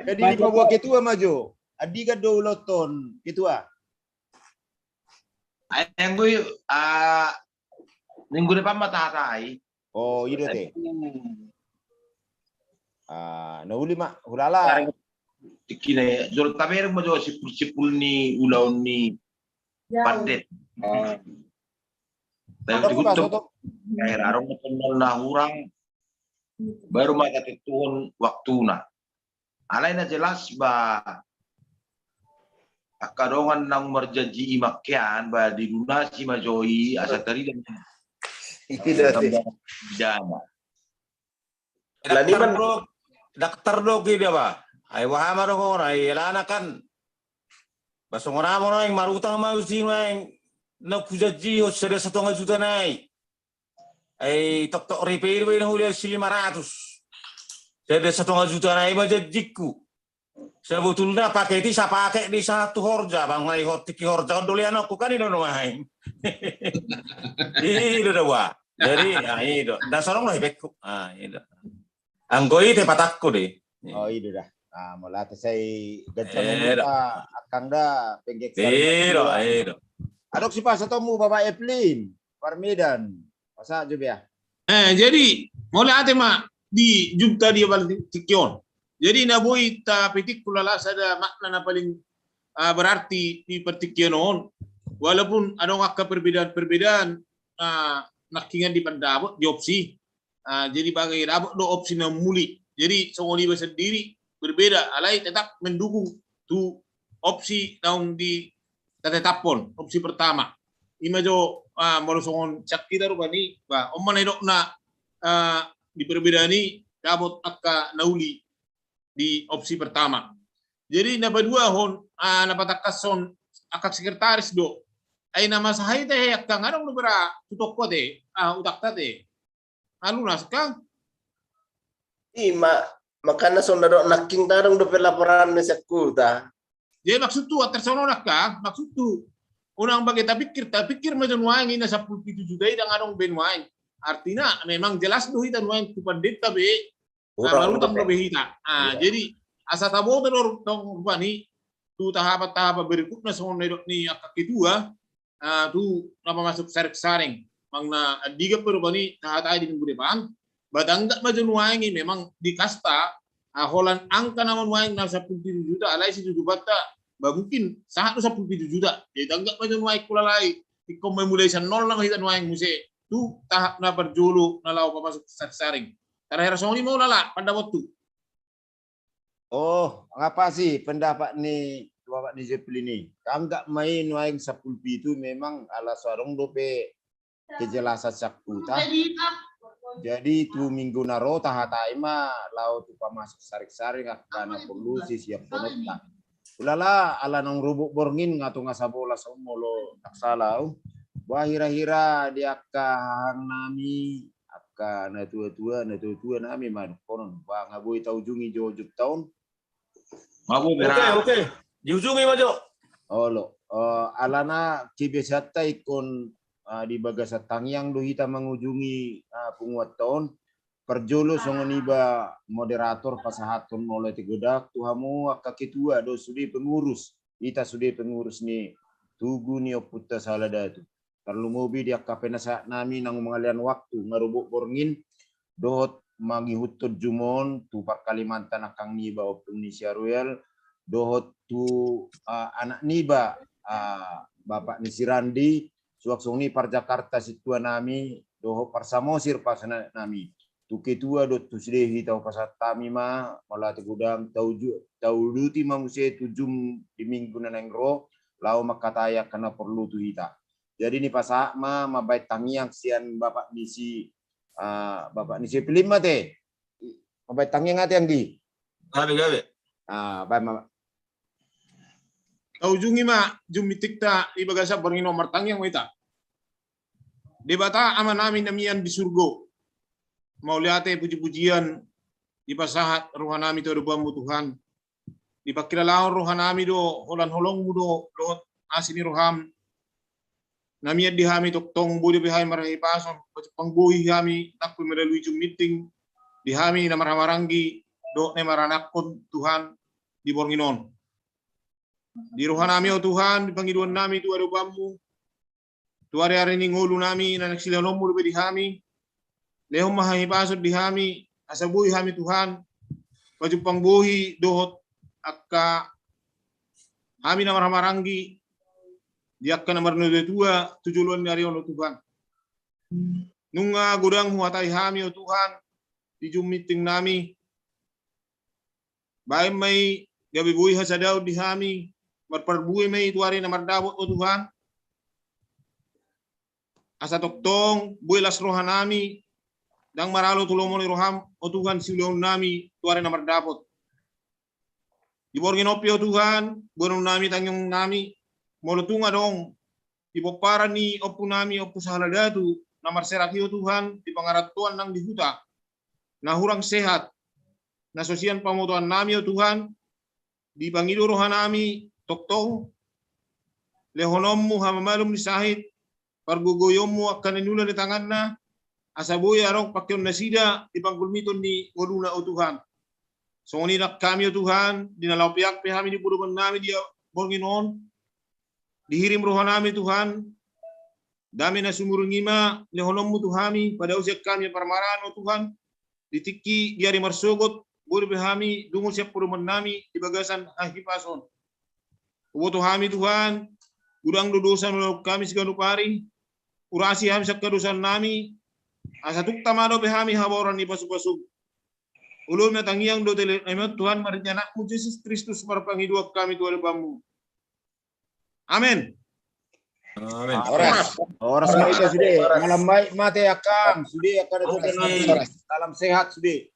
Jadi dipaboa ketua ma jo. Andigan do ulaonta on, ketua. Ai anggo i, ah, minggu depan ma tahatai. Oh, i do te. Ah, na uli ma, hulala. Tikina, jolo tabereng ma jo sipul-sipul ni ulaon ni pandet. Tapi adong, adong na hurang, baru ma tatentuhon waktuna. Alai na jelas ba angka dongan naung marjanji i mangkean, ba dilunasi ma jo i asa tarida. Dana. Daktar do, daktar do ida ba. Ai boha ma do hona, ai alana kan. Ba songon ahu ma naeng marutang ma au si naeng na hujanjihon sada satonga juta nai. Ai toktok ripe i do ba i na hulean si lima ratus. Sada satonga juta nai ma janjingku. Sebetulna paket i sapaket do i sahat tu horja, bang nai hot tiki horja on do leanonku kan i do nuaeng. I do da ba. Jadi, ah, i do. Da songon do hepengku. Ah, i do. Anggo i te patakku de. Oh, i do da. Ah, mauliate sai ganjang. Angkang da penggek. I do, i do. Adong sipasahatonmu Bapak Eplin, Parmedan. Masa jo bea. Eh, jadi mauliate ma di jumpa di abal tingki on. Jadi na boi tapetik hulala sada makna na paling, ah, berarti di partingkian on. Walaupun adong angka perbedaan-perbedaan, ah, nangkingan di pandapot, di opsi. Ah, jadi bagai dapot do opsi na muli. Jadi songon iba sendiri berbeda, alai tetap mendukung tu opsi naung di tatetapon, opsi pertama. Ima jo, ah, molo songon sian hita rupani, bah, on ma na idokna, ah, di perbedaan i dapot angka na uli di opsi pertama. Jadi na paduahon, ah, na patangkashon angka sekretaris do. Ai na masa hita he angka ngadong do bera tutokko te, ah, utakta te. Alu na sekarang. Ima, makana sonda dok nangking tadong dope laporan na sian huta. Jadi maksudku, antar sono nangka, maksudku, unang bagai tapikir, tapikir ma jo nuaeng i na sampulu pitu juta i dang adong be nuaeng. Artina memang jelas do hita nuaeng tu pandetta be. Nah, marutang do be hita. Ah, jadi asa taboto do tong rupani tu tahapan-tahapan berikutna songon na idok ni angka ketua, ah, tu na pamasuk sareng-sareng. Manang na andigan pe rupani tahatai di minggu depan, ba tanggap ma jo nuaeng i memang di kasta, ah, holan angka nama nuaeng na sampulu pitu juta, alai situjuanta, ba mungkin sahat do sampulu pitu juta. Jadi tanggap ma jo nuaeng hulala i, ingkon ma mulai sian nol nama hita nuaeng muse tu tahap na parjolo na laho pamasuk sareng-sareng. Terakhir songon i ma hulala pandapothu. Oh, nga pas i pendapat ni Bapak ni Zeppelin i. Tanggap ma i nuaeng sampulu pitu memang ala so adong dope kejelasan sian huta. Jadi tu minggu na ro tahatai ma laho tu pamasuk sareng-sareng angka na porlu sisiapkononta. Hulala ala naung rubuk borngin nga tonga sabolas on molo tak salah au. Bah hira-hira di angka hahang nami, angka na tua-tua, na tua-tua nami ma dohonon. Bah nga boi taujungi jo jumpa on. Oke, oke. Diujungi ma jo. Olo, eh, alana kebiasaanta ingkon, eh, di bagasan tangiang do hita mangujungi, eh, punguanta on. Parjolo songon iba moderator pasahathon molo ate godang tu hamu angka ketua do sude pengurus. Hita sude pengurus ni tugu ni ompunta Sahala Datu. Tarlumobi di angka penasehat nami naung mangalean waktu nga rubuk borngin dohot mangihuthon jumon tu parKalimantan angkang niba Ompung ni si Aruel dohot tu, ah, anak niba, ah, bapak ni si Randi, suang songon i parJakarta sintua nami dohot parSamosir pasanak nami. Tu ketua dohot tu sude hita hupasahat hami ma molo ate godang tauju-, tauduti ma muse tu jum di minggu na naeng ro laho mangkatai angka na porlu tu hita. Jadi nipasahat ma mambaen tangiang sian bapak ni si, ah, bapak ni si Pilip ma te. Mambaen tangiang ate anggi. Gabe, gabe. Ah, baen ma. Taujungi ma jummintingta di bagasan borngin on, martangiang ma hita. Debata Ama nami na mian di surgo. Mauliate puji-pujian dipasahat roha nami tu adopanmu Tuhan. Dipangkilalaon roha nami do holan holongmu do dohot asi ni roham. Na mian di hami tongtong boi dope hami marhahipason, pajumpang bohi hami nang pe melalui jumminting di hami na marhahamaranggi dohot na maranakhon Tuhan di borngin on. Di roha nami o Tuhan, di pangidoan nami tu adopanmu, tu ari-ari ni ngolu nami na naeng silehononmu dope di hami, Lehon ma hahipason di hami, asa boi hami Tuhan pajumpang bohi dohot angka hami na marhahamaranggi di angka na marnatuatua tu joloan ni ari on, o Tuhan. Nunga godang huhatai hami, o Tuhan, di Zoom meeting nami. Baen ma i gabe boi hasadaon di hami, marparbue ma i tu ari na mardapot, o Tuhan. Asa tongtong boi las roha nami, ndang maralo tu lomo ni roham, o Tuhan, siulaon nami tu ari na mardapot. Di borngin on pe, o Tuhan, boanon nami tangiang nami, molo tung adong di pomparan ni ompu nami, Ompu Sahala Datu, na marserak i, o Tuhan, di pangarantoan nang di huta, na hurang sehat, na so sian pamotoan nami, o Tuhan, dipangido roha nami tongtong, lehononmu hamamalum ni sahit, pargogoionmu angka na niula ni tanganna, asa boi adong pangkeon nasida di panggulmiton ni ngoluna, o Tuhan. Songon i nang hami, o Tuhan, di na laho peak pe hami di podoman nami di borngin on, dihirim roha nami, Tuhan, dame na sumurung i ma lehononmu tu hami, padaosi hami parmaraan, o Tuhan, di tingki di ari marsogot, boi dope hami dungo sian podoman nami di bagasan hahipason. Huboto hami, Tuhan, godang do dosa na ulaon hami siganup ari, urasi hami sian hadosaon nami, asa tung tama dope hami habaoran ni pasupasum. Olo ma tangiang dohot elean nami on, Tuhan, marhite Anakmu Jesus Kristus marpangidoan hami tu adopanmu. Amen. Amen. Horas. Horas ma hita sude. Malam baik ma te, angkang, sude angka na dohot nami. Salam sehat sude.